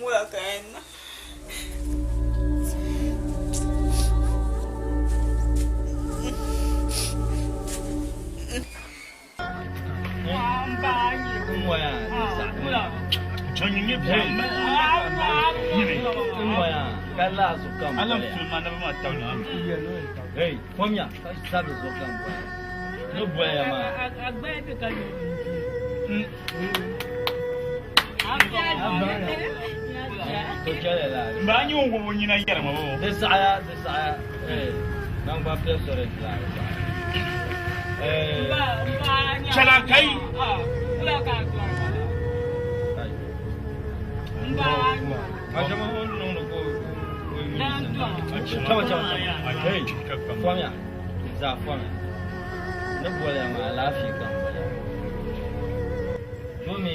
Wula ka yɛn niŋ? Mba a nyɛ ŋun wubi o nyina yɛri ma bɔ? Di saɣaya, di saɣaya. Naŋgban piɛli sɔri di saɣaya. Chɛla kai. Chama chama chama. Hey, fɔmiya. Zaa fɔmiya. Ni boliya maa alaafee ka n boliya. Domi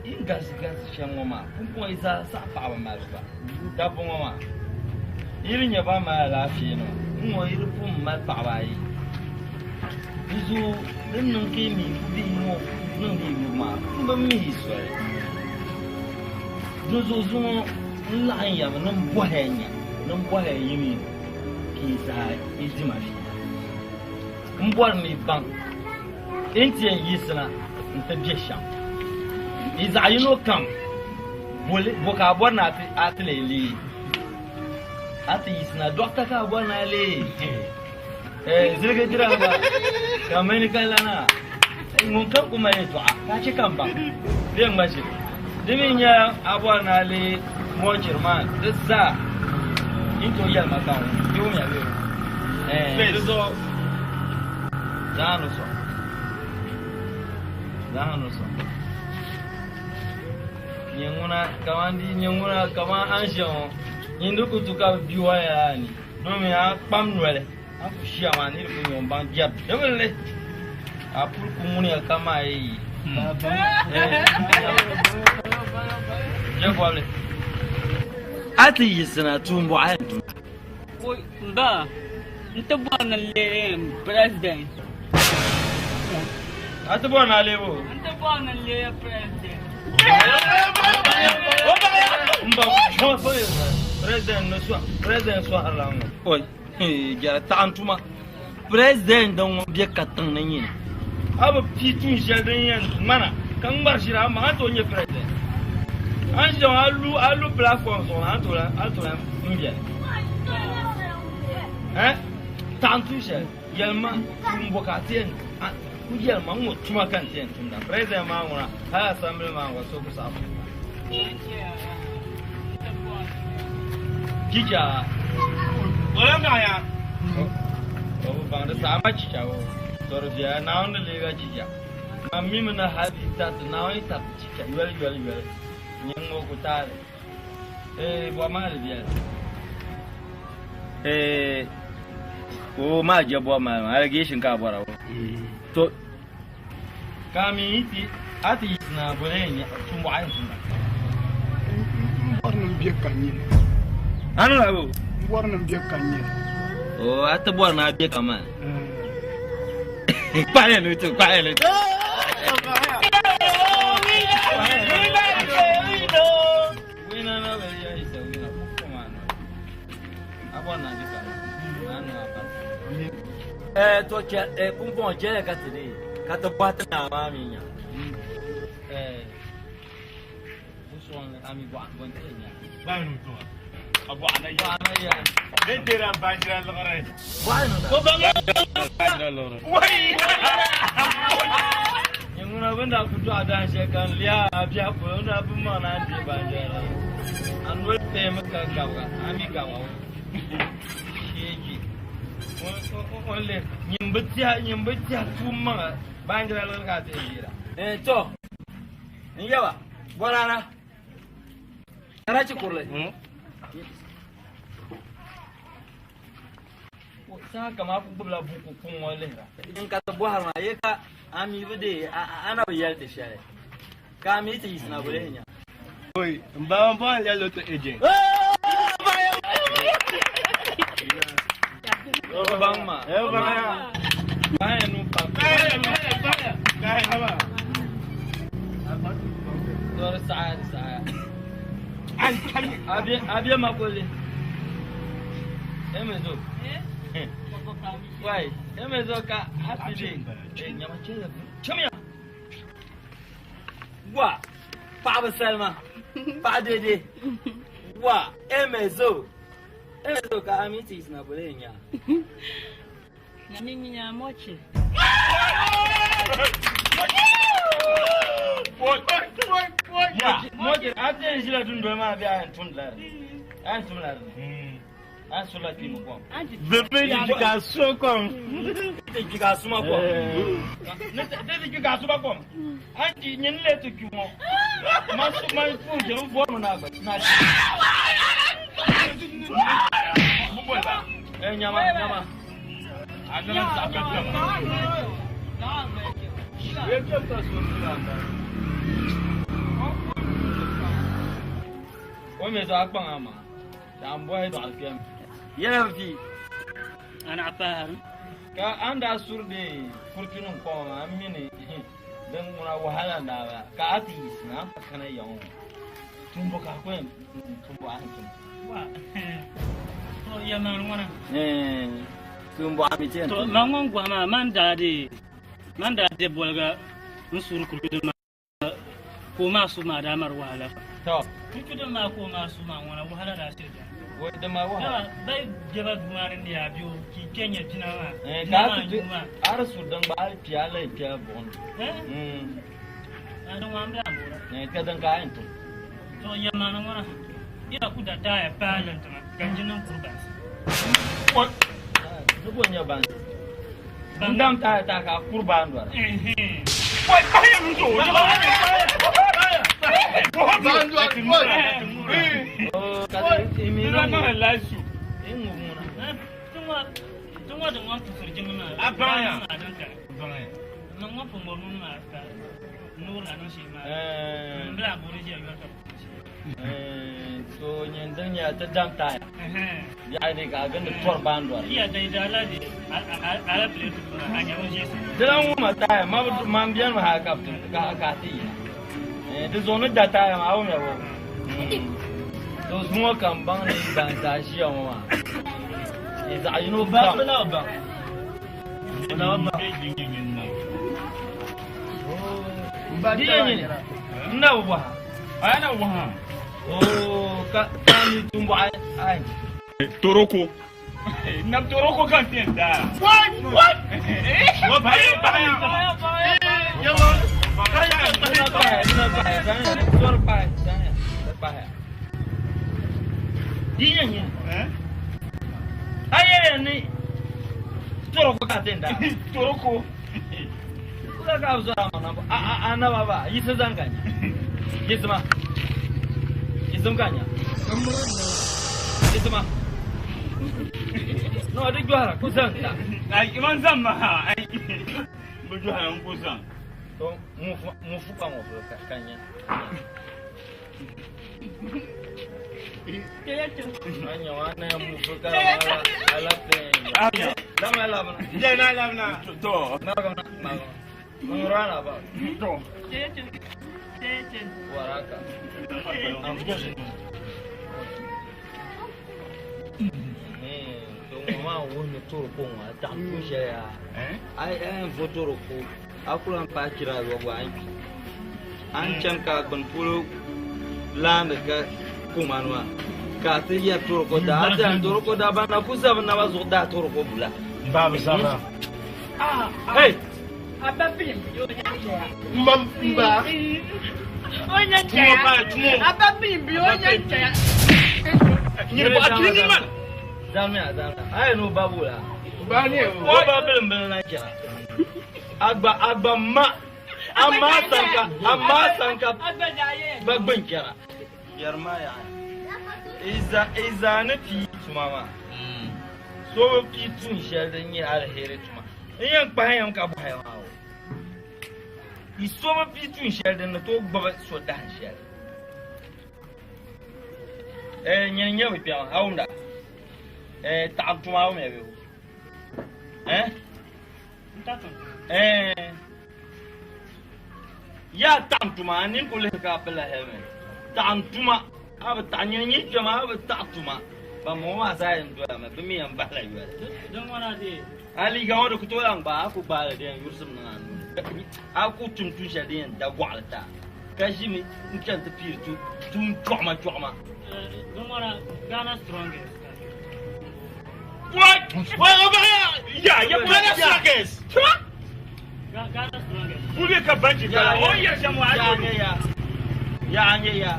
yi galisi galisi shɛm ŋɔ maa pumpɔŋɔ yi zaa saɣi paɣaba malibu gba. Dabba ŋɔ maa yi di nyɛ ban mali alaafee nima n ŋɔ yi di pun mali paɣaba ayi. Di zuɣu din niŋ ka yi mi ku bihi ŋɔ niŋdi yi yubu maa m bi mi yi soli. Dinzuɣu zuŋɔ n laɣim ya mi ni m bɔhi ya nya ni m bɔhi ya yi mi ka yi zaa yi di ma fiila. M bɔri ni yi baŋ yi ni ti yɛn yiɣisina nti be shɛm. Yi zaɣ yino kam bɔ ka a bɔri ni a ti lee leei? A ti yiɣisina dɔɣita ka a bɔri ni a leei? Ziligi dira gba ka mini ka lana ŋun kam ku mali yɛtɔɣa ka a chɛ ka m baŋ bɛ ŋma ʒili. Di mi nyɛla a bɔri ni a leei mɔchiri maa di zaa yi ni tooi yɛli ma ka n wum di wumya bee? Di zuɣu zaŋ a sɔŋ. Zaŋ a sɔŋ. Nyɛ ŋuna kaman di nyɛ ŋuna kaman a ni ʒiya ŋɔ nyin di ku tu ka bɛ bi waya la ni. Domi a kpam noli, a ku ʒiya maa niri ku nyɛ baŋ jɛri dibinli. A puli ku ŋuniya ka maa yi. Jɛ bɔbili. A ti yiɣisina tuumbuɣa yɛn tum. Ba, n ti bɔri ni leei president. A ti bɔri ni a leei o? N ti bɔri ni leei president. President ni so president sɔhirila ŋɔ. Oi, jɛra taɣa n tuma. President din ŋun be katiŋ ni nyini. A bi pii tuun shɛli din yɛn ŋmana ka ŋmari ʒiri a maŋ a tooi nyɛ president. A ni ʒiya ŋɔ a lu a lu platform zuɣu na a tooi a tooi n beni. Eh? Taɣa n tuun shɛli. Yɛlima tuun bɔ ka a ti yɛn ku yɛlima n ŋɔ tuma ka n ti yɛn tumda president maa ŋuna hali assembly maa gba so ku saɣi tumda chicha o bi baŋ di saɣi ma chicha o to di viɛla naawuni ni leega chicha man mi mi ni hali bi tariti naawuni yi tariti chicha yoli yoli yoli nyɛ ŋɔ ku taali ee bɔ maa di viɛla ee o maa je bɔ maa allegation ka bɔra o to ka mi ti a ti yiɣisina bole nya tumbuɣa yin tumda n bɔri ni n bɛ ka nyini ani la bo n bɔri ni n bɛ ka nyini o a ti bɔri ni a bɛ ka maa kpahi ni ti kpahi ni ti. To chɛ pumpɔŋɔ chɛliya ka ti deei ka ti bɔhi ti naa maa mi nya. Bu sɔŋli a mi bɔɣu bɔ n-ti nya. A bɔɣu na ya. Bɔɣu na ya. Bɛ deera baanjira liɣiri. Bɔɣu niŋda. Ko ba Wai! Nyɛ ŋuna bɛ ni daa kuli dɔɣi dahin shɛli ka n lihi a biɛhi polo n daa bi maŋ ni a ni deei baanjira liɣiri. A noli pɛɛmi ka gabiga, a mi gabiga ŋɔ. Sheegi. O lihi nyin bi tiɛha nyin bi tiɛha tuum maŋa baanjira liɣiri ka a ti yɛn deera. To n yaba bɔrana karachi kurili. Saha kam a ku gbubila buku kuŋ ŋɔ lihira. N ka ti bɔhiri maa, ye ka a mi bi deei a na bi yɛli ti shɛli, ka a mi ti yiɣisina bi lihi nya. Oi, n ba n bɔhim lɛli lotto agent. O bi baŋ ma. Baŋya nuu pa. To di saɣaya, di saɣaya. A be ma kuli. Emezo. Wai, emezo ka a ti de. Nyama chɛli. Chamiya. Wa, paɣaba salima. Paɣa dede. Wa, emezo. Emezo ka a mi ti yiɣisina boli nya. Na mimi nya mochi. Mochi, a ti yɛn ʒila dundoli maa bee a yɛn tumdi la di? A yɛn tumdi la di? A yɛn surila kpiimba kom. Bebe di ka so kom. Ti kpi ka suma kom. Ni ti kpi ka suma kom. A ti nyin le ti kpi ŋɔ. Ma su ma puhi jɛm bɔrimi na gba. Na Eh, nyama, nyama. A nana saɣa ka taba. O mi zuɣu a kpaŋ a maŋa. Ka n bɔhi dɔɣi kpɛm. Yɛla vi. Ana apahari. Ka a ni daa suri de kuritinim koma maa, m mi ni din ŋuna wahala n-daa bala, ka a ti yiɣisi na, a ni pa kana ya ŋɔ tumbu ka a ku yɛn tumbu a ni tum. Wa, to yɛlimaŋli ŋɔna. Tumbu a mi ti yɛn To tum. man ŋun gɔhi maa, man daa de, man daa de boliga n suri kuritinim maa. Ka o maa su maa daa mari wahala pam. To. Kuritinim maa ka o maa su maa ŋɔna wahala daa shiri beni. Wo di ma wahala. Dama ba yi bɛ ba duu maa ni ni yaa bɛ o ki kpe nya bina maa. Bina Ka a maa ti yuu maa. a di su din gba a yi kpe a lahi kpe buɣim ni. A din ŋɔ m bila m-boora. Ka din ka a yɛn tum. To yɛlimaŋli ŋɔna yi na ku da taaya paai lintima ka n ji niŋ kuri bansi. Di bo n-nyɛ bansi. N dam taaya taai ka a kuri baandɔri. So nyin din nyɛla ti dam taaya yaɣa di ka a gindi tɔri baandɔri. Di lan wumma taaya man bɛni mi hali ka a ti yina. Di zuɣu ni da taaya maa a wumya bɔ? To zuŋɔ ka n baŋ ni ban zaa ʒiya ŋɔ maa yi zaɣ yino baŋ. Di yɛn nyini n na bi bɔha. A na bi bɔha. Oo ka ka mi tumbɔɣu ai. Toroko. Nam toroko kan ti yɛn daa. What? What? Wa bayi bayi. Di yɛn nyini. A yɛlɛ ni toroko ka ti yɛn daa. Toroko. Kula ka bi zɔra ma na a naba ba yisi zaŋ ka nya. Yisima. Yisim ka nya. Yisima. No, di jɔhira ku zaŋ ta. Ai, man zaŋ ma ha. Ai. Bi jɔhira n ku zaŋ. To mufu ka ŋɔ polo ka nya. maa wuhi ni toroko ŋɔ a taɣam tuun shɛli yaa a yɛn vo toroko a ku lan paai chira a yɔbu a ni kpi a ni chani ka a gbuni polo laandi ka kumani maa ka a ti yɛri toroko daa a ti yɛn toroko daa ban na ku za bi naba zuɣu daa toroko bula Ba bi zabira. Hey! Aba bilim bi o nya Mba mba. O nya Tumo ba tumo. Aba bilim bi o nya chaya. Nyiri ba tuni nyiri man. Zamiya zamiya a yɛn n'o ba b'o la. Ba ne o ba bilim bilim na chana. Agba agba ma a ma sanka a ma sanka ba gbun chana. Yɛrima yaa iza iza ni pii tuma maa. So bi pii tuun shɛli din nyɛ aliheri tuma. N yɛn kpahi yɛm ka bɔhi maa o. I so bi pii tuun shɛli din ni tooi gbubi so dahin shɛli. Eh, nyini nyɛ bi kpɛma, a wumda? Eh, taɣiri tuma a wumya bɛ o? Eh? Eh. Yaa taɣim tuma, a nini ku lihi ka a pilila helmet. Taɣim tuma, a bi taɣi nyini nyɛ kpɛma, a bi taɣi tuma. Ban bɔŋɔ maa zaa yɛn doya mi, bɛ mi yɛn bahila yoli. A liiga ŋɔ di ku tooi lan gbaai, a ku gbaai li di yɛn yurisim niŋ a nuu ni. A ku tum tuun shɛli din yɛn da gɔɣili ti a, ka ʒimi n-chani ti piiri tuun chɔɣima chɔɣima. Ghana strongest. What? Ya, ya Ghana strongest. Ghana strongest. Kule ka banji kala. O yɛ shɛm wa Ya nyɛ ya. Ya nyɛ ya.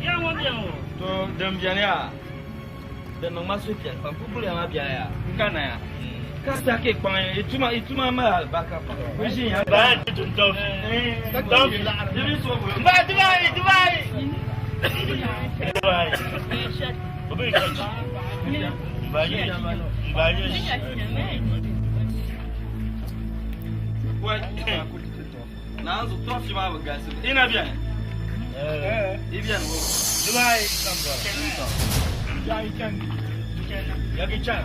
Ya ŋɔ bɛ ŋɔ. To din beni yaa, din niŋ ma suhupiɛlli pam, pupuliya maa beni yaa, n ka na yaa. Ka sake kpaŋ ya, i tuma i tuma mali alibarika pam. N ʒi ya. Ba ti tum tɔfi. Tɔfi. Ba Dubai Dubai. Dubai. O bɛ kachi. Ba ye. Ba ye. Naanzu tɔfi maa bi galisi. Ina beni. I beni o. Dubai. Ya i chan. Ya ki chan.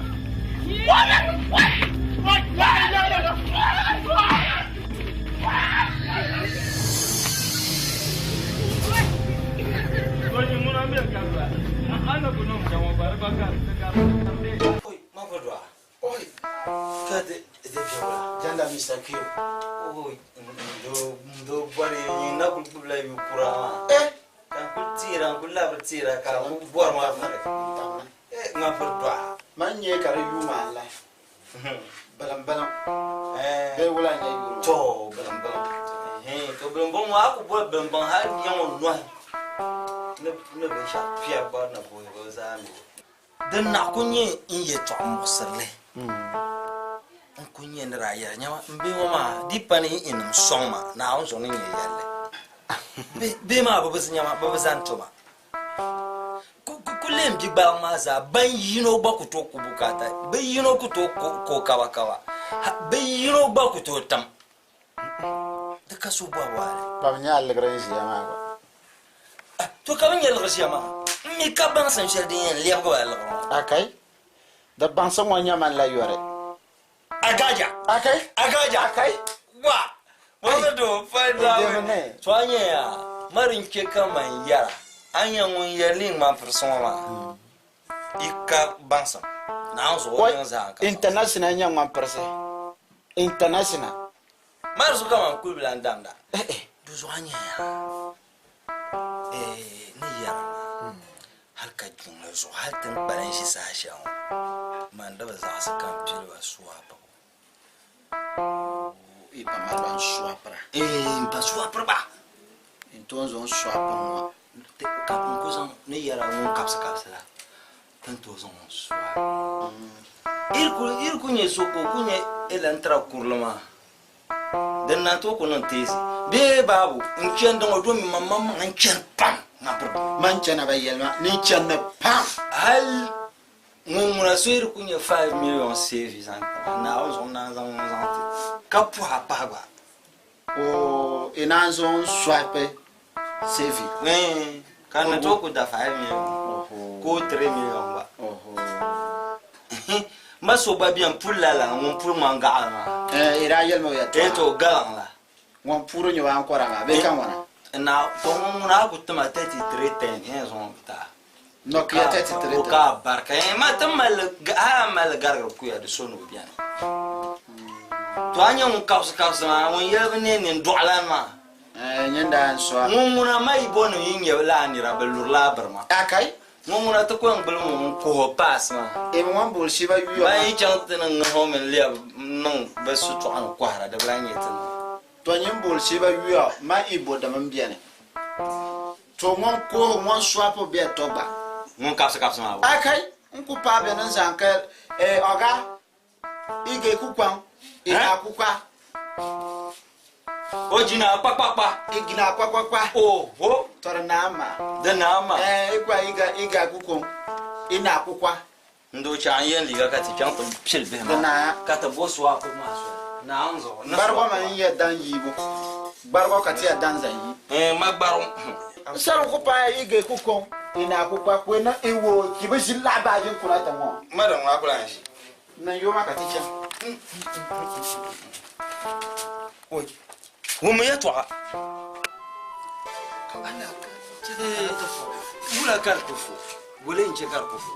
Janda Mr. Q. Oi, ndo bɔri nyin na kuli gbubila yu kura maa. Eh? Ka n kuli teera n kuli labiri teera ka n kuli bɔri maa fari. Eh, ŋa piri dɔɣa. Man nyɛ ka di yuuma a lahi. Balam balam. Eh. Bee wula n-nyɛ yuuma. To, balam balam. To bilimbiŋ ŋɔ a ku boli bilimbiŋ hali yaŋ o nɔhi ni ni binshɛɣu piɛri bɔri ni booyi o zaa mi. Din naɣ ku nyɛ n yɛtɔɣa muɣisirili. N ku nyɛ ni daa yɛra nyama m bihi ŋɔ maa di pa ni n nim sɔŋ ma Naawuni zuɣu ni nyɛ yɛlli. Bihi maa bi bi nyama bi bi zani tuma. Ku leen bi gbaliŋ maa zaa ban yino gba ku tooi ku bukaata bɛ yino ku tooi ko kabakaba bɛ yino gba ku tooi tim. Di ka so bɔbu hali. Pa bi nyɛ aligira n-ʒiya maa gba. To ka bi nyɛ liɣiri ʒiya maa m mi ka baŋsim shɛli din yɛn lɛbigi ba liɣiri ŋɔ. Akai, di baŋsim ŋɔ nyɛ man la yɔri. Agaja. Akai. Agaja. Akai. Wa. Wanda do fa da. To a nyɛ ya mari n chɛ ka man yɛra a nyɛ ŋun yɛri li ŋmani pirisi ŋɔ maa i ka baŋsim Naawuni zuɣu o niŋ zaa ka International nyɛ ŋmani pirisi. International. Mari zuɣu ka man kuli bi lan damda. Di zuɣu a nyɛ ya ni yɛra maa hali ka jiŋli zuɣu hali ti ni kpalim ʒi saha shɛli ŋɔ man di bi zaɣisi ka n pili ba suwapibu. I pa mali ba n-suwapira. N pa suwapiri ba. N tooi zaŋ suwapiri ŋɔ. Ka n ku zaŋ ni yɛra ŋun kabisi kabisi la ti ni tooi zaŋ n suwapi. Iri ku nyɛ so ka o ku nyɛ lan tira kurili maa din na tooi ku niŋ teesi bee baabu n chani ŋɔ domi man maŋmaŋ n chani pam ŋa piri. Man chana ba yɛli ma ni n chani ni pam. Hali ŋun ŋuna so iri ku nyɛ 5 million save zaŋ kpa Naawuni zuɣu naan zaŋ ŋun zaŋ ti ka puha pahi gba. O i naan zaŋ swipe save. Ka ni tooi ku da 5 million ko 3 million gba. Ma so gba bɛni puli lala ŋun puli ŋman gaɣali maa. I daa yɛli ma o yɛltɔɣa. To galiŋ la. Ŋun puuri nyɛ ankɔra maa bee ka ŋɔna? Na to ŋun ŋuna a ku tima 33 10 yɛn zaŋ o ta. Nokia 33. O ka barka ma ti mali a mali garigiri kuya di so ni o biɛni. To a nyɛ ŋun kabisi kabisi maa ŋun yɛli bi ne nin dɔɣilan maa. Nyinda n soa. Ŋun ŋuna ma yi bo nim yi nyɛ laa nira bi luri laa biri ma. Akai. Ŋun ŋuna ti ko n gbuli ŋun kuhi paas maa. E ŋun boli shiba yuya. Ban yi chaŋ ti ni ŋahi o mini lɛbi niŋ bi shitɔɣu ni kɔhira di bi lahi nyɛ ti ni. To nyin boli shiba yuya ma i bo dama n biɛni. To ŋun kuhi ŋun swapu bɛ to gba. Ŋun kabisi kabisi maa bo. Akai n ku paa bɛ ni zaŋ ka ɔga ige kukwaŋ ina kukwa. O jina kpakpakpa. Igina kpakpakpa. Oho. Tɔri naama. Di naama. Ikwa iga iga kukwaŋ ina kukwa. Ndo cha an yɛn liiga ka ti chaŋ ti pili bihi maa. Ka ti bo swapu maa soli. Naawuni zuɣu. Gbarigɔ ma n yɛ dan yiibu. Gbarigɔ ka ti yɛ dan zaŋ yi. Ma gbarigɔ. N sari ku paaya ige kukwaŋ ina kukwa kwe na iwo ki bi ʒi laɣabaaji n kuna ti ŋɔ. Madam ŋɔ a ku lahi ʒi. Niŋ yooma ka ti chaŋ. Oi. Wumi yɛltɔɣa. Wula ka di ku fo? Wula n-chɛ ka di ku fo?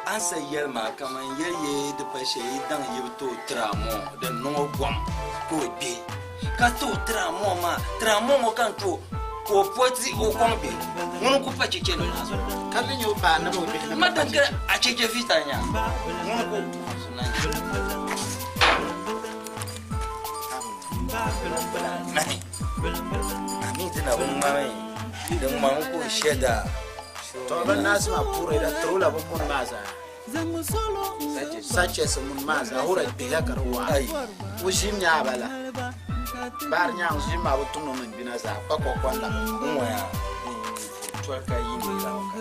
A ni sa yɛli maa kaman yɛli ye di pa shɛli yi daŋ yi bi tooi tiri a moo din niŋ o gom ka o gbe ka tooi tiri a moo maa tiri a moo ŋɔ ka n tooi ka o pɔti o kɔŋ bihi ŋuni n-ku pa cheche ni maa zuɣu. Ka di nyɛ o paai ni o bihi ni Ma daŋ kiri a cheche vita nya ŋuni ku Ami ti na bin ŋmami din ŋmami ka o she daa. To bin naasi maa puuri da tiri o la bi muni maa zaa. Sachɛsi muni maa zaa hura gbihila ka di waɣa. O ʒim nyaa bala. Baari nyaŋ ʒim maa bi tumdi min gbina zaa kpa kɔkɔn la. N ŋɔya toli ka yi ni la ka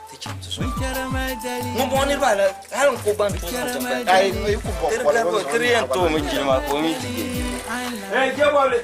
ti chaŋ ti so. Ŋun bɔŋɔ niriba ala hali n ko gban tooi zaŋ chaŋ gban. Ayi yi ku bɔ kɔli Tiri tiri yɛn tooi mi jilima ka o mi ti ye. Hey, jɛ bɔbili.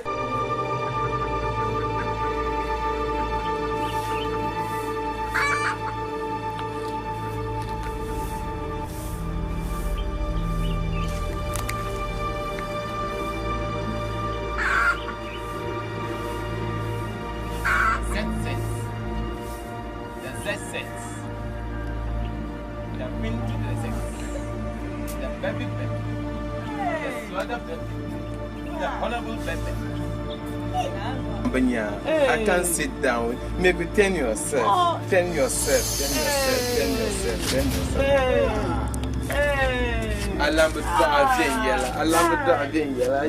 I can't sit down. Maybe turn yourself. Oh. Turn yourself. Turn yourself. Turn yourself. Turn yourself. Hey. Alambe doa vinyela. Alambe doa vinyela.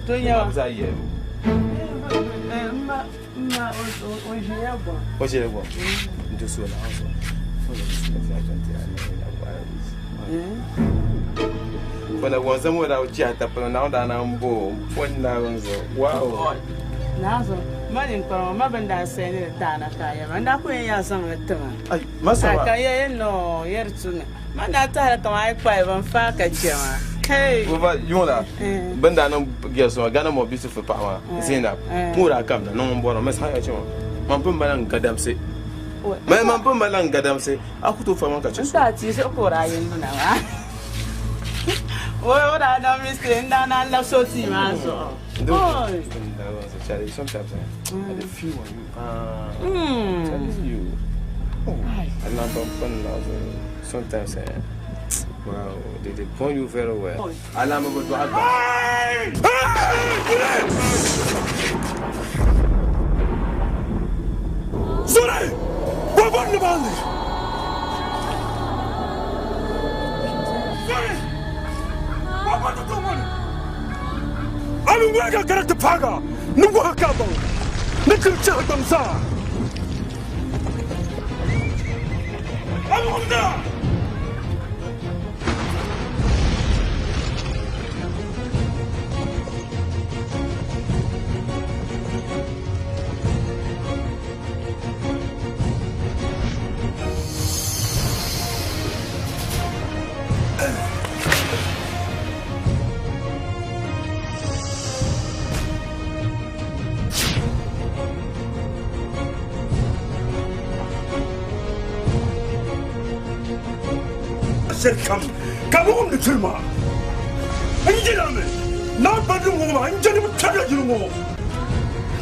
Tonya. Zaye. Ma ma o jebo. O jebo. Nduso na so. Fana wanza mo da uchi ata pano na onda na mbo fona wanzo. Wow. Nazo mani nkoro ma benda sene tana kaya manda ku ya zang tama. Ay masa. Ka ye no yer tuna. Manda ta ka mai kwa ban fa ka chema. Hey. Bova yona. Benda na gerso Ghana mo beautiful pa wa. Zainab. Mura kam na no mboro masa ya chema. Man pum balan gadam se. Ma man pum balan gadam se. Akuto fa man ka cheso. Nta ti se ko ra yin na wa. Oh, I don't miss it. And I love so much. Oh, sometimes I feel when you are telling you. Oh, I love sometimes. Wow, they point you very well. I love Sorry! Sorry! Alu karata paga nungwa kabo nikircha damsa Alhamdulillah Kam kamu ni tilma. Anjela me. Na badu ngoma anjeli mutala jiru ngo.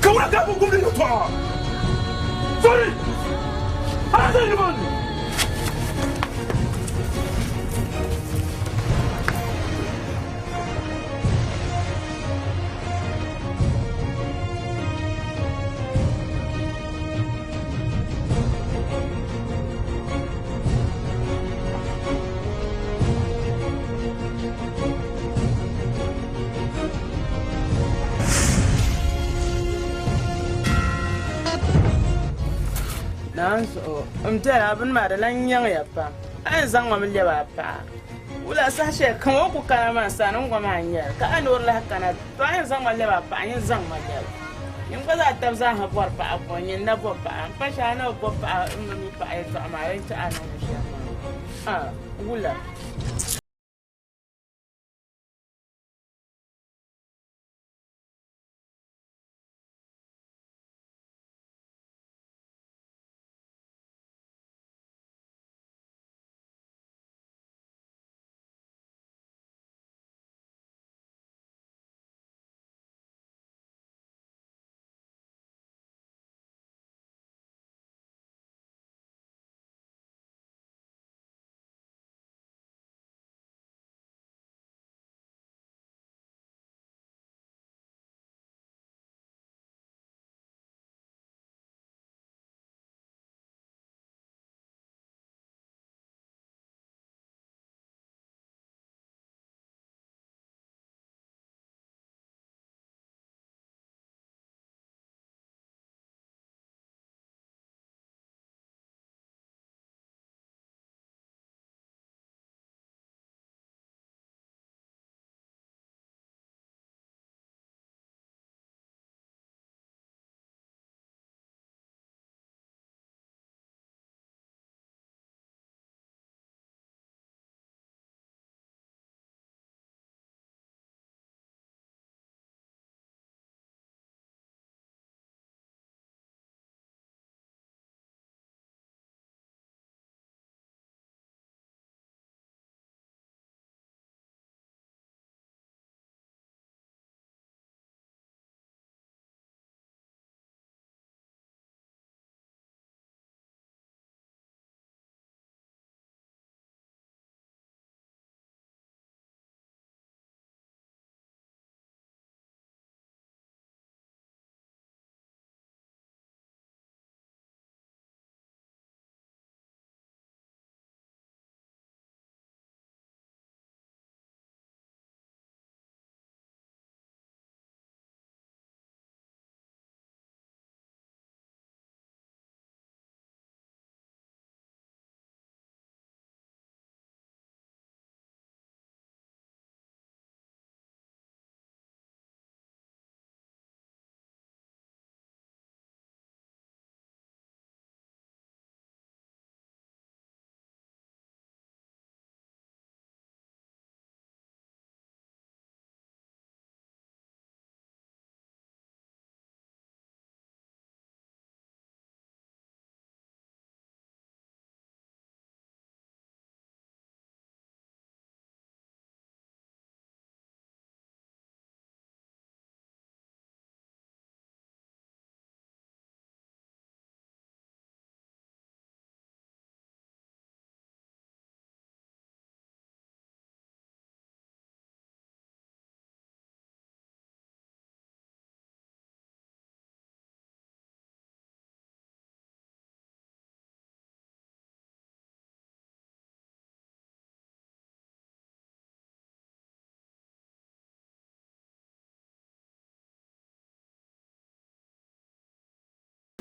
Ka wula ka bi gumdi yɛltɔɣa? Sorry! A zali nimaani! Naan zuɣu n biɛla bini maa di lan nyaŋya pam a yɛn zaŋ ma mi lɛbi a paɣa wula saha shɛli kam o ku kana maa sani n goma n nyɛli ka a ni o lahi kana to a yɛn zaŋ ma lɛbi a paɣa nyin zaŋ ma lɛbi nyin gba zaa tabi zaa ha bɔri paɣa ko nyin na bɔ paɣa n pa shɛli a na bi bɔ paɣa n mi paɣa yɛltɔɣa maa din chɛ a niŋdi shɛm maa wula.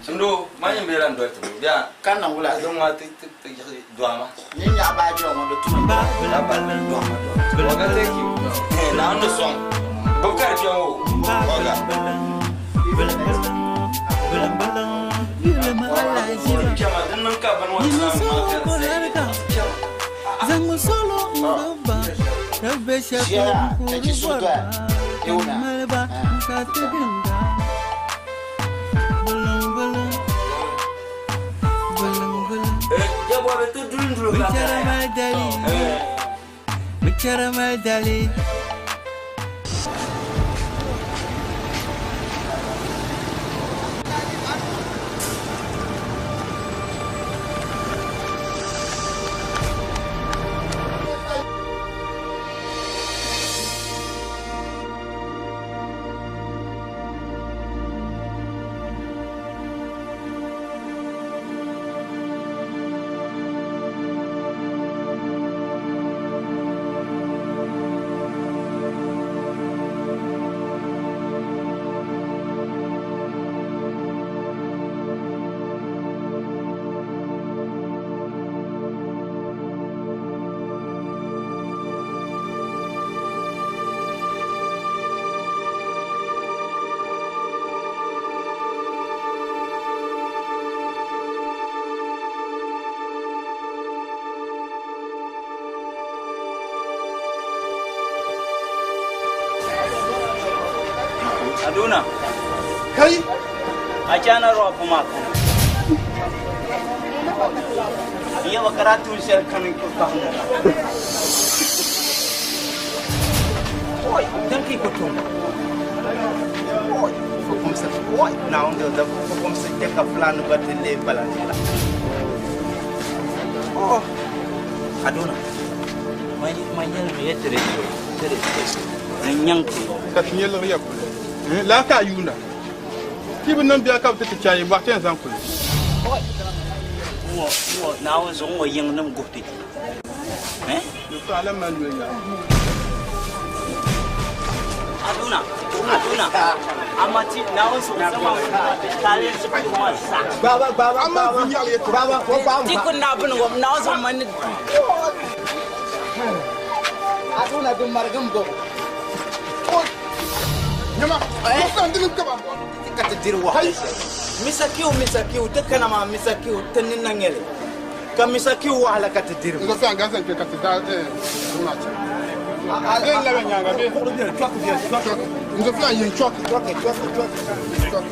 Ndo ma yin bela ndo ti bia kan nan wula don ma ti ti ti dwa ma ni nya ba jo mo do tu ba la ba la dwa ma dwa ga thank you na ndo song bo ka jo oga chama din nan ka ban wa Zango solo ngaba Rabesha Malba kategenga Bulung bulung Bulung bulung Ya bo be to dun dun ka Bicara maldali Bicara maldali. Aduna. Kai. A chana ro kuma kana. Iya bakara tun shel kanin ko ka mu. Oi, dan ki ko tun. Oi, fo comme ça. Oi, na on de fo comme ça te ka plan ba te le bala. Oh. Aduna. Mai mai yel mi yetere tere. Nyang ko. Ka tinyel riya kule. La ka yuna. Ti bi nan biya ka bi ti chayi ba ten zan kule. Wo wo na wo zo wo yin nam gufti. Eh? Yo to alam man yo ya. Aduna, Aduna. Amati na wo zo zama kale su kuma sa. Baba baba baba baba ko ba Ti kun na bun wo na wo zo man. Aduna bin margam go. Nyama, ko san dilim ka ba. Ka te dirwa. Misakiu misakiu te kana ma misakiu te ninna ngele. Ka misakiu wahala ka te dirwa. Ngo san gasan ke ka te da ma cha. Den la nyanga be. Ngo flan yin chok chok chok chok.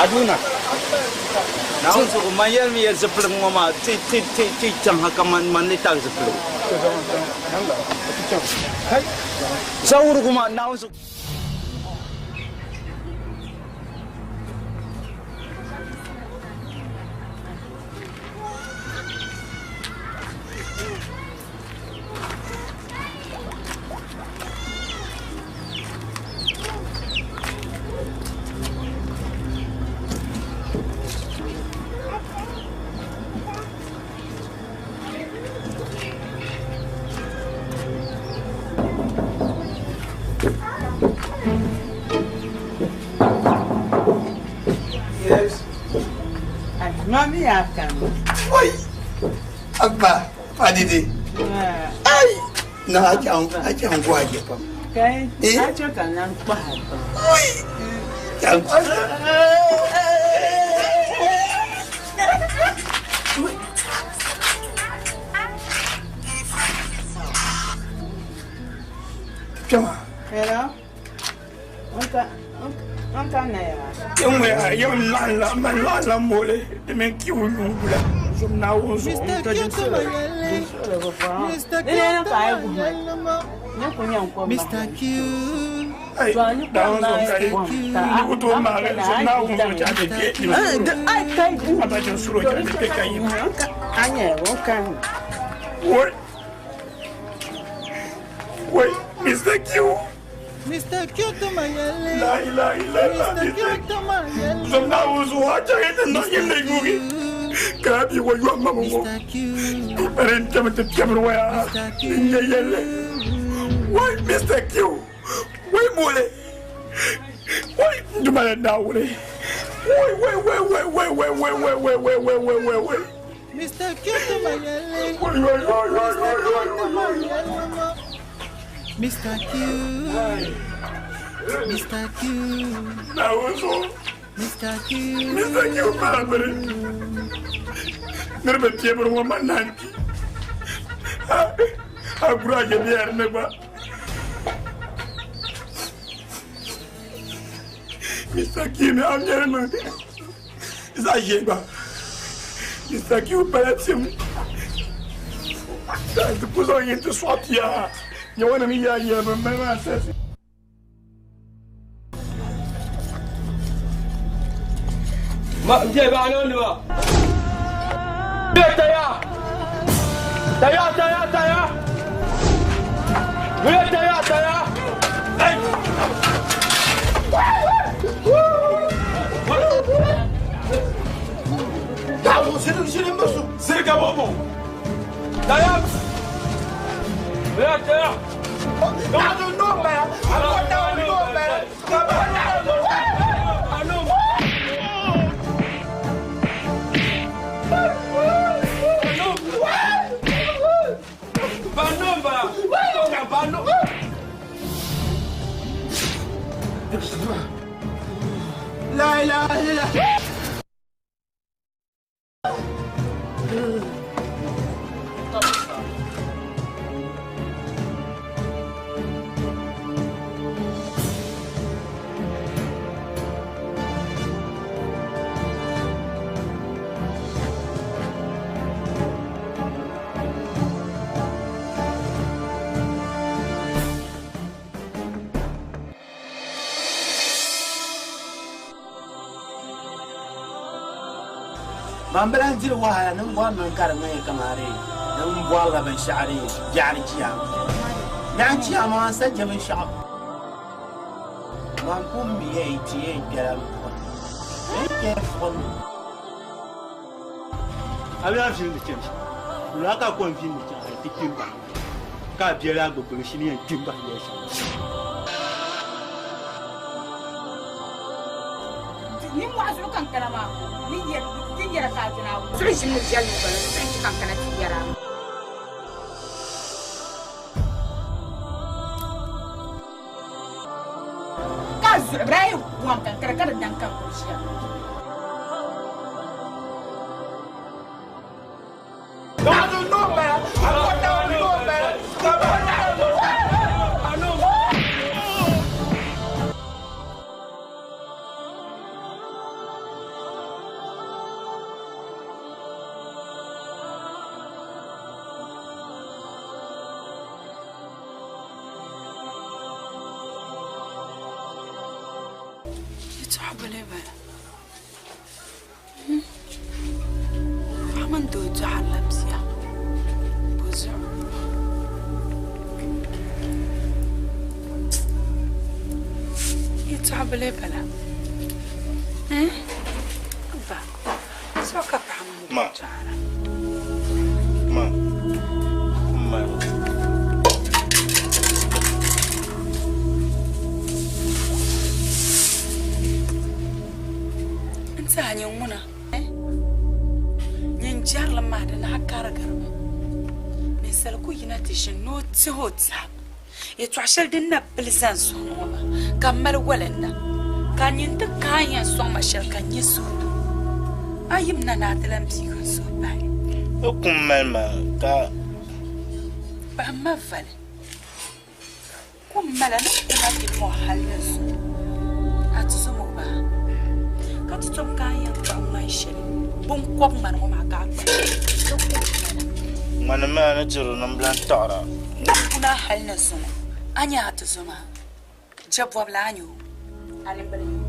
Aduna. Na wo zo man yel mi yel ziplim ŋɔ maa ti ti ti ti chaŋ ha ka man man ni tag ziplim. Zawurigu maa na wo zo. Yes. Mami ya kan. Wai! Abba, Fadidi. Ai! Na ake an ake an gwaje fa. Kai, a ce kan nan kwa. Wai! Kpɛma. Hello. N ka na ya. Yɛn yɛn laɣim la man laɣim la mole di mini kiwu yuugula zum Naawuni zuɣu n ka Mr. Q. Ai, Naawuni zuɣu ka yi ku tooi maagi zum Naawuni zuɣu chaŋ ti kpe a ba chin suro chaŋ ti kpe ka yi Woi woi Mr. Q. Mr. Q to my yele. La ilaha illallah. Mr. Q to my yele. Zum Naawuni zuɣu a chaŋ ti niŋ yilli yuugi ka a bi wa yɔm ma ŋɔ ti bari n kpɛmi ti kpɛmiri waya n nyɛ yɛlli wai Mr. Q wai mole wai n duma la Naawuni wai wai wai wai wai wai wai wai wai wai wai wai wai wai Mr. Q to my yele. Wai wai wai wai wai wai to my yele. Mr. Q. Mr. Q. Naawuni zuɣu Mr. Q. Mr. Q pala biri niriba teebuli ŋɔ man naan kpi a gura a jɛbiyari ni gba Mr. Q mi a nyɛri mi zaɣ ʒiɛ gba Mr. Q pala tim ti ku zaŋ yin ti sɔɣi pia nyɛ ŋɔ nim yaa yɛli bin mali maa sasi. Ma je ba no ni ma. Je taya. Taya taya taya. We taya taya. Hey. Tawo siri siri mbasu. Siri ka bobo. Taya. We taya. I don't know man. I don't know man. I don't know. La ilaha illallah. Man bilan diri wahala ni n bɔri niŋ ka di ŋmani kamani ni n bɔrila binshaɣu di biɛɣuni chiyaama biɛɣuni chiyaama maa sa je binshaɣu man pun mi yɛn ti yɛn kpɛla n puɣini yɛn kpɛ fuɣimi. A bɛ a viɛlli chɛni wula ka kom viɛlli chɛni hali ti kpi m-bahi ka a biɛli a gbugbuli shini yɛn kpi m-bahi luɣ shɛli. Nimmohi zuɣu ka n kana maa ni ti yɛra ka a dina zuɣu ʒimi viɛli ni bala zuɣu chi ka n kana ti yɛra. Ka zuɣu bɛ daa yi gɔm ka n kana ka di daŋ ka n kuli ʒiya. I don't know man. I don't know man. I don't know. Yɛtɔɣa bala bala. Paɣa mini doo dɔɣirila bia bɔ zuɣu. Yɛtɔɣa bala bala. Ba, zuɣu ka paɣa mini doo Ma. dɔɣira. Ma. Ma. N ti a nyɛ ŋuna. Nyin jɛrili maa di naɣ karigirimi. Ninsal ku yina ti ʒini ni o tihi o tɛha. Yɛtɔɣ shɛli din na pili zani suhu ni ŋɔ maa ka m mali wali n-na. Ka nyin ti ka a yɛn sɔŋ ma shɛli ka n nyɛ suhudu. A yim na ni a ti lan piigi n suhu pahi. O kum mali ma ka. Kpahim ma vali. Kum mala ni kuma yili ŋɔ hali ni zuŋɔ. A ti zo ma o baa. Ka ti tom ka a yɛn kpahi ŋmani shɛli biŋkɔb ŋmani ŋɔ maa ka a kpahi li ni kum mala. Ŋmani maa ni diri ni m lan taɣira. Ni kuna hali ni zuŋɔ a nya a ti zo maa. Jɛbɔbila a nya o, a nimbila nya o,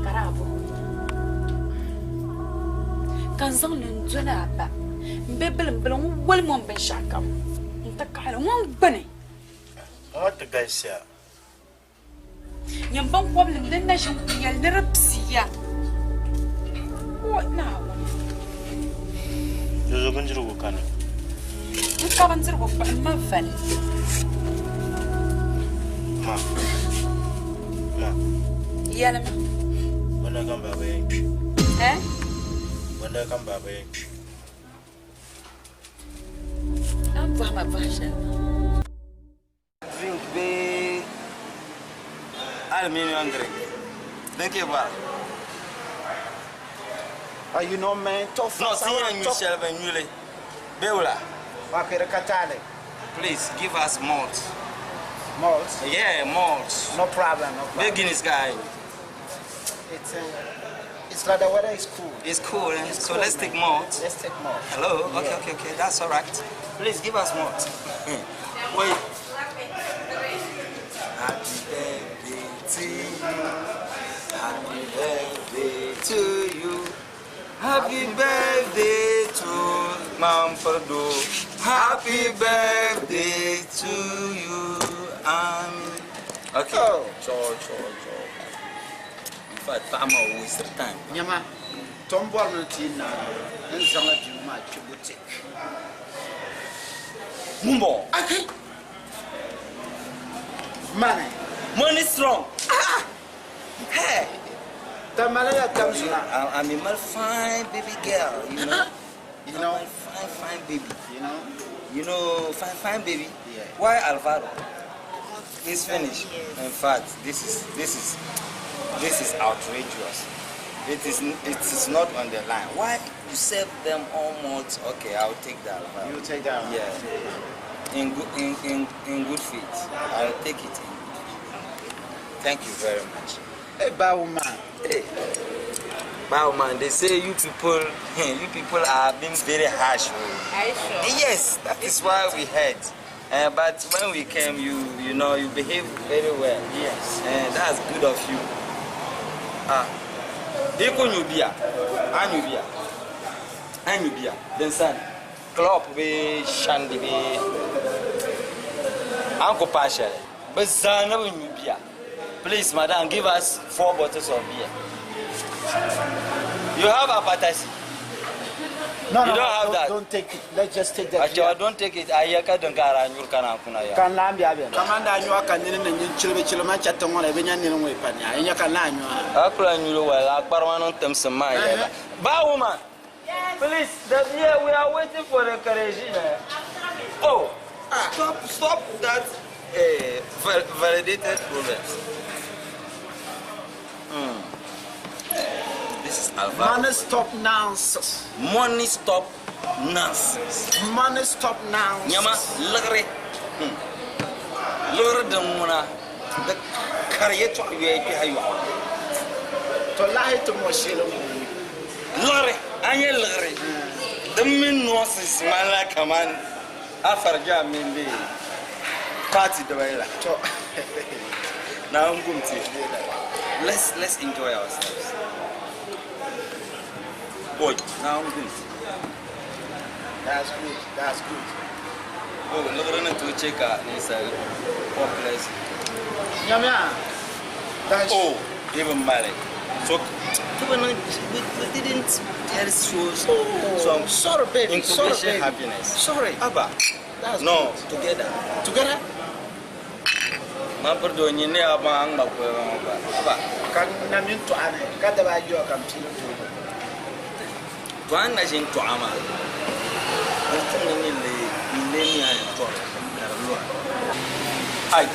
ka daa bɔh o, Ka n zaŋ li n-doli a ba m-be bilimbilim ŋun woli ŋɔ binshɛɣukam nti kaɣili ŋun gbini. Ŋɔ ti galisiya. Nyin biŋkɔbili din na ʒin ku yɛli ni di pisiya. O Naawuni. Dozo bindirigu kani. N ka bindirigu kpuɣi m ma vali. Ma. Ma. Yɛlimi. Bɔnda ka m baaba yɛn kpi. Eh? Bɔnda ka m baaba yɛn kpi. A ni bɔhi ma bɔhi shɛli maa. Drink be aluminium drink. Drink it, bar. Ah, you know, man, tough. No, see you shall be newly. Beula. Okay, the Katale. Please give us malt. Malt? Yeah, malt. No problem, no problem. Big Guinness guy. It's like the weather is cool. It's cool, eh? It's So cool, let's man. take malt. Let's take malt. Hello? Okay, Yeah. okay. That's all right. Please give us malt. Wait. Happy birthday to you. Happy birthday to you. Happy birthday to Mamfado. Happy birthday to you. Okay. Oh. Cho, cho, cho. In fact, I'm a waste of time. Nyama, tombol no ti na nzanga di ma chibutik. Mumbo. Okay. Money. Money strong. Hey. Tamalaya tamsuna. I'm a mal fine baby girl, you know. You know. Fine, fine baby. You know. You know, fine, fine baby. Yeah. Why Alvaro? It's finished. In fact, this is outrageous. It is not on the line. Why you serve them almost? Okay, I'll take that. Alvaro. You take that. Yeah. In good faith, I'll take it in good faith. Thank you very much. Hey, Bauman. Hey. Bauman, they say you people, you people are being very harsh. Are you sure? Yes, that is why we heard. But when we came, you know, you behave very well. Yes. That's good of you. Ah, Iko nyubia, anyubia, anyubia. Then son, club be shandy be. Uncle Pasha, but zana nyubia. Please, madam, give us 4 bottles of beer. You have appetite. No, you no, don't have that. Don't take it. Let's just take that. Actually, don't take it. I hear don't gara nyur kana kuna ya. Kan lambi abe. Kamanda anywa kan nini na nyin chilbe chilbe ma chatta ngona be nyan nini ngwe pani. Anya kan la anywa. Akula nyuro wala akparwa non temse ma ya. Ba woman. Yes. Please, the beer we are waiting for the carriage. Oh, stop that validated problems. This is Alvaro. Money stop nonsense. Money stop nonsense. Money stop nonsense. Nyama lagre. Lagre de muna. The career to you hayu. To lahi to moshelo. Lagre, anye lagre. The min nonsense man like a man. Afarja min be. Party the way la. Now I'm going to. Let's enjoy ourselves. Boy, now I'm good. That's good. That's good. Oh, look at the check out. It's a populous. Nyamia. That's oh, even Malik. So, we didn't tell show some sorry, baby. Sorry, Sorry, baby. happiness. Sorry. Abba. That's no, good. Together. Together? Ma perdo nyine aba ang ba ko ba. Abba. Kan na min to ane. Ka da ba yo kam tilo to. To an na jin to ama. An tun ni le le mi an to. Ai.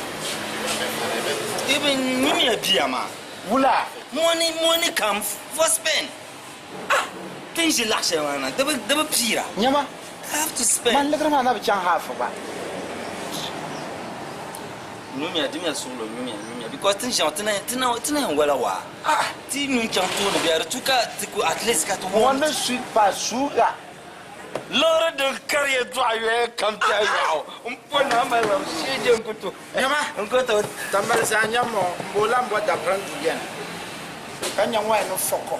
Even nyumiya bia maa. Wula. Money, money come for spend. Ah, tin ʒi laɣ shɛli maa na, di bi di bi piira. Nyama. I have to spend. Man ligiri maa na bi chaŋ half gba. Nyumiya, dimiya suɣulo, nyumiya, nyumiya because tin ʒiya ŋɔ ti na ti na ti na yɛn wala waa. Ah, ti nyu chaŋ tooni bee di tu ka ti ku at least ka ti Money sweet pass sugar. Liɣiri din kari yɛltɔɣa yoya kam kpɛhi yaɣu m-po naa mali ba shee je n-ku tooi. Nyama. N ku tooi. Tambali zaa nyammo m-bo la m-bo dabirin du yɛn ka nya ŋɔya ni fɔkɔ.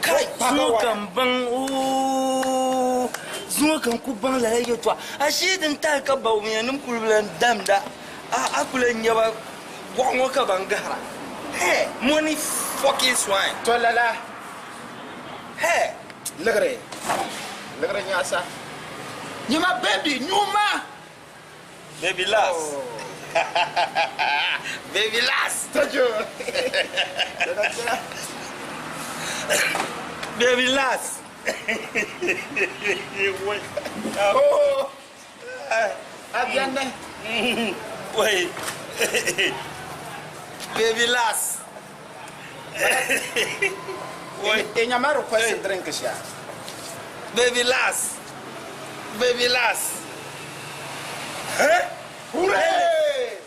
Kai, zuŋɔ ka m baŋ ooo, zuŋɔ ka n ku baŋ lala yɛltɔɣa. Ashee din tahi ka Bawumia-nim kuli bi lan damda, a ku lan nya ba gɔɣu ŋɔ ka ban gahira. Hey, money fucking swine. Tɔ lala. Hey! Liɣiri, liɣiri nyaɣisa. Nyama baby, nyuma. Baby las. Baby las. Tajo. Baby las. Oh. Abiyanne. Wai. Baby las. Wai. Nyama request drink sha. Baby las. Baby las. Huh? Hooray!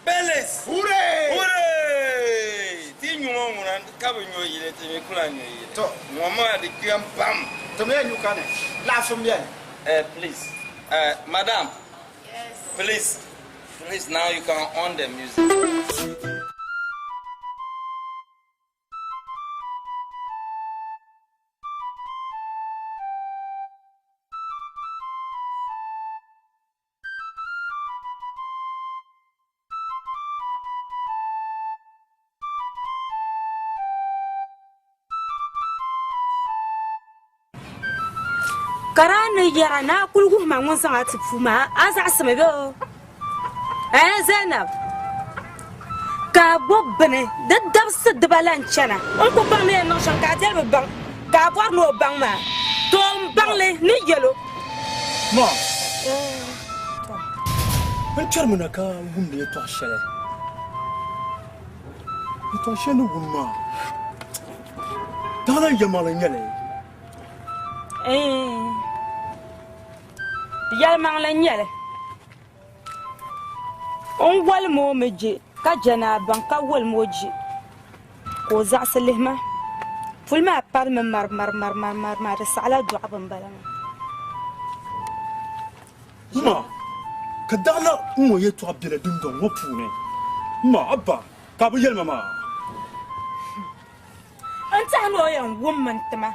Belis! Hooray! Hooray! Ti nyuŋɔ ŋuna ka bi nyɔ yili ti mi kula nyɔ yili. To. Ŋɔ maa di kpɛm pam. Ti mi nyu kani. Laɣafu bɛni. Please. Madam. Yes. Please. Please, now you can on the music. Ka daa ni yɛra ni a kuli wuhi ma ŋun zaŋ a ti puu maa, a zaɣisimi bee o? Ɛɛn Zainab, ka a gbubi bini di dabisi dibala n-chana, n ku baŋ ni yɛn niŋ shɛm ka a deli bi baŋ, ka a bɔri ni o baŋ maa, to m baŋ li ni yɛl o. Ma, n chɛrimi na ka wumdi yɛtɔɣ shɛli. Yɛtɔɣ shɛli ni wum maa, daɣila yɛlimaŋli n-nyɛ li. Yɛlimaŋli n-nyɛ li. N wolimi o mi je ka je ni a baŋ ka wolimi o je ka o zaɣisi lihi ma. Puli maa parimi marimarimari di saɣila dɔɣibu m-bala maa. Ma, ka daɣila n-ŋɔ yɛtɔɣa bela dundɔŋ ŋɔ puuni. Ma, Abba, ka a bi yɛli ma maa? N tɛhi ni o yɛn wummi n-ti ma,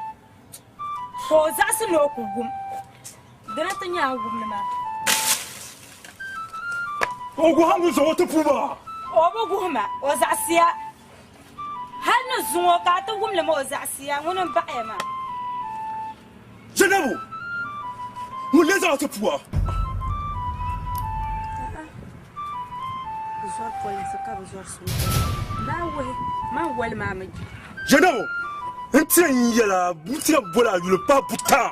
ka o zaɣisi ni o ku wum. Dina ti nyɛ a wumli maa. O guhi a ŋun zaŋ o ti puu maa? O bi guhi ma, o zaɣisiya. Hal ni zuŋɔ ka a ti wum li maa, o zaɣisiya. Ŋuni m-baɣiya maa. Zainabu, ŋun lee zaŋ a ti puu a? Bɛ zɔri polinsi ka bɛ zɔri sooja. Daa wuhi man wali maa mi. Zainabu, n ti yɛn yɛl a, n ti yɛn bol a yuli pahi buta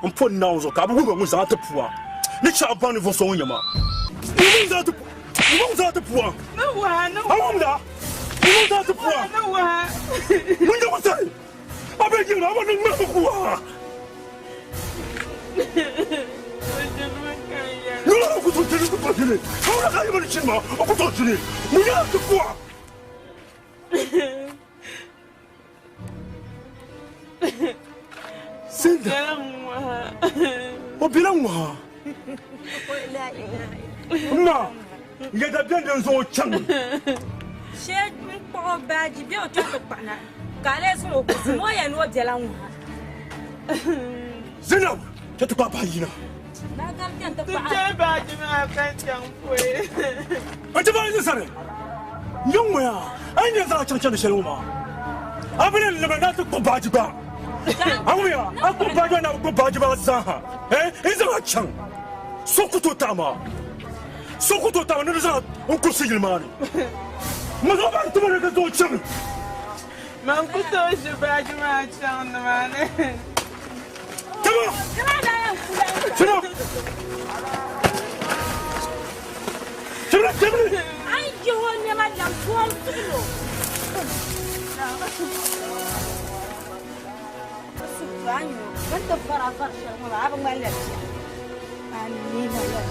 m po Naawuni zuɣu ka a bi wuhi ma ŋun zaŋ a ti puu a. Ni chɛ a baŋ ninvuɣ so ŋun nyɛ ma. Ŋun zaŋ a ti ŋun zaŋ a ti puu a. A wumda? Ŋun zaŋ a ti puu a. Ŋun nyɛ ŋun sani? A be yiŋa, a ba ni ŋmɛri ku a. Nɔɔri ku tooi jini, ku tooi jini. A wula ka a yaba ni chini maa, o ku tooi jini. Ŋun nyɛ ti ku a. Sinda. O bela ŋmaa. Ma, yɛda beni din zuɣu chaŋ. Shee n kpuɣi o baaji bee o chaŋ ti kpuɣi na ka a lee zaŋ o kuɣusi ni o yɛli ni o bela ŋmaa. Zainab, chɛ ti kpaai bahi yina. Baagari kpɛm ti kpaɣa. Ti chɛ baaji maa ka chaŋ pɔi. N ti bahi ni sani. Nyɛ ŋmaya, a yi nya zaɣ chaŋ chandi shɛli ŋɔ maa, a bi ni limi ni a ti kpuɣi baaji gba. A ŋumiya, a kpuɣi baaji maa ni a bi kpuɣi baaji maa zaa ha, n zaŋ a chaŋ. So ku tooi taɣi ma. So ku tooi taɣi ma ni di zaŋ n kurisi yili maa ni. Ma zaŋ baaji ti ma ni ka zaŋ o chaŋ. Man ku tooi ʒi baaji maa chaŋ nimaani. Tama! Tama! Tama! Tama! yihi o nɛma laŋ toon tuɣili o. Suhu a nyo, bɛ ni ti vari a vari shɛli ŋɔ maa, a bi ŋmanila bia. Amina ya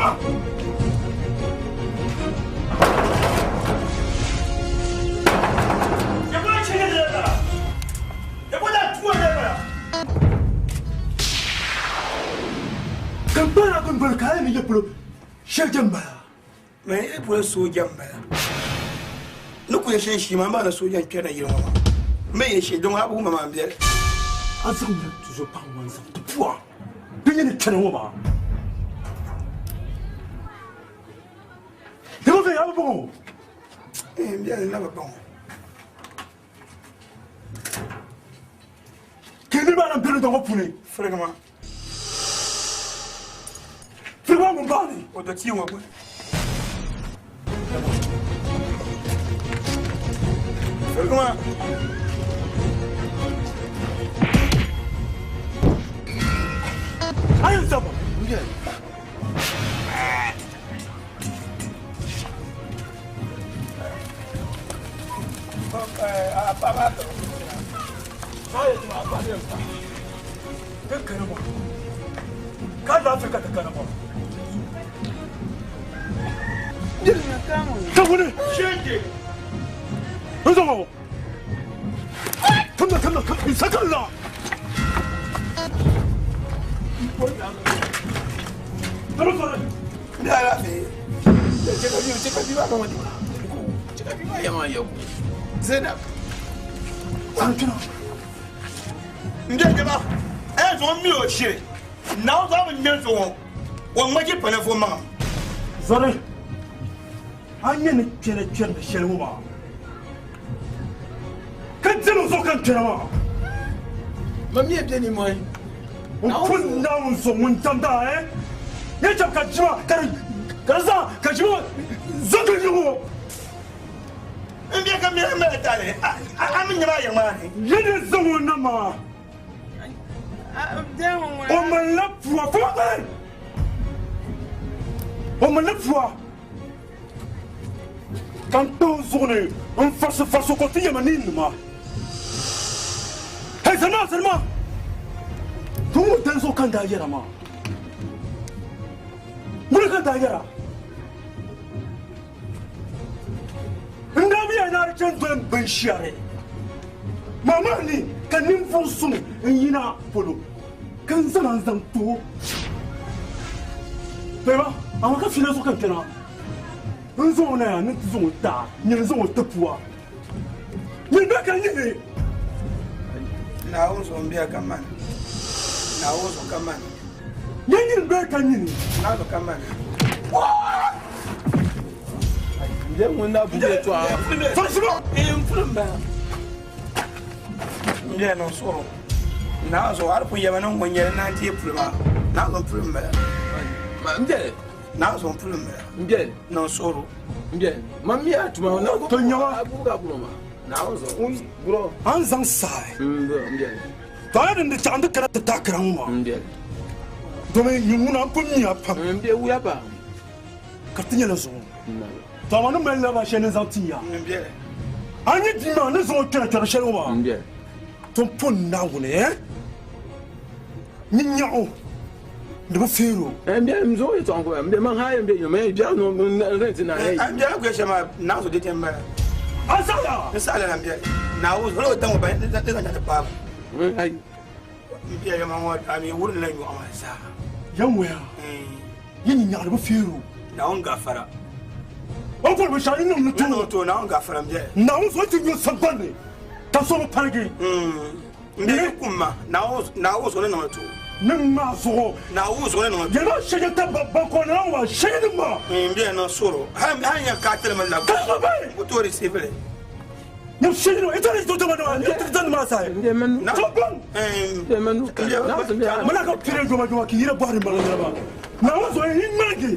Rabbi. Polo sooja m-bala ni ku yɛ shɛli shii maa maa ni sooja n-kpɛrina yili ŋɔ maa m mi yɛ shɛli din ŋɔ a bi wum ma maa m-beli. A zaŋ ya tuzo paɣa ŋɔ n-zaŋ ti pua din nyɛ ni kpɛna ŋɔ maa. Di bi viɛli a bi baŋ o. M beli n na bi baŋ o. Ka niriba anahi be daŋ ŋɔ puuni. Firigi ma. Firigi maa ŋun baani. O do tia ŋɔ gbuni. Firigi ma. A yɛn zama. Zainab. Ndé jama, ɛ zɔn mi o sire, n'aw zɔn mi ɲɛ zɔn o ŋmaji pɛnɛ fo maga. Zɔri, an nyɛ ni kpɛrɛ kpɛrɛ ni shɛli ŋɔ maa, ka diri zuɣu ka n kpɛrɛ maa. Ma mi ye bɛ ni mɔ ye. N kun Naawuni zuɣu ŋun damda ɛ, n yɛ chɛbu ka jima ka di ka di zaŋ ka jima zaŋ ka yi ŋɔ. N bɛ ka mi mɛ taale, a mi ɲɛ b'a yɛ maa ni. Yɛli zaŋ o na maa. O malila pua fo ma o malila pua ka n kpɛ o zuɣu ni n farisi farisi ko ti yɛma ni nima hey salima salima tun ŋɔ dali zuɣu ka n daa yɛra maa ŋuni ka n daa yɛra n daa bi yɛn naari chɛni doli binshɛri maa ni ka ninvuɣu suŋ n yina polo ka n zaŋ n zaŋ to bɛba ama ka fiila zuɣu ka n kpɛna n zaŋ o na yaa ni ti zaŋ o taa nyini zaŋ o ti pua nyini bɛ ka nyini. Naawuni zuɣu n bɛ ka mani Naawuni zuɣu ka mani nyɛ nyini bɛ ka nyini Naawuni zuɣu ka mani. N ŋun na bu yɛltɔɣa. Farisima. N puli n bala. N bɛ niŋ suɣuru Naawuni zuɣu hali ku yɛma ni ŋun nyɛli naan deei puli maa Naawuni zuɣu n puli n bala. N bɛ. Naawuni zuɣu n puli n bala. N bɛ. Niŋ suɣuru. N bɛ. Ma mi a tuma na To ɲaga. A bu ka gurɔ ma. Naawuni zuɣu n gurɔ. An zaŋ saai. N bɛ n bɛ. To a din di chaɣ n ti kana ti taakira ŋɔ maa. N bɛ. Domi nyin ŋuna n pun miya pam. N bɛ wuya pa. Ka ti nyɛla zuɣu. To ama ni mali laba shɛli ni zaŋ ti ya. N bɛ. A nyɛ bia maa ni zaŋ o kpɛra kpɛri shɛli ŋɔ maa. Ton pun Naawuni eh? Ni nyaɣ o di bi feer o. N bɛ n zuɣu yɛtɔɣa n bɛ man ha n bɛ nyɔmɛ biɛɣu no n rent na N biɛɣu kpɛ shɛm maa naawuni di tɛm bala. A saɣila? N saɣila la n biɛli. Naawuni hali o daŋ o ba di zaŋ chaŋ ti paai ba. N biɛli ma ŋɔ a mi wurim la nyɔɣu maa zaa. Yan waya yi ni nyaɣ di bi feer o. Naawuni gafara. O bɔri binshɛɣu yi niŋ ni tooi. Niŋ tooi Naawuni gafara n biɛli. Naawuni zuɣu ti nyo sangbanni ka so bi paligi. N biɛli kum ma Naawuni zuɣu ni niŋ ni tooi. Ni ŋmaa zuɣu. Naawuni zuɣu ni niŋ ni tooi. Yɛli maa shɛŋa ta ban kɔŋ ni maa shɛŋa ni maa. N biɛli niŋ soro hali n yɛn kaai tili mi la. Ka so bɛ. N ku toori sivili. Nyam shɛŋa ni ita ni to ma ni ti zani maa sahi. To bɔŋ. Mana ka piri joma joma ki yira bɔhiri mali nira maa. Naawuni zuɣu yi ŋmaligi.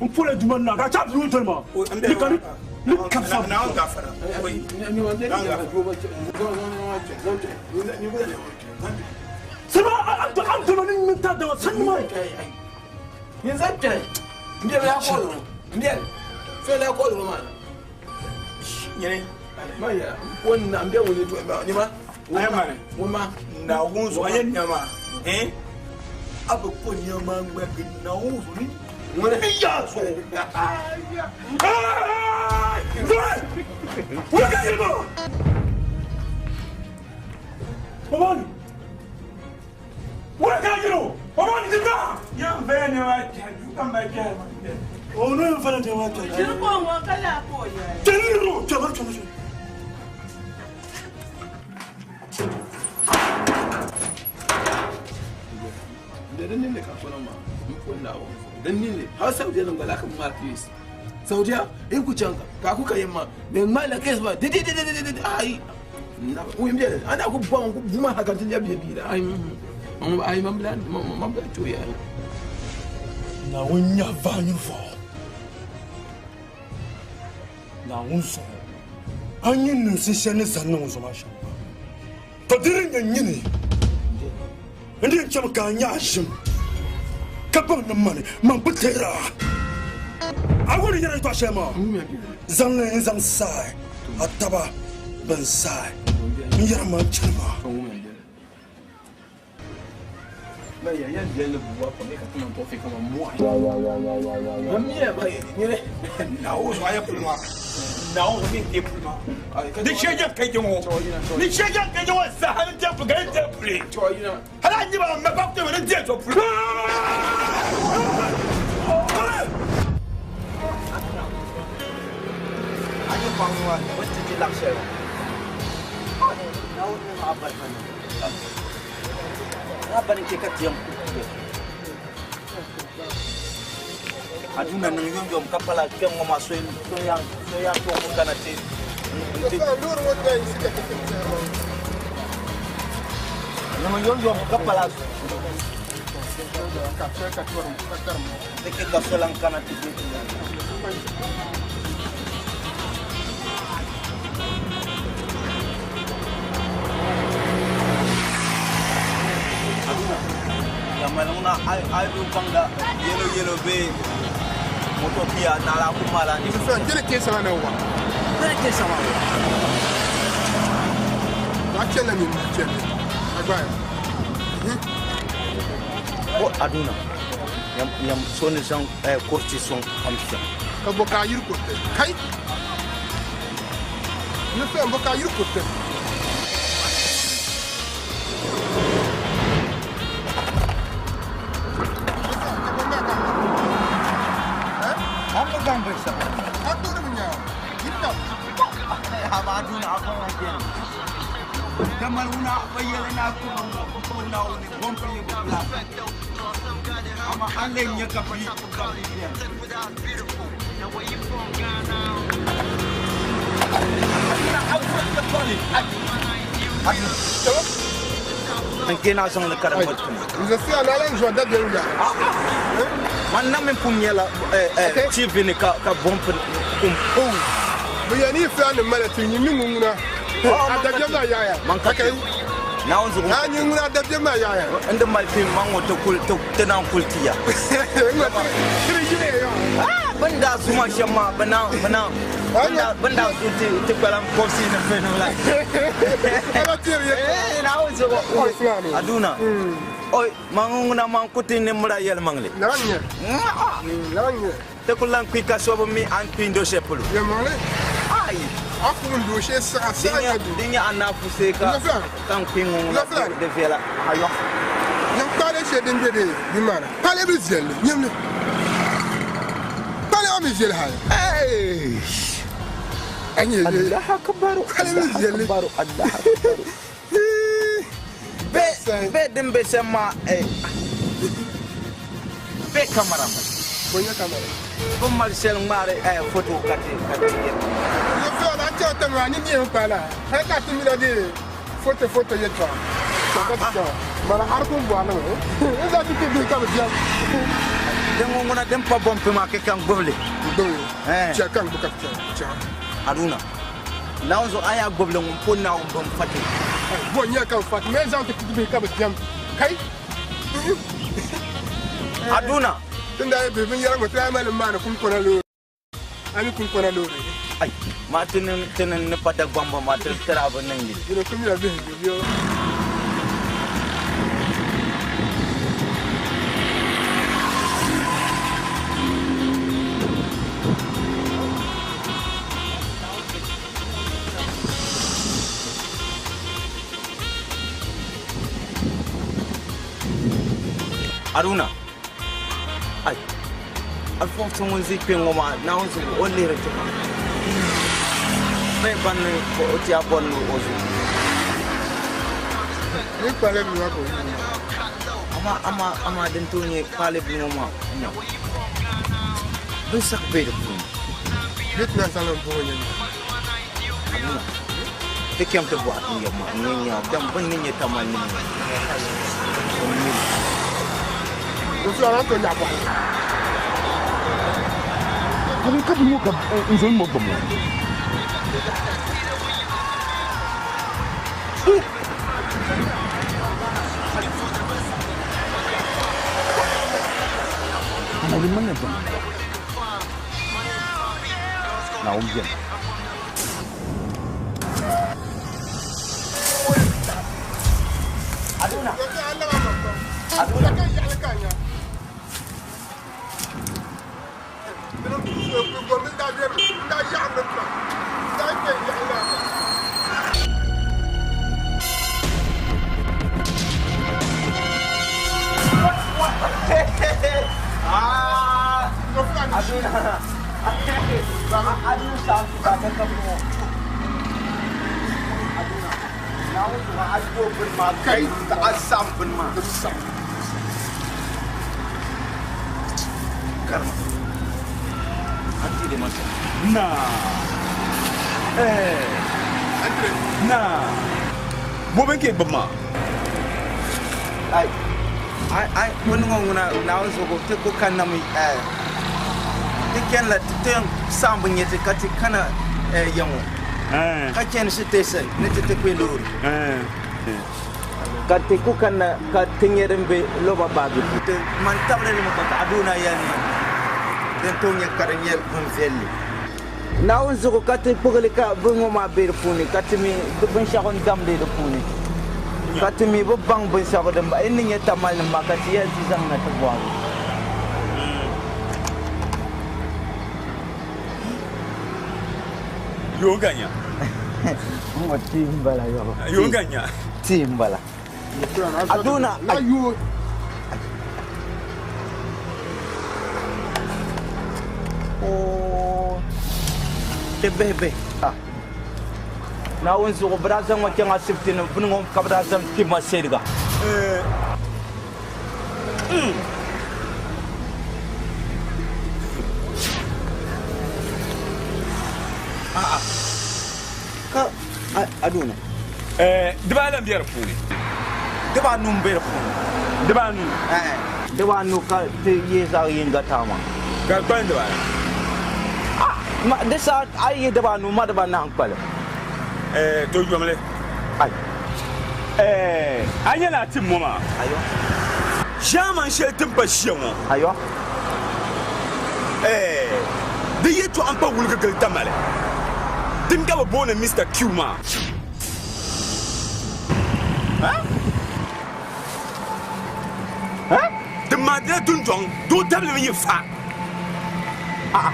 N pɔla juma na ka cha biyu toli ma. Ni ka ni kabisa. Naawuni gafara. Sima an tolo ni min ta dama sani ma. Yin zan kpɛ n biɛli la kɔli n biɛli fɛn la kɔli ŋɔ maa. Nyini. Ma yɛra ko n na n bɛ wuli to ni ma. Ayi mani. Ŋun ma. Naawuni zuɣu a yɛn nya maa. A bi ko nɛma ŋmɛgi Naawuni zuɣu ni. Ŋuni. Ni yaa zuɣu. Wula ka yɛli maa. Omani. Wula ka yɛli o. Omani ti taa. Yan fɛn nɛma kpɛ du ka ma kpɛ. O n'o ye fɛn nɛma kpɛ. Jiri ko ŋɔ ka laa ka o yɛli. Jeli yɛrɛ o jama jama jama. Din ninni ka fɔlɔ ma n pun Naawuni zuɣu din ninni hali Saudiya nim gba la ka bi maa peace Saudiya in ku chaŋ ka ku ka yɛn ma bɛ ŋmaai la case maa didididididi ayi ŋun bɛ a na ku bɔŋ ku buma ha ka ti lɛbi bia la ayi ayi man bila man bila tooya. Naawuni nya vaanyu vɔɣu Naawuni zuɣu a nyɛ niŋsi shɛli ni zani niŋ zuɣu maa shɛm maa to di di nyɛ nyini n di yɛn chɛmi ka a nya a ʒim ka baŋ ni mani man bi teera a wuli yɛra yɛtɔɣa shɛli maa zaŋli n zaŋ saai a taba bin saai n yɛra man chani maa. Naawuni zuɣu a yɛ puli maa Naawuni zuɣu mi n-tee puli maa di shee jɛm ka jɛŋ o ni shee jɛm ka jɛŋ o zaa ni tee puli ka ni tee puli hali a nyɛ ba ma ba kpɛma ni tee so puli. A nyɛ paɣa ŋɔ o ti di laɣ shɛli Naawuni niŋ a barika niŋ. A ba ni chɛ ka ti yɛn kuli kuli. Aduna niŋ yomyom ka pala kpɛŋ ŋɔ maa so yan tooi ŋun kana ti niŋ yomyom ka pala di chɛ ka so lan kana ti be Aduna ai du banga yelo yelo be moto pia na la kumala ni. Jere ke sama na wa. Jere ke sama wa. Na chele mi chele. Agba. Ko Aduna. Yam yam soni zang kurti son amsha. Ka boka yir kurte. Kai. Ne fe boka yir kurte. Nkena zang le karam batuma. Nze ala nzo da de ya. Man na min pum yela TV ni ka ka bomp kum. Oh. Bo ya ni fa ni mala ti ni nguna. Ada de ma ya ya. Man ka kai. Na onzo. Na ni nguna da de ma ya ya. Nda mal film man ngo to kul to tenan kultiya. Ngwa ti ti ni ya. Bin daa zuma shɛm maa bi na bi na bin daa zu ti ti kpalam kɔbisi ni fɛn la. Eh, Naawuni zuɣu Aduna. Oi, man ŋuna man ku ti ni mura yɛlimaŋli. Ti ku lan kpi ka so bi mi a ni kpi n-do shɛli polo. Ai. Di nyɛ anaafusee ka ka n kpi ŋɔ ŋuna di viɛla. Ayɔ. Nyam kpaale shɛli din be di ni maa na. Kpaale bi viɛlli, nyam li. Kpaale maa mi viɛli hali. A nyɛ Allah akbar, Kpaale bi viɛlli. Allah akbar, Allah akbar. Be be din be shɛm maa eh, be kamara ma. Bo nyɛ kamara. Bɛ mali shɛli ŋmaari eh, foto ka ti ka ti yɛli. Yo fɛn a chaŋ tiŋ maa ni mi kpaala hali ka ti mina di foto foto yɛltɔɣa ka ti chaŋ mana har kun bɔri ni n zaa ti ti bihi ka bi diɛm. Din ŋɔ ŋuna din pa bɔmpi maa ka ka n gbubi li. Gbubi chɛ ka n gbubi ka ti chaŋ chaŋ. Aduna, Naawuni zuɣu a yaa gbubi li ŋun po Naawuni bin fati. Bo nyɛ ka n fati mɛ zaŋ ti ti bihi ka bi diɛm kai. Aduna. Tin daa yi bihi binyɛra ŋɔ ti daa mali maani kunkona loori. A mi kunkona loori. Ai, maa ti ni ti ni ni pa Dagbamba maa ti ti daa bi niŋ li. Yino ku mila bihi bi yo. Aruna. Ai. Alfonso ŋun zi kpe ŋɔ maa Naawuni zuɣu o lihiri ti pam. Bɛ ban ni o ti a bɔri ni o zu. Ni kpale bi maa ka o yi. Ama ama ama din tooi nyɛ kpaale bi ŋɔ maa nya. Binshɛɣu be di puuni. Bɛ ti na zaŋ li m-bɔŋɔ nyɛ Aruna. Ti kpɛm ti bɔhi n yɛm maa n nyɛ nya dam bini ni nyɛ tamali nim ŋɔ. O mi li. Ka bi ŋɔ ka n zaŋ ŋɔ gbaŋ ŋɔ. Ama di maŋa gbaŋ. Naawuni beni. Aduna. Aduna. Ah, Aduna. Aduna sa ka ka ka mo. Aduna. Naawuni zuɣu a do bini maa kai ka a sam bini maa. Karma. An ti de masa. Na. Eh. Na. Bo ben ke bama. Ai. Ai ai wani ŋɔ ŋuna Naawuni zuɣu ti ku kanna mi eh ti chani la ti ti sam bi nyɛ ti ka ti kana eh ya ŋɔ. Ka chani station ni ti ti kpe loori. Ka ti ku kanna ka ti nyɛ din be loba baagi puuni. Man tabili li mi ka Aduna yɛli ni din tooi nyɛ ka di nyɛ bin viɛlli. Naawuni zuɣu ka ti kpuɣili ka bin ŋɔ maa be di puuni ka ti mi binshɛɣu n-damdi di puuni ka ti mi bi baŋ binshɛɣu din bahi ni nyɛ tamali maa ka ti yɛli ti zaŋ na ti bɔhigi. Yoon ka nya. Ŋɔ tii m-bala yɔɣɔ. Yoon ka nya. Tii m-bala. Aduna. Oo. Ti bihi bihi. Naawuni zuɣu bɛ daa zaŋ ma chaŋ asibiti ni bini ŋɔ ka bɛ daa zaŋ kpi ma sɛriga. A'a. Ka Aduna. Dibaa lan be di puuni. Dibaanu m-be di puuni. Dibaanu? Eh, dibaanu ka ti yihi zaɣ yinga taai maa. Ka di kpalim dibaanu? Ah, ma, di saha a yi yihi dibaanu, ma dibaanahi n-kpalim. To yomli. Ai. A nyɛla a tim ŋɔ maa. Ayo. Ʒiɛman shɛli ti ni pa shia ŋɔ. Ayo. Di yɛltɔɣa m-pa wuligi gili Tamale. Dini ka bɛ booni Mr. Q maa? Di maandila dundɔŋ doo tabili mi yi fa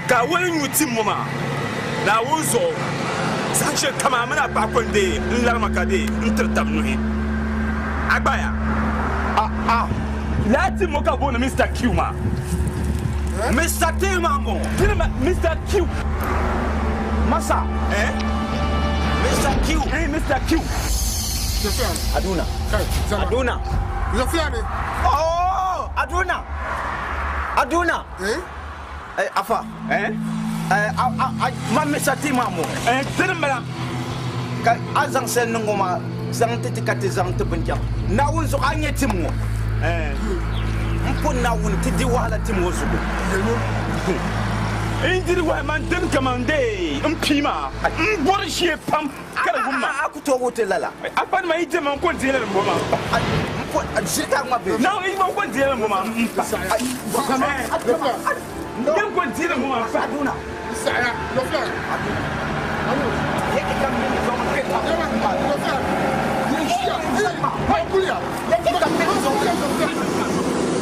ka a wali nyu tim ŋɔ maa Naawuni zuɣu saha shɛli kam a mini a paɣa ko n-deei n-larima ka deei n-tiri tab nuhi. A gbaya. Lala tim ŋɔ ka booni Mr. Q maa. Mr. T maa m-bɔŋɔ. Dini ma Mr. Q. Masa. Eh? Mr. Q. Eh, Mr. Q. Aduna. Aduna. Oh, Aduna. Aduna. Eh? Eh, afa. Eh? Eh, a, ma Mr. T maa m-bɔŋɔ. Eh, dini m-bala. Ka a zaŋ shɛli niŋ ŋɔ maa zaŋ ti ti ka ti zaŋ ti binchɛɣu. Naawuni zuɣu a nyɛ tim ŋɔ. Eh. N pun Naawuni ti di wahala tim ŋɔ zuɣu. N diri wahala man dini kaman dee n pii maa n bɔri ʒee pam ka di wum ma. A ku tooi wuti lala. A kpani ma yi je ma n ko n deei la din bɔ maa n pa. N po ʒiri ka ŋma bee. Naawuni yi ma n ko n deei la din bɔ maa n pa. N ko n deei la din bɔ maa n pa.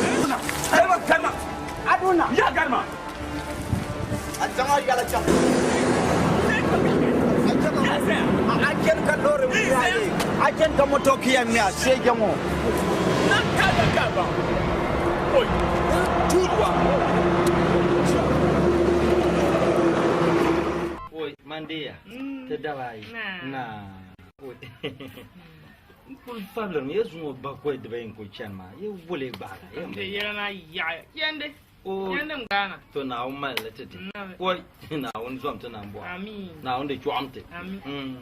Aduna. Garma garma. Aduna. Ya garma. A zaŋ a yɛla chaŋ. A chɛni ka loori ŋmɛya ye. A chɛni ka motokiya ŋmɛya seeja ŋɔ. Na ka da ka ba. Oi. Turuwa. Oi, mandeya. Ti daba ayi. Na. Oi. N kuli fabilirimi ya zuŋɔ bakɔi dibayi n kuli chani maa ya wuli gbaala ya N yɛla maa yaɣaya chɛndi O chɛndi n gbaana to Naawuni mali li ti ti. Oi, Naawuni zom ti nambɔɣu. Amiin. Naawuni di chɔɣim ti. Amiin.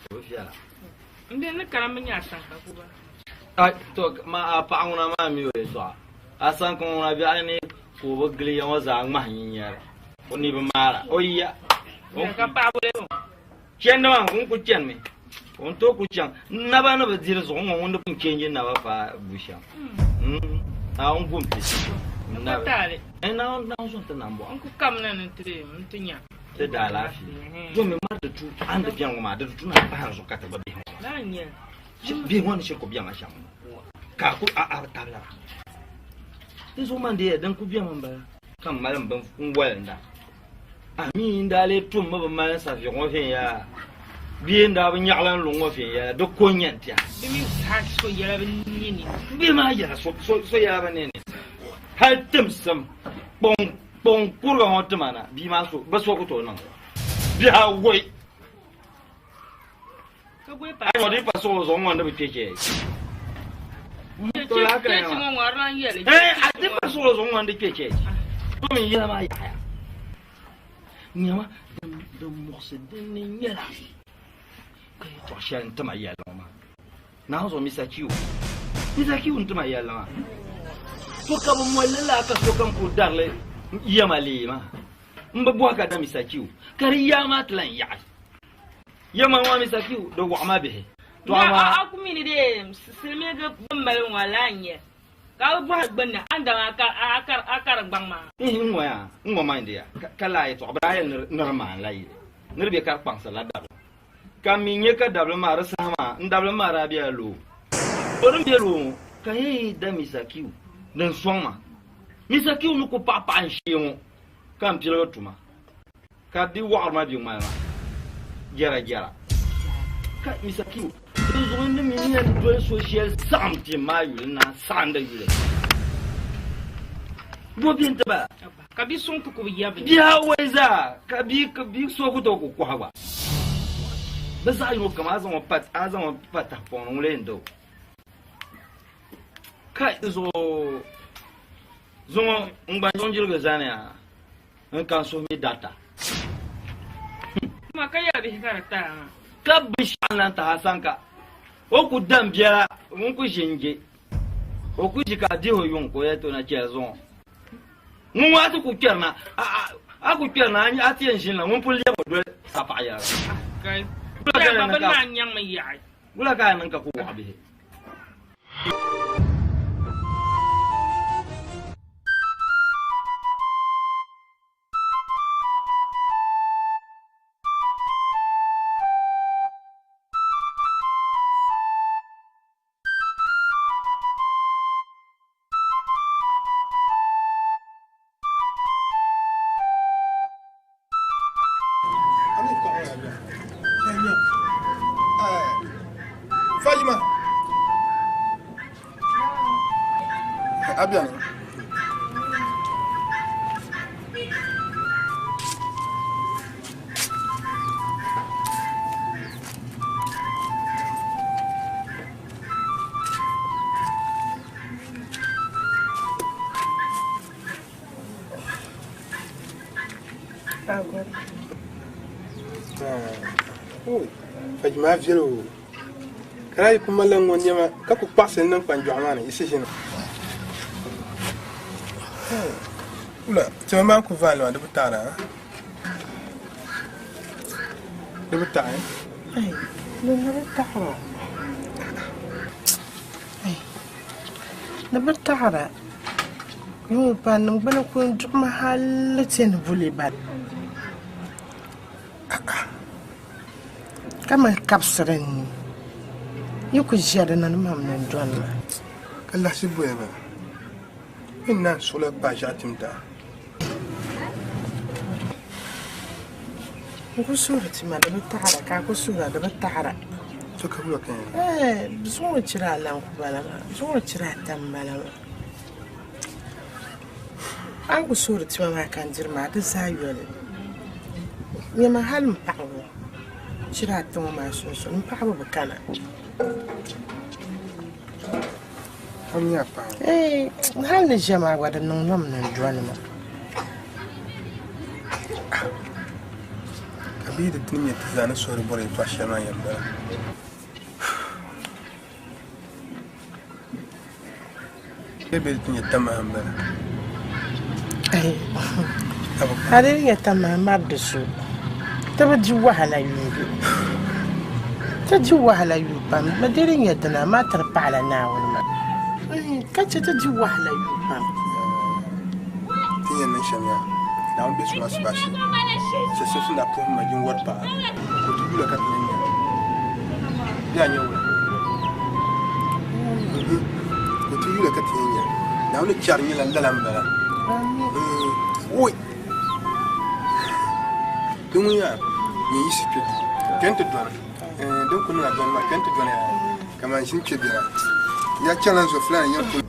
O bi viɛla. N bihi ni kana mi nyɛ asanka ku ba. Ai, to ma a paɣa ŋuna maa mi o yɛltɔɣa. Asanka ŋuna biɛɣu ni ka o bi gili ya ŋɔ zaa ŋmahi nyinyɛri. O ni bi maara. O ya. Ka paɣa boli o. Chɛndi maa ŋun ku chɛnimi. O ni tooi ku chaŋ. Naba ni bi diri zuɣu ŋɔ ŋun di pun chɛnji naba fa bu shɛm. Naawuni gum ti. Nabi. Eh, Naawuni Naawuni zom ti nambɔɣu. N ku kamina ni ti n ti nya. Ti da alaafee. Domi mari di tu a ni di bɛni ŋɔ maa di tu na pahi n zuɣu ka ti gba bihi ŋɔ maa. Laa n-nyɛ. Bihi ŋɔ ni shiri ku bɛma shɛm ŋɔ ka a ku a bi tabila ba. Di zuɣu man di yɛ din ku bɛmi m-bala ka m mali m bin n walinda. A mi n daa lee tum mi bi mali safiya ŋɔ viɛnyɛla bee n daa bi nyaɣila n luŋ ŋɔ viɛnyɛla di ko n-nyɛ n tɛha. Bɛ mi zaa so yɛla bɛ nini. Bɛ maa yɛla so yɛla bɛ nini. Hali timsim kpuŋ kuriga ŋɔ tima na bia maa so bɛ so ku tooi niŋ li. Bihi awɔi. A yi di pa so zuɣu ŋɔ ni bi kpe cheechi. To laa ka Cheechi ŋɔ ŋɔ di lan yɛli. Eh, a di pa so zuɣu ŋɔ ni di kpe cheechi. To mi yɛla maa yaɣaya. Nyama din muɣisi din ni nyɛla ka yɛltɔɣa shɛli n-tima yɛlli ŋɔ maa. Naawuni zuɣu Mr. Q. Mr. Q n-tima yɛlli maa. To ka bi molli laa ka sokam kuli darili yɛma lee maa. M bi bɔhi ka da Mr. Q ka di yaa maa ti lan yaɣi. Yɛma ŋɔ Mr. Q di waɣi ma bihi. To amaa. A ku mi ni dee silimiingi bin mali ŋɔ laa n-nyɛ ka a bi bɔhi gbunni a ni dama a kari gbaŋ maa. Ihi n ŋɔ yaa n ŋɔ maa n-di ya ka laa yɛtɔɣa bɛ daa yɛli ni di maan la yili ni di be ka di kpaŋsirila dabili ka m mi nya ka dabili maa di saha maa n dabili maa daa bela loo o din be loo ŋɔ ka n yɛn yi da Mr. Q din sɔŋ ma Mr. Q ni ku paɣi paɣa n shee ŋɔ ka m piligi tuma ka di waɣiri ma bɛ ŋmali maa jɛra jɛra ka Mr. Q din zuɣu ni mi ni yɛn doli so shɛli saɣim ti maa yuli na saɣim di yuli bo bɛ n ti bala ka bi suŋ ti ku bi yabi bihi awɔi zaa ka bi ka bi so ku tooi ku kɔhi gba bi zaɣ yino kam a zaŋ o pa a zaŋ o pa tahapɔŋ ni ŋun lee n di o ka zuɣu zuŋɔ n gba zuŋ jiligi zani ya n kan suhu mi data. Kuma ka yɛli bihi ka di taya maa. Ka binshɛɣu lan tahi a sani ka o ku dam biɛla ŋun ku ʒi n-je. O ku ʒi ka a dihi o yuŋ ka o yɛli ti o na chɛli zuŋɔ. Ŋun ŋɔ a ti ku kpɛri na, a ku kpɛri na a ti yɛn ʒini la ŋun pun lɛbi o doli sapaɣ yɛla. Kai, bɛ gba bɛ naan nyaŋmi yaɣi. Wula ka a niŋ ka ku wɔɣi bihi? Fajima. A bɛni. Fajima a viɛli o ka yi ku malila ŋɔ nɛma ka ku kpaɣisi niŋ kpanjɔɣu maa ni yi si ʒini wula tima maa ku vaali maa di bi taɣira di bi taɣi Di bi taɣira yuŋ pa niŋgbuna ku duɣimi hali ti ni buli ba ka mali kabisiri n ni yi ku ʒiya di ni mam ni dɔni ma. Ka laɣisi boya bala bɛ ni naan suɣila kpaai ʒiɛɣu tim taai. N ku suhiri ti ma di bi taɣira ka a ku suhira di bi taɣira. To ka wula ka yɛn? Ɛɛ zuŋɔ chira a lan ku bala maa zuŋɔ chira a tam bala maa. A ni ku suhiri tima maa ka n diri maa di zaa yoli. Nyama hali m paɣibu chira ata ŋɔ maa sunsuuni m paɣibu bi kana. A mi a paɣibu? Ee, hali ni ʒiya maa gba di niŋ nom ni n dɔni ma. Ka bɛ yi di ti ni nyɛ ti zaa ni suhiri bɔri yɛltɔɣa shɛli maa yɛn bala. Bɛ bɛ ti nyɛ tamaha m-bala. A di nyɛ tamaha mari di so. Ti bi di wahala yuugi. Ti di wahala yuui pam. Di di nyɛ dina amaa ti di paɣila Naawuni maa. Ka chɛ ti di wahala yuui pam. Ti yɛn niŋ shɛm yaa, Naawuni be suma asibaasi. Chɛ Simpson daa puhi ma jinwari paɣa ka o ti yula ka ti yɛn nya. Bɛ a nya wula? Ka o ti yula ka ti yɛn nya. Naawuni chɛri nyɛla lala m-bala. Oi! Di ŋun yaa, nyɛ yiɣisi kpe duu. Kpe nti dɔni. Din ku niŋ a dɔni maa, kpe nti dɔni yaa. Kaman ʒini kpe bela. Ya chaŋla n zo Fulani yiŋ polo.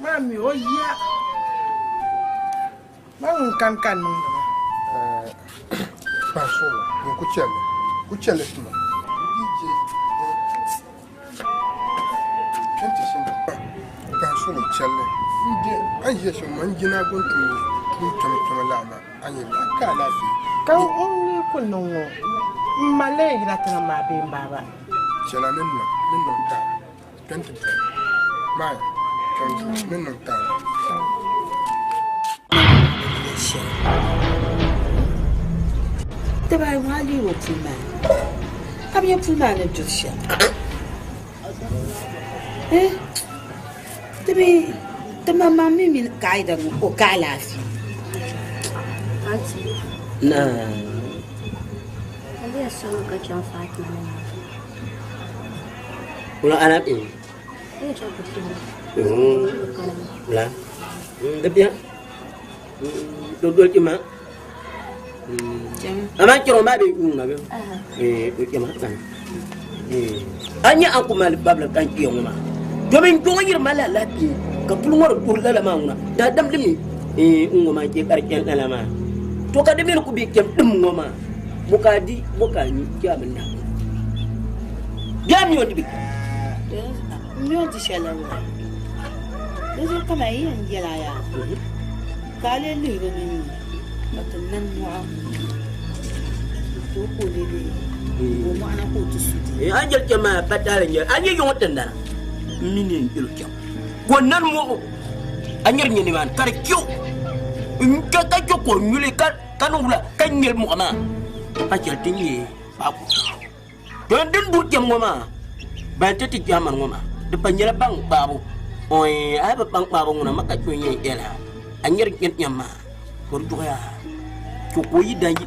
Maa mi o ya. Maa ŋun kan ka niŋdi ma. Kpaŋsolo, ŋun ku chɛli, ku chɛli tuma. Kpaŋsolo chɛli. N de an ʒiya shɛm ŋɔ n jina gun tum tuun kpɛma kpɛma laa maa a nyɛ a ka alaafee. Ka n ni ku niŋ ŋɔ n ma lee yina tiŋa maa bee n baaba. Chɛla ni niŋ ni niŋ taa kpɛnti dɔni maa ni niŋ taa. Ti bahi ŋɔ a leei o puli maa ni a bi nya puli maa ni duri shɛm eh ti bi ti maŋmaŋ mi mini kaida ŋɔ o ka alaafee. Aunty. Naa. Aliya sɔŋ ka chaŋ Fatima ni maa. Wula ala N ni chaŋ ti puhiri. Wula. Di biɛhi. Do doli ti ma. Amaa chɛrɔ maa bɛ yuun ŋa bɛ. O chɛma. A nyɛ an ku mali babila ka n kpiya ŋɔ maa. Domin kpɛ ŋɔ yiri mali alaafee ka puli ŋɔ di duri lala maa ŋuna daadam di mi n ŋɔ maa chɛ ka di chɛni lala maa to ka di mi ni ku bɛ kpɛm dim ŋɔ maa bo ka a di bo ka a nyu kpɛ a mini na bɛ a mi o ti bɛ N mi o di shɛli la wula. Di zuɣu kaman yi yɛn yɛl a yaa, ka a lee lihi bi mini ka ti nam mɔɣu n-ti o ka o lee be o mɔɣu na ka o ti su di. A jɛli kpɛm maa pa taali n-nyɛli a nyɛ yuŋ tindana m mi ni n yɛl o kpɛm ka o nani mɔɣu a nyari nyɛ nimaani ka di kpe o ka kpe ka o nyuli ka niŋ wula ka nyɛli mɔɣu maa pa chɛli ti nyɛ kpaaku. To din duri kpɛm ŋɔ maa ban ti ti kpɛhi mani ŋɔ maa di pa nyɛla baŋ kpaabu ɔi a yi bi baŋ kpaabu ŋuna ma ka kpɛ yɛn yɛla a nyɛri kpɛm kpɛm maa ka o duɣiya to ka o yi dan yi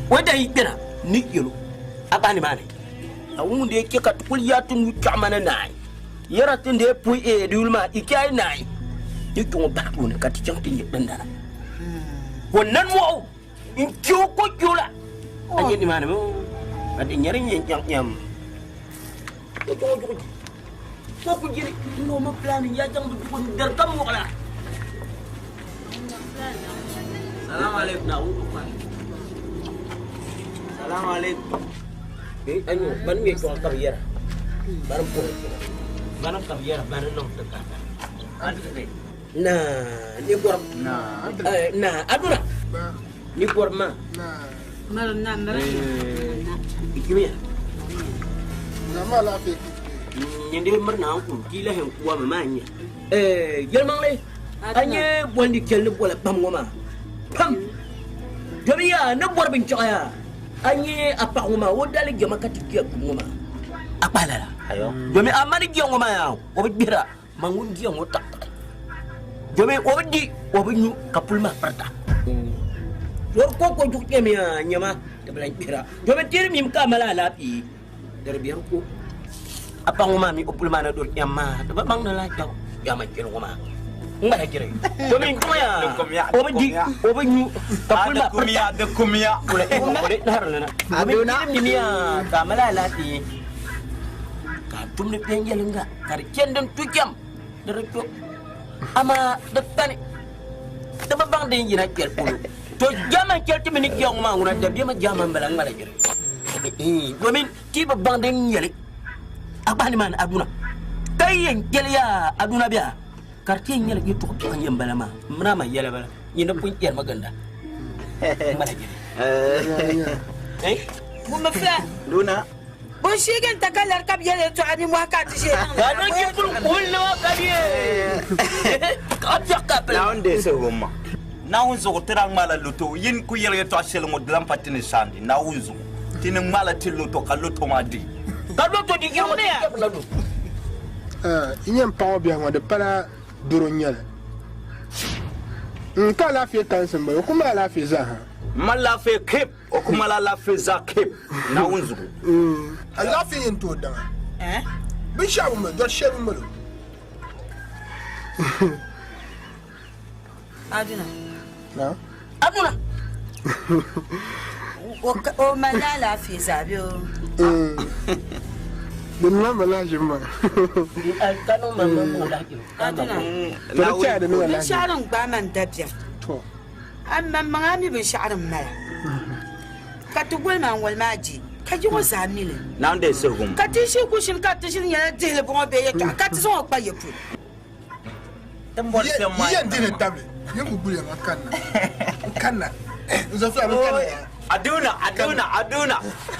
o yi dan yi kpɛna ni yɛlo a bahi nimaani a wum dee chɛ ka ti kuli yaa ti nuu kpɛɣu ma ni naai yɛra ti dee pui ee di yuli maa i chɛ a yi naai ni kpɛ ŋɔ bahi tooni ka ti chaŋ ti nyɛ dindana ka o nani mɔɣu n kpɛ o ko kpɛ o la a nyɛ nimaani mi ka di nyɛri nyɛ nyaŋ nyam o tɔŋɔ jugu ko ku jiri n o ma pilani ya chaŋ bi jugu n dari kam mɔɣila salamu alaikum na wudu kwa salamu alaikum eh anyo ban mi tɔŋ ka bi yɛra bani n puhi bani ka bi yɛra bani niŋ ti ka na ni gɔrim na aduna ni gɔrim maa Ikimiya. Nyende miri na n ti lahi n kuwa mi maa nya. Yɛlimaŋli a nyɛ bolindi chɛli ni bola pam ŋɔ maa pam domi yaa ni bɔri binchɛɣu yaa a nyɛ a paɣa ŋɔ maa o dali jɛma ka ti kpiya kum ŋɔ maa a kpahi lala domi a ma ni jia ŋɔ maa yaa o bi gbihira ma ŋun jia ŋɔ taɣitaɣi domi o bi di o bi nyu ka puli maa pirita dori ko ko juɣu kpɛmiya nyɛma di bi lahi gbihira domi tiri mim ka a mali alaafee di di biɛri ko a paɣa ŋɔ maa mi o puli maa na dori kpɛm maa di bi baŋ ni lahi kpɛm kpɛma kpɛli ŋɔ maa n ŋmala jiri domi n kpɛŋ yaa o bi di o bi nyu ka puli maa pirita di kumiya o di nahari li na domi tiri mim yaa ka a mali alaafee ka a tumdi kpɛn yɛlinga ka di chɛndi n tu kpɛm di di kpɛ amaa di kpani di bi baŋ din yina kpɛli polo to jama kpɛli ti mi ni kpɛŋ maa ŋuna dabiɛma jama n bala n ŋmala jiri domin ti bi baŋ din nyɛli a gbahi nimaani aduna ka yɛn kpɛli yaa aduna bia ka di ti yɛn nyɛla yɛltɔɣa biɛɣu n yɛn bala maa n mina ma yɛla bala nyini pun kpɛrimi ginda n ŋmala jiri Wummi fila. Duna. Bun shiigi n ta ka lari ka bi yɛli yɛltɔɣa nimmohi ka a ti ʒee niŋ ka a niŋ puli kuhuli ni ka bɛ ka a biɛɣu ka a pili Naawuni deei suhigu ma. Naawuni zuɣu ti daa ŋmaala loto yin ku yɛli yɛltɔɣa shɛli ŋɔ di lan pa ti ni saandi Naawuni zuɣu ti ni ŋmaala ti loto ka loto maa di. Ka loto di yɛli ŋɔ ti kpɛrila do. N yɛn paɣa o biɛhi ŋɔ di pala doro n nyɛli n ka alaafee kansi n bala o ku mali alaafee zaa ha. Mali alaafee kip o ku mali alaafee zaa kip Naawuni zuɣu. Alaafee yɛn tooi daŋa binshaɣu bi mali dɔri shɛli bi mali o. Aduna. Na? Aduna. O mali alaafee zaa bɛ o. Di niŋla ma lahiʒibu maa. Ka niŋ ma ma o lahiʒibu. Aduna. To di chɛya di niŋla lahiʒibu. Binshɛɣu din gbaai ma n dabiɛm. To. A maŋmaŋa a mi binshɛɣu din mala. Ka ti goli maa n wali maa je ka yi ŋɔ zaa mi li. Naawuni deei suhigu ma. Ka ti ʒi ku shini ka ti ʒini nyɛla dihili bɔŋɔ bee yɛltɔɣa ka ti zaŋ o kpa ya polo. Yi yɛn dihili tabili yin ku guli ya maa kanna n kanna n zo fila bi kanna ya. Aduna aduna aduna.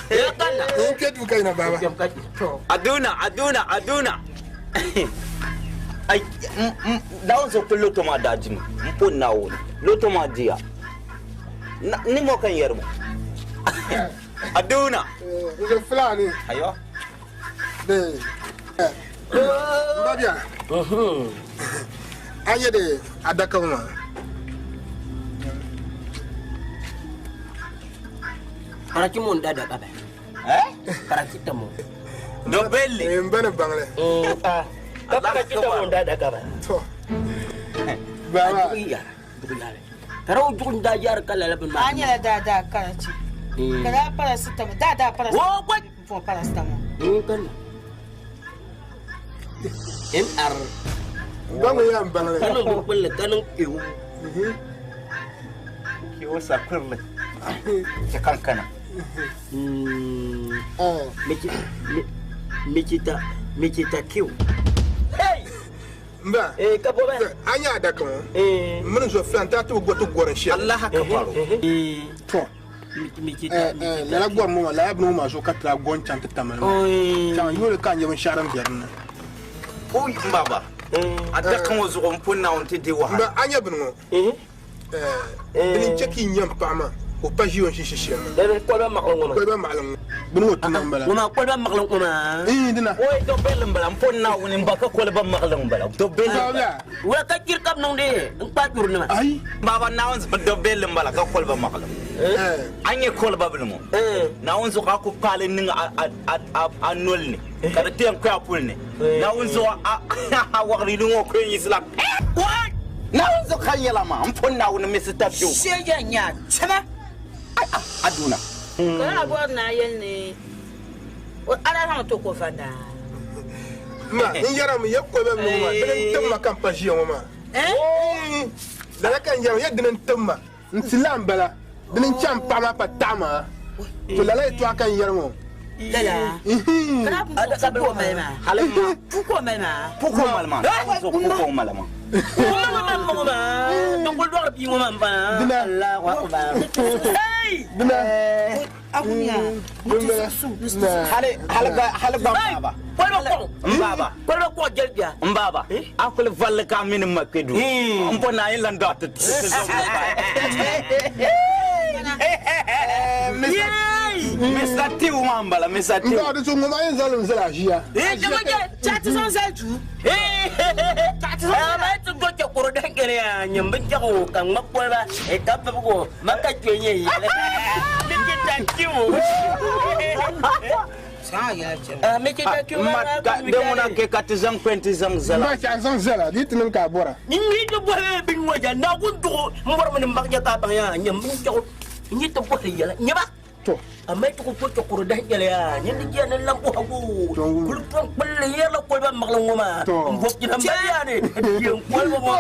Ya kanna. N kpɛ duu ka yina baaba. To. Aduna aduna aduna. Ai Naawuni zuɣu ti loto maa daa dimi n po Naawuni loto maa diya ni mo ka n yɛri mo Aduna. N zo fulani. Ayo. De. N ba bia. A nyɛ de adaka ŋɔ maa. Paracetamol da da ka bɛ. Eh? Paracetamol. Do belli. N ba ni baŋli. Ka paracetamol da da ka bɛ. To. Baba. A jugu yara jugu yara. Karaw jugu da yara ka lala bin maa. A nyɛla daadaa karachi. Ka daa paracetamol daadaa paracetamol. Wo gba. Fɔ paracetamol. N kanna. MR. Baŋ yaa n baŋli. Ka niŋ binkpulli ka niŋ Q. Q sakurli. Chɛ kan kana. Mikita Mikita Q. Mba. Eh ka bɔ bɛ. An y'a da kan. Minnu sɔ filan t'a t'o gɔtɔ gɔrɔn siyɛ. Allah ka baro. To. Lala gɔri ŋɔ maa lala bini ŋɔ maa zuɣu ka ti daa gɔn chaŋ ti tamali maa. Chaŋ yooli ka a nyɛ binshaɣu din be dinni. Oi n baba. A daka ŋɔ zuɣu n pun Naawuni ti di wahala. Mba a nyɛ bini ŋɔ. Dini n chɛ ka yi nyam paɣa maa ka o pa ʒiya o ni ʒi shɛli maa. Dini koliba maɣali ŋɔ maa. Koliba maɣali ŋɔ. Bini ŋɔ ti niŋ bala. Ŋɔ maa koliba maɣali ŋɔ maa. Ii dina. Oi do belli n bala n pun Naawuni n ba ka koliba maɣali n bala. Do belli n bala. Wula ka chiri ka bi niŋdi n kpa duri nima. Ayi. Baba Naawuni zuɣu do belli n bala ka koliba maɣali. A nyɛ koliba bili ŋɔ. Naawuni zuɣu a ku kpaali niŋ a noli ni ka di ti yɛn kpe a puli ni. Naawuni zuɣu a waɣiri ŋɔ ku yɛn yiɣisila. Naawuni zuɣu ka n yɛla maa n pun Naawuni Mr. Piu. Shɛja nya chama. Aduna. Kana bɔri na yɛli ni ala zaŋ to ko fanda. Ma n yɛra mi ye koliba bini ŋɔ maa dini n tim ma ka n pa ʒiya ŋɔ maa. Lala ka n yɛra ye dini n tim ma n ti la n bala dini n chaŋ paɣa maa pa taɣa maa to lala yɛltɔɣa ka n yɛri ŋɔ. Lala. Kana kun puko mali maa. Hali ma. Puko mali maa. Puko mali maa. Puko mali maa. Allahu akbar. Dina. Akunya. Hali hali gba hali gba n baba. Koliba kɔŋ. N baba. Koliba kɔŋ jɛli bia. N baba. A kuli valli ka mini ma kpe du. N po naa yin lan dɔɣi ti ti zɔbu Mr. Tiw maa n bala Mr. Tiw. N dɔɣi di so ŋɔ maa yɛn zaŋ li zali a ʒiya. Chaati zaŋ zali duu. Ama ti do chakoro dan kere ya nyam bin jago ka ŋma koliba e ka bibigo ma ka kpe nyɛ yɛlɛ. Mikita Q. Mikita Q Ma ka di ŋuna ke ka ti zaŋ kpe nti zaŋ zala. N ba chɛ a zaŋ zala di yi ti niŋ ka a bɔra. N yi ti bɔhi bin ŋɔ ja Naawuni duɣu n bɔri mi ni n baŋ ja ka a baŋ ya nyam bin jago n yi ti bɔhi yɛla nyɛba. To. Amma ti ku to chakoro dan kere ya nyin di jiya ni lambu hagu. Kuli pɔŋ kpulli yɛrila koliba maɣali ŋɔ maa. N bɔbi jina mali ya ni. Diɛn koliba ŋɔ.